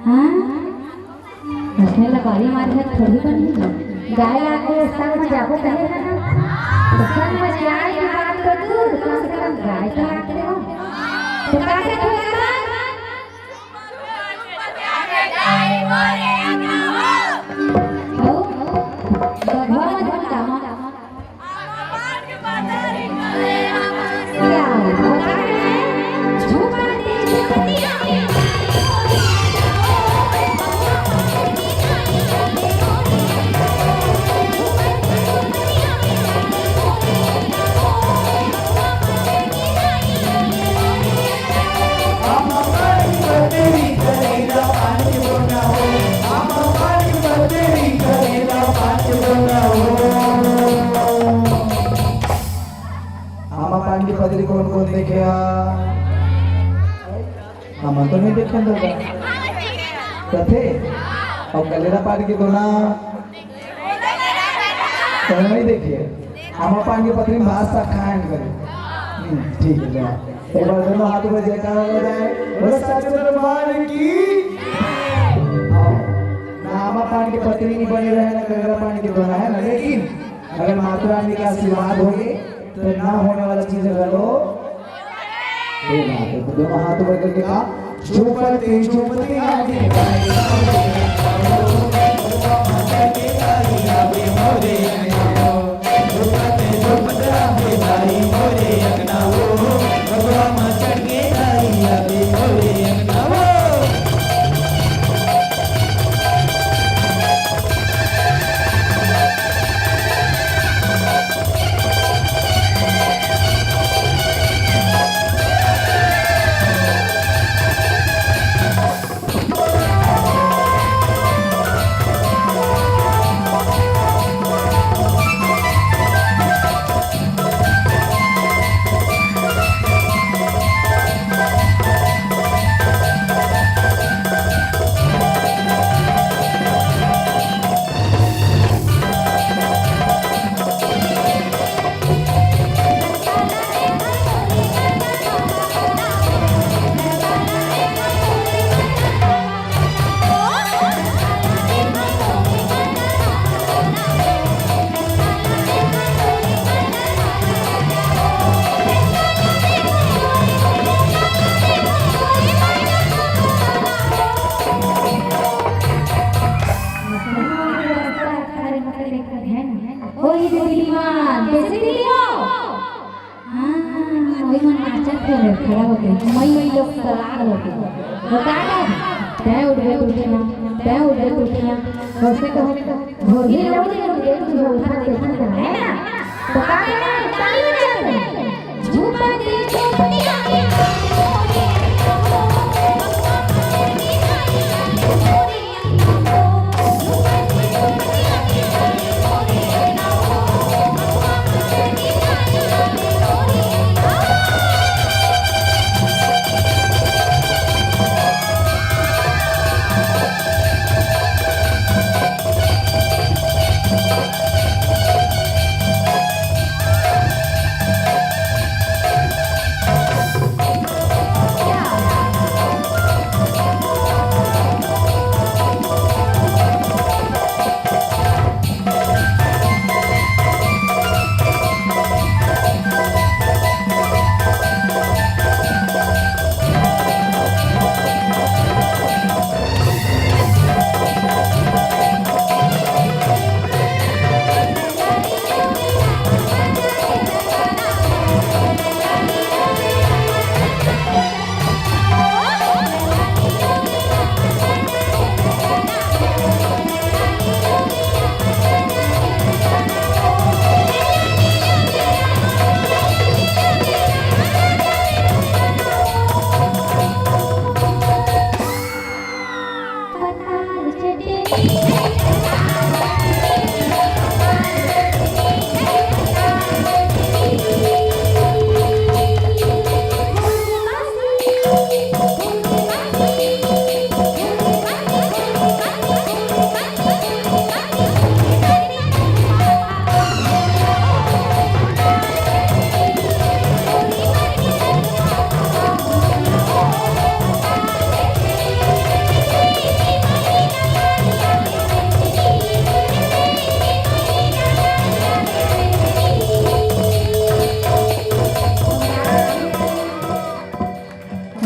हाँ? उसने लबारी मारी है, थोड़ी बनी है। गाय आके संग में जाबो कहे है ना? तो संग में जाए की बात तो दूर, कम से कम गाय तो आके हो। तो कैसे थोड़ा सा? हो? बघवा मत बताओ। आमा पान के पतरी कोन कोन देखे हा? हमन तो नहीं देखे दादा। कथे? अउ कलेरा पान के दोना तो नहीं देखिए, आमा पान के पतरी में भात साग खाए नहीं करी। हम्म, ठीक है, चलो। एक बार दोनों हाथों में जयकारा हो जाए, बोलो सच्चे दरबार की। आओ। ना आमा पान के पतरी नहीं बनी रहे, ना कलेरा पान के दोना है ना, लेकिन अगर माता रानी का आशीर्वाद होगे तो ना होने वाला चीज घलो। ये बात है, तो दोनों हाथ ऊपर करके कहा, झूमते झूमते आगे। ओही दीदी मान, कैसे दीदी हो? हाँ, वही मन नाचत हे रे, खड़ा होके, मई वही लोग सलार होके। वो का है? तै उठ गए टूटिया, तै उठ गए टूटिया। वैसे तो हम भोगी लोग नहीं उठ गए, कुछ उठा के उठा के, है ना? तो का है? ताली बजा दे। झूमते झूमते आगे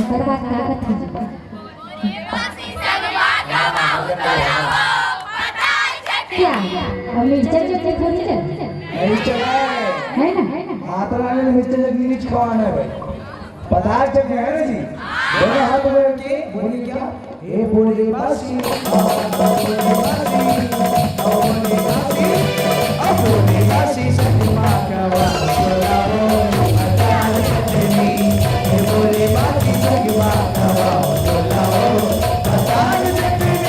ओकर बाद का कथे? क्या? अब मिर्चा चटनी थोड़ी चल? नहीं चला है। है ना? माता रानी ने मिर्चा चटनी नहीं खवाना है भाई। पता चल गया है ना जी? दोनों हाथ में रख के बोली क्या? ए बोले बासी, बोले बासी, बोले बासी, बोले बासी, सतमा का वाला बोलाओ, अकाल कटनी। ए बोले बासी, सतमा का वाला बोलाओ, अकाल कटनी।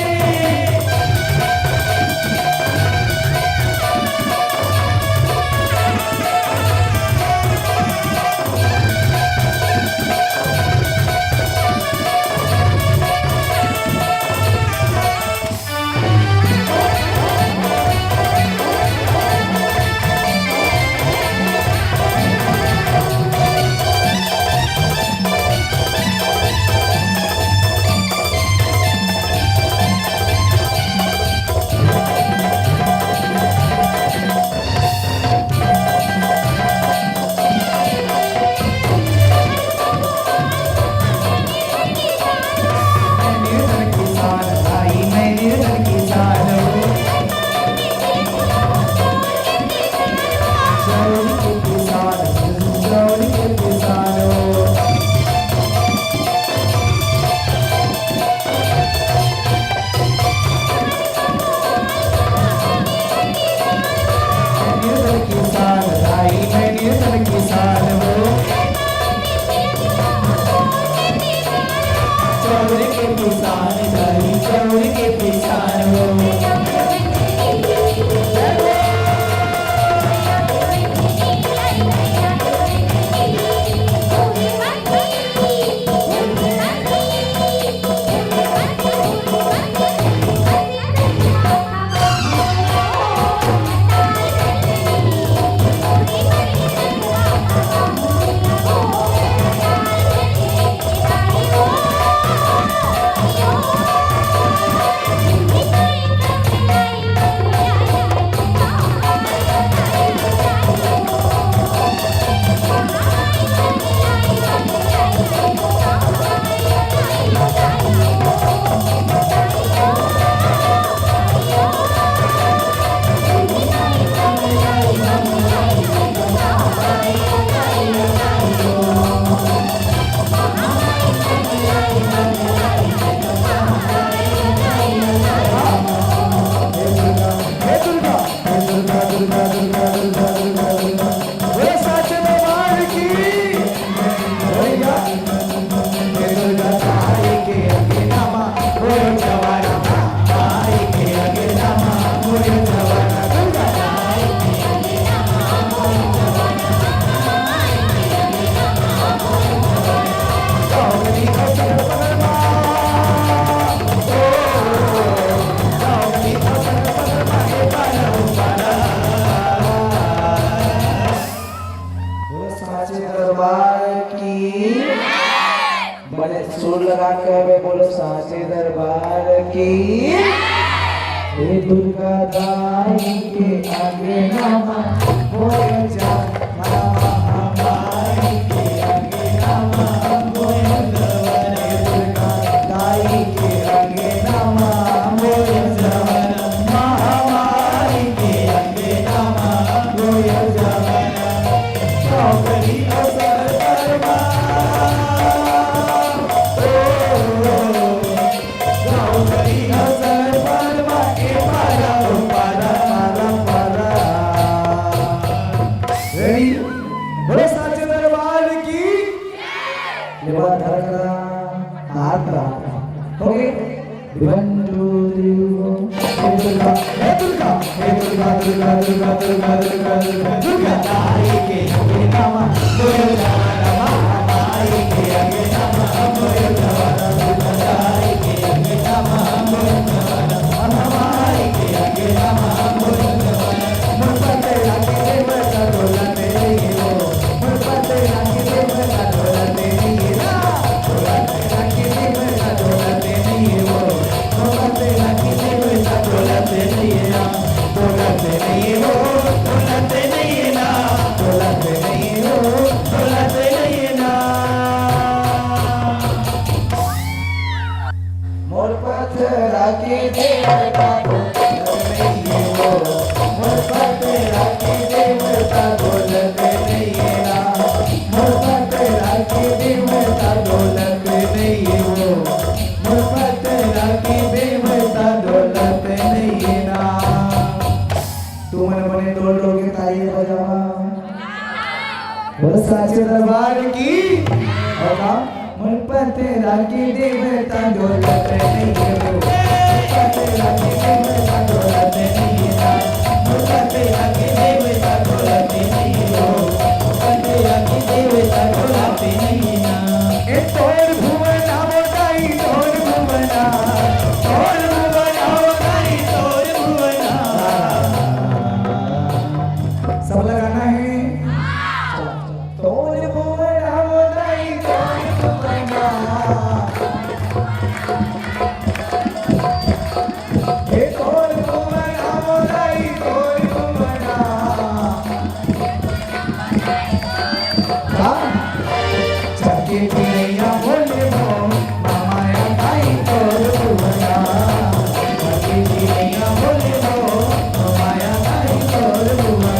दाई के अंगना मा होय जा, मामा हमारी के अंगना मा होय जा, रे दुर्गा दाई के अंगना मा होय जा, मामा हमारी के अंगना मा होय जा। चौकड़ी असर करवा, ओ, ओ, ओ। Ready? बोलो साचे दरबार की। ये बात धर करा, हाथ रहा। OK? One, two, three, four. हे दुर्गा, हे दुर्गा, हे दुर्गा, दुर्गा, दुर्गा, दुर्गा, दुर्गा, दुर्गा, दुर्गा, तारी के, हे नामा, दुर्गा, नामा, तारी के, हे नामा, दुर्गा, दुर्गा, तारी के, हे नामा, दुर्गा, मोर पथरा के देवता बोलत नइये वो, मोर पथरा के देवता बोलत नइये ना, मोर पथरा के देवता बोलत नइये वो, मोर पथरा के देवता बोलत नइये ना। तुमन बने डोल डोल के ताली बजावा। बोलो साचे दरबार की। और का? मोर पथरा के देवता डोलत नइये वो। मोर पथरा के देवता डोलत नइये ना। मोर पथरा के देवता डोलत नइये वो। मोर पथरा के देवता डोलत नइये ना। ए तोर भुवना वो दाई, तोर भुवना, तोर भुवना वो दाई, तोर भुवना। सब लगाना है। चलो। तोर भुवना वो दाई, तोर भुवना। हे तोर भुवना वो दाई, तोर भुवना। हाँ? जाके चिड़ैया बोले वो, माया दाई तोर भुवना। जाके चिड़ैया बोले वो, माया दाई तोर भुवना।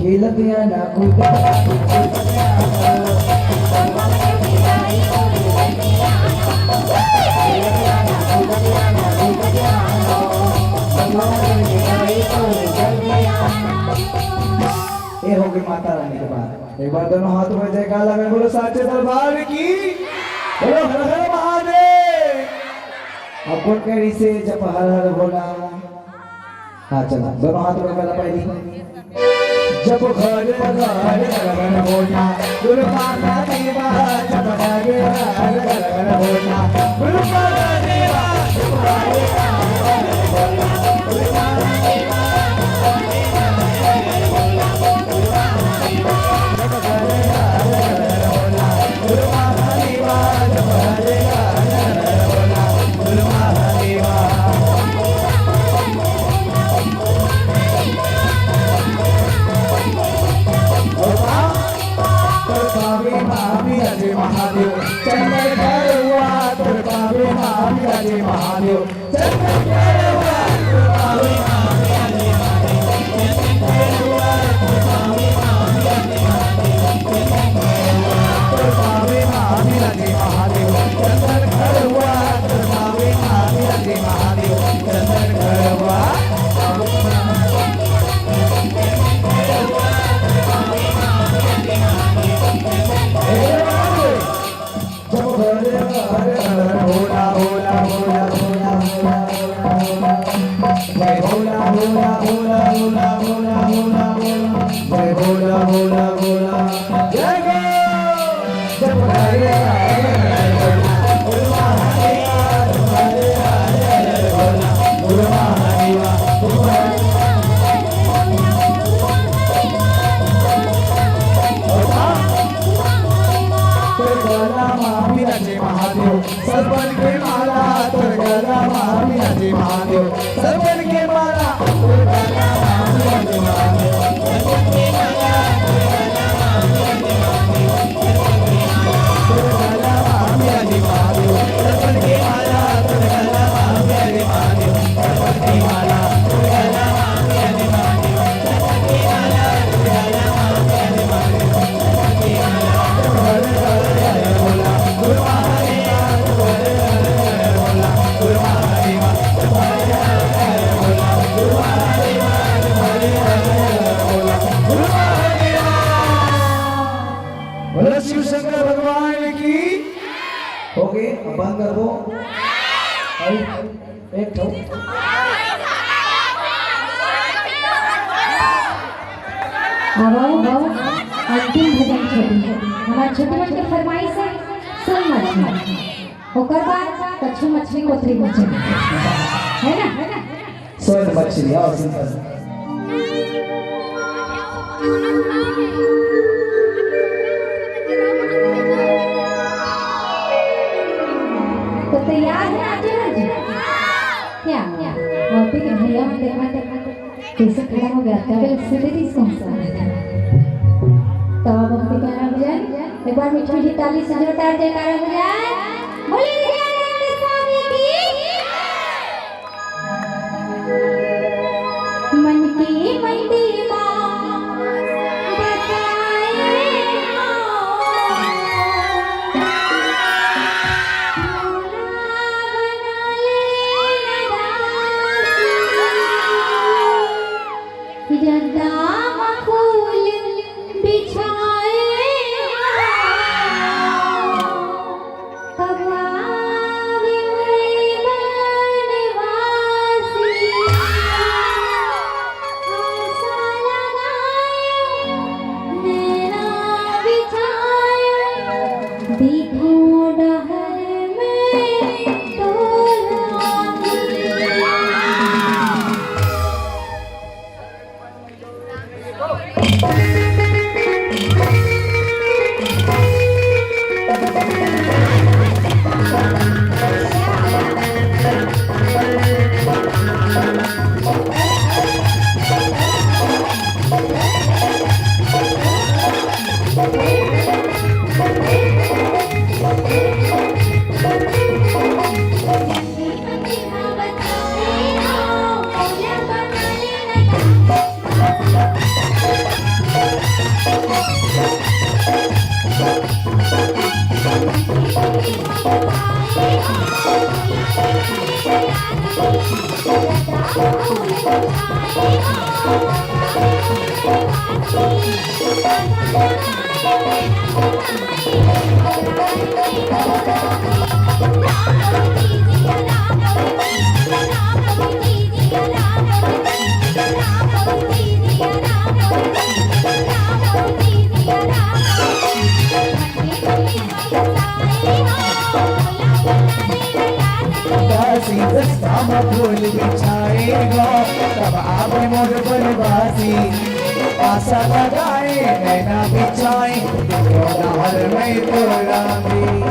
खेलत या ना कूदत। ये हो गई माता रानी के बात। एक बार दोनों हाथों में जयकार लगा, बोलो साचे दरबार की, बोलो हर हर महादेव। अब कोन कह रही से जब हर हर बोला? हाँ, चला, दोनों हाथ में पहला पहली। जब घर घर गरगन होना, दुर्गा देवा, जब घर घर गरगन होना, दुर्गा देवा, जब घर घर गरगन होना, दुर्गा देवा, जब घर घर गरगन होना, दुर्गा देवा, जब घर घर गरगन होना, दुर्गा देवा। तोर पावे माँ बिराजे महादेव, चंदन घरवा। तोर पावे माँ बिराजे महादेव, चंदन घरवा। तोर पावे माँ बिराजे महादेव, चंदन घरवा। तोर पावे माँ बिराजे महादेव, चंदन घरवा। तोर पावे माँ बिराजे महादेव, चंदन घरवा। तोर पावे माँ बिराजे महादेव, चंदन घरवा। तोर गला मा बिराजे महादेव, सरपन के माला। तोर गला मा बिराजे महादेव, सरपन के माला। तोर गला मा बिराजे महादेव, सरपन के माला। तोर गला मा बिराजे महादेव, सरपन के माला। तोर गला मा बिराजे महादेव, सरपन के माला। तोर गला मा बिराजे महादेव, सरपन के माला। तोर गला मा बिराजे महादेव, बोलो शिव शंकर भगवान की। हो गए, अब बंद कर दो। अरे, एक ठो। अब आओ, आओ, अंतिम भजन छोटी। हमार छोटी मन के फरमाइश है, सोन मछली। ओकर बाद कच्ची मछली, कोतरी मछली। है ना? सोन मछली, आओ, सिंपल। तो तैयार है नाचे वाली? क्या? और भी भैया, हम देखा, देखा, देखा। कैसे खड़ा हो गया? क्या बोले? Celebrity कौन सा? तो अब हम प्यारा भजन, एक बार मीठी मीठी ताली से जोरदार जयकारा हो जाए। बोले विजयानंद स्वामी की। मन की मंदिर माँ बताए हो। जगदम्बा फूल बिछाए, कब आवे मोरे बनवासी। आशा लगाए, नैना बिछाए, देखो डहर में तोला। दासी दस्ता म फूल बिछाएगा, तब आवे मोर बनवासी। आशा लगाए, नैना बिछाए, देखो ना हर मैं तोरा भी।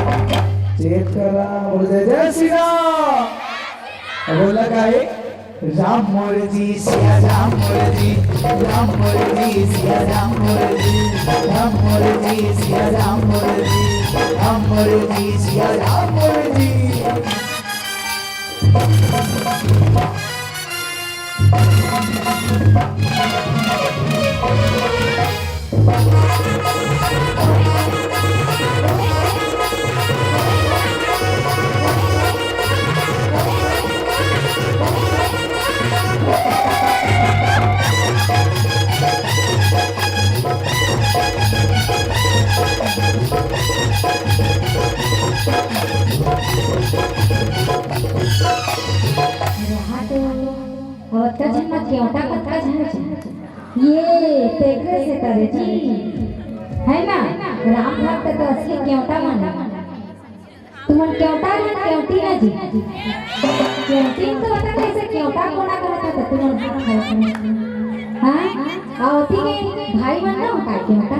चेत करा, बोल जय जय श्री राम। अब बोला का है? राम मोर जी, सिया राम मोर जी, राम मोर जी, सिया राम मोर जी, राम मोर जी, सिया राम मोर जी, राम मोर जी, सिया राम मोर जी। रहा तो अब अतका झन म केवटा कतका झन हे। ये तेकरे से करे जी, है ना? राम भक्त तो असली केवटा मन। तुमन केवटा मन, केवटी ना जी। केवटी तो बता कैसे केवटा कोना करत हे तो तुमन। हाँ? अउ ओती के भाई मन ना होता केवटा।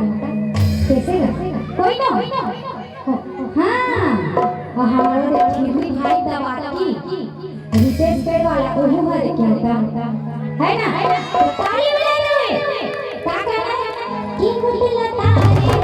कैसे ना? कोई ना। हाँ, अउ हमरो दे खिरनी भाई दबाती, रितेश पेड़ वाला, ओहू हरे केवटा, है ना? तो ताली बजा दो रे। का कहना है? कि कुटिल तारे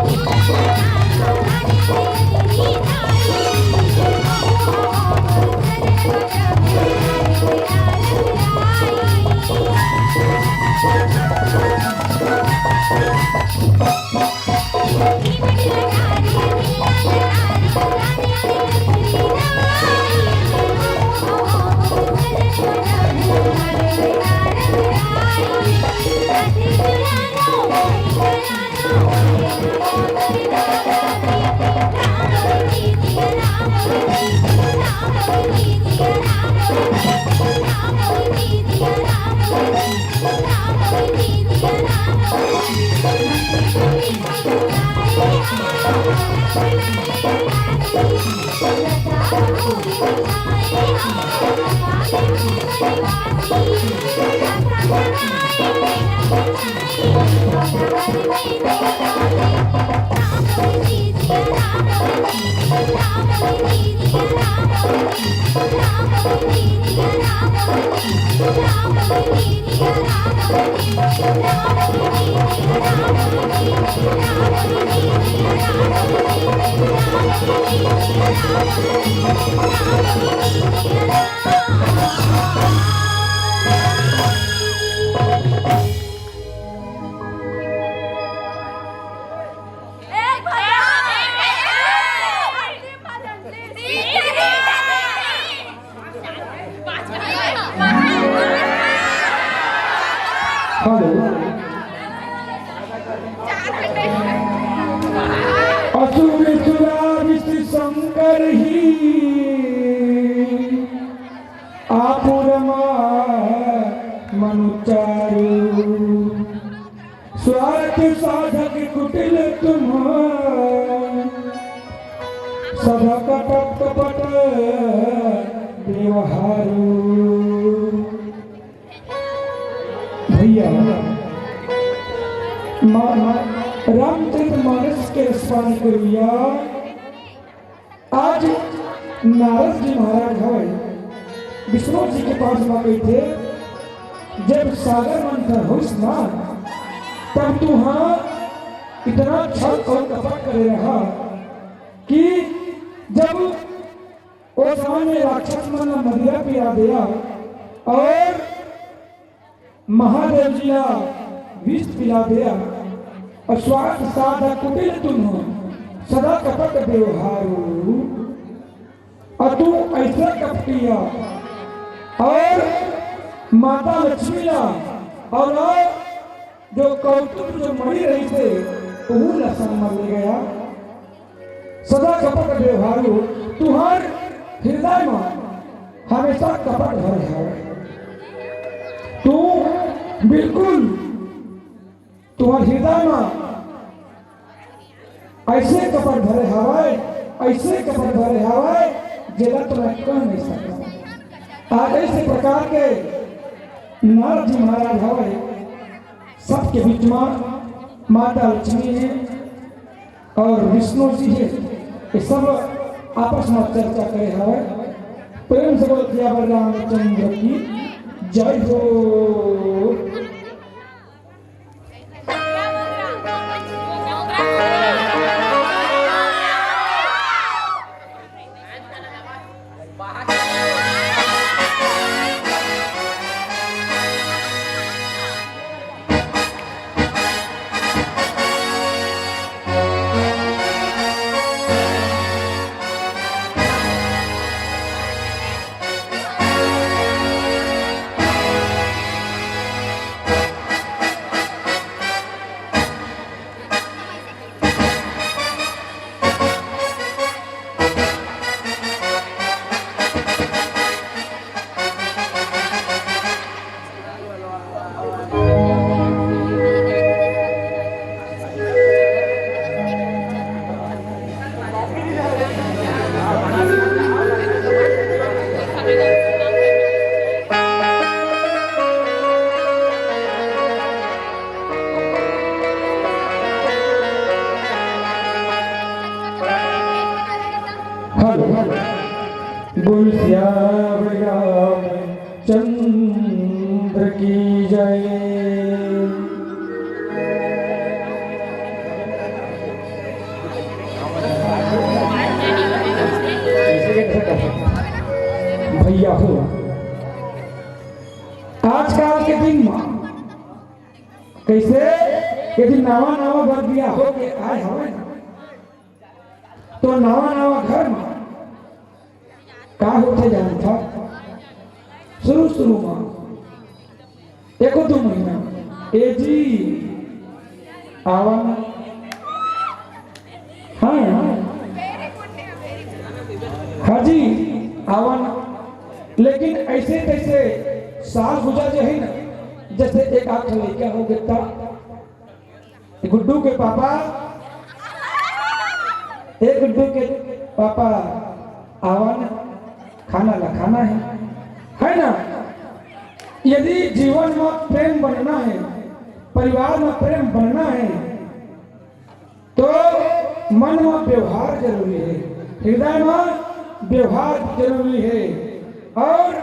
हेलो। असुर सुरारिस शंकर ही आपुरमा मनुचारू। स्वार्थ साधक कुटिल तुम, सदा कपट कपट व्यवहारू। भैया, मा-, मा-, रामचरित मानस के रसपानी करिया। आज नारद जी महाराज हवय, विष्णु जी के पास म कहिथे, "जब सागर मंथन होइस ना, तब तुहा इतना छल अउ कपट करे रहा कि जब ओ समय में राक्षस मन ला मदिरा पिला देया अउ महादेव जी ला विष पिला देया अउ स्वार्थ साधक कुटिल तुम, सदा कपट व्यवहारू।" अउ तू ऐसा कपटिया अउ माता लक्ष्मी ला और जो कौतुक जो मणि रहिस हे, ओहू ला संग म ले गया। सदा कपट व्यवहारू, तुंहर हृदय म हमेशा कपट भरे हवय। तू बिल्कुल, तुंहर हृदय म अइसे कपट भरे हवय, अइसे कपट भरे हवय, जेला तो मैं कह नहीं सकता। आज अइसे प्रकार के नारद जी महाराज हवय, सबके बीच म माता लक्ष्मी हे और विष्णु जी हे, ये सब आपस म चर्चा करे हवय। प्रेम से बोल सियावर रामचंद्र की जय हो। Hello, hello. बोल सियावर रामचंद्र की जय। भैया हो, आजकल के दिन म कइसे, यदि नवा नवा बर बिहा होके आए हवय ना, तो नवा नवा घर म का होथे जानथव? शुरू शुरू म एको दू महीना, "ए जी, आवा ना।" हाँ, हाँ। "हाँ जी, आवा ना।" लेकिन अइसे तइसे साल गुजर जाही ना, जइसे एक आध लइका हो गे त गुड्डू के पापा, ए गुड्डू के पापा, आवा ना, खाना ला खाना हे, है ना? यदि जीवन म प्रेम बनना हे, परिवार म प्रेम बनना हे, तो मन म व्यवहार जरूरी हे, हृदय म व्यवहार जरूरी हे। और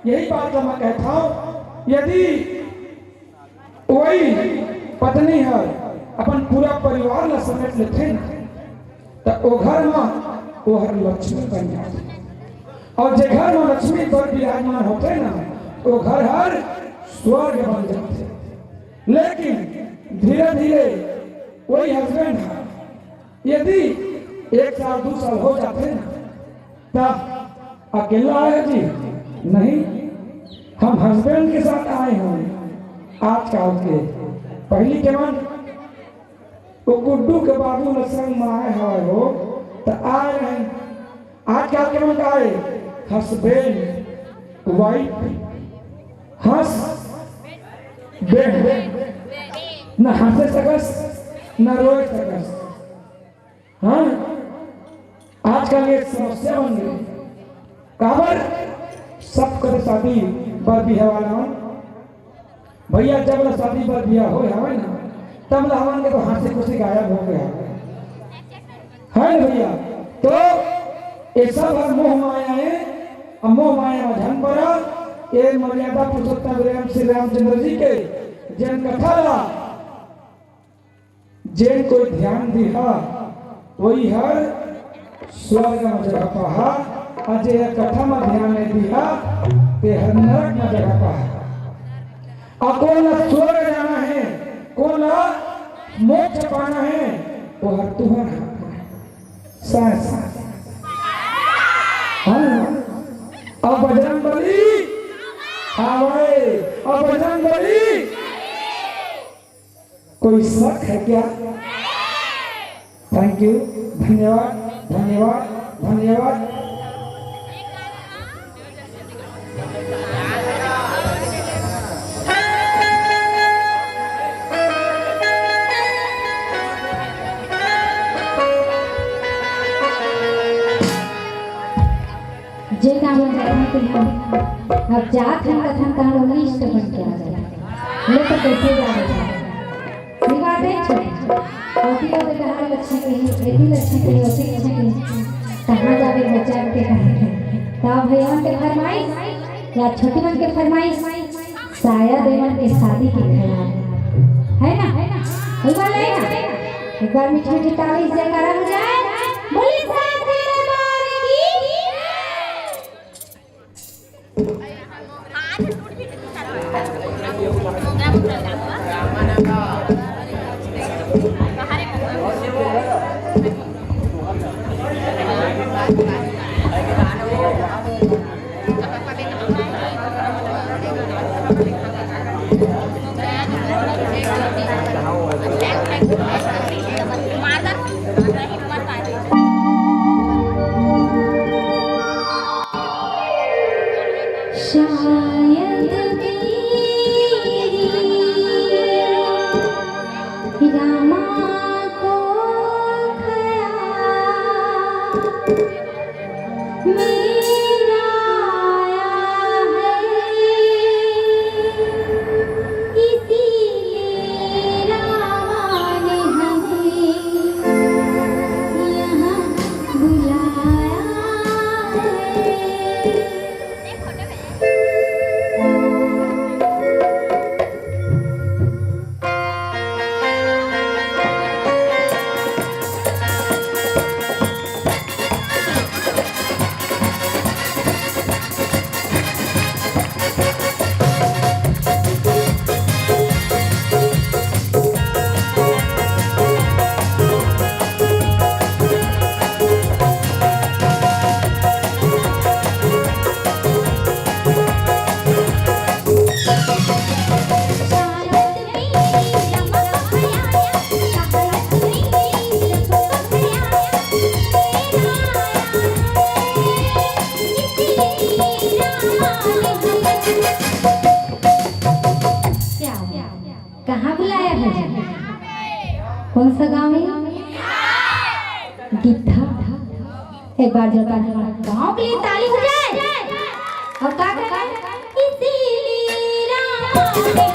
यही बात ला मैं कहत हंव, यदि कोई पत्नी हर अपन पूरा परिवार ला समेट लेथे ना, त ओ घर म ओहर लक्ष्मी बन जाथे। और जे घर म लक्ष्मी बर विराजमान होथे ना, ओ घर हर स्वर्ग बन जाथे। लेकिन धीरे-धीरे कोई husband ह यदि एक साल, दू साल हो जाथे ना, त अकेला आए जी? नहीं, हम husband के साथ आए हन। आजकल के पहिली के मन वो गुड्डू के बाबू ल संग म आए हवय हो, त आए रहें। आजकल के मन का आए, husband, wife, हंस, बेंड, न हंसे सकस, न रोए सकस। हाँ, आजकल ये समस्या बन गई। काबर? सब कर शादी बर बिहा वाला मन। भैया, जब ला शादी बर बिहा होए हवय ना, तब ला हमन के तो हंसी खुशी गायब हो गया है ना भैया? तो ये सब हर मोह माया है। अब मोह माया में झन पड़ा। ये मर्यादा पुरुषोत्तम राम श्री रामचंद्र जी के जेन कथा ला जेन कोई ध्यान दिहा, वही हर स्वर्ग म जगह पाहा, अउ जे हर कथा म ध्यान नहीं दिहा, ते हर नरक म जगह पाहा। अउ कोन ला स्वर्ग जाना है, कोन ला मोक्ष पाना है, वो हर तुहर हाथ में है। सांस। हाँ। अब बजरंग बली, हाँ भाई, कोई शक है क्या? Thank you. धन्यवाद, धन्यवाद, धन्यवाद। जे काम हो जाथे, तेहा अब जात हन कथन, तहां list बन के आ जाथे। ले तो कैसे जा रहे हैं? सही बात है, छोटे। ओती ओती कहाँ लक्ष्मी कहीं, एती लक्ष्मी कहीं, ओती लक्ष्मी कहीं। कहाँ जावे बच्चा के कहे? तो भैया के फरमाइश या छोटी मन के फरमाइश, शायद एमन के शादी के ख्याल है ना? है ना? वही वाला है ना? एक बार मीठी मीठी ताली से जयकारा हो जाए। बोलिए साथ दरबार की। शायद मेरी रामा को ख्याल मेरा आया है, इसीलिए रामा ने हमें यहाँ बुलाया है। कहाँ बुलाया है? कौन सा गाँव है? गिद्धा। एक बार जोरदार गाँव के लिए ताली हो जाए। और का, का, का? इसीलिए रामा ने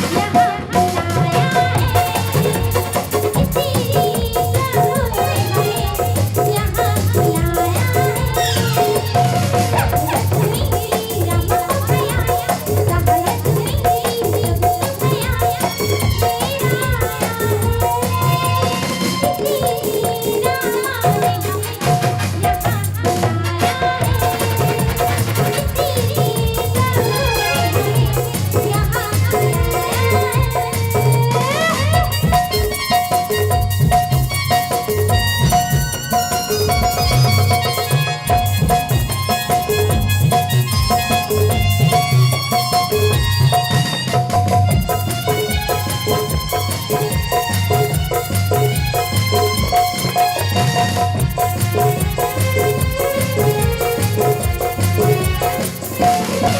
यहाँ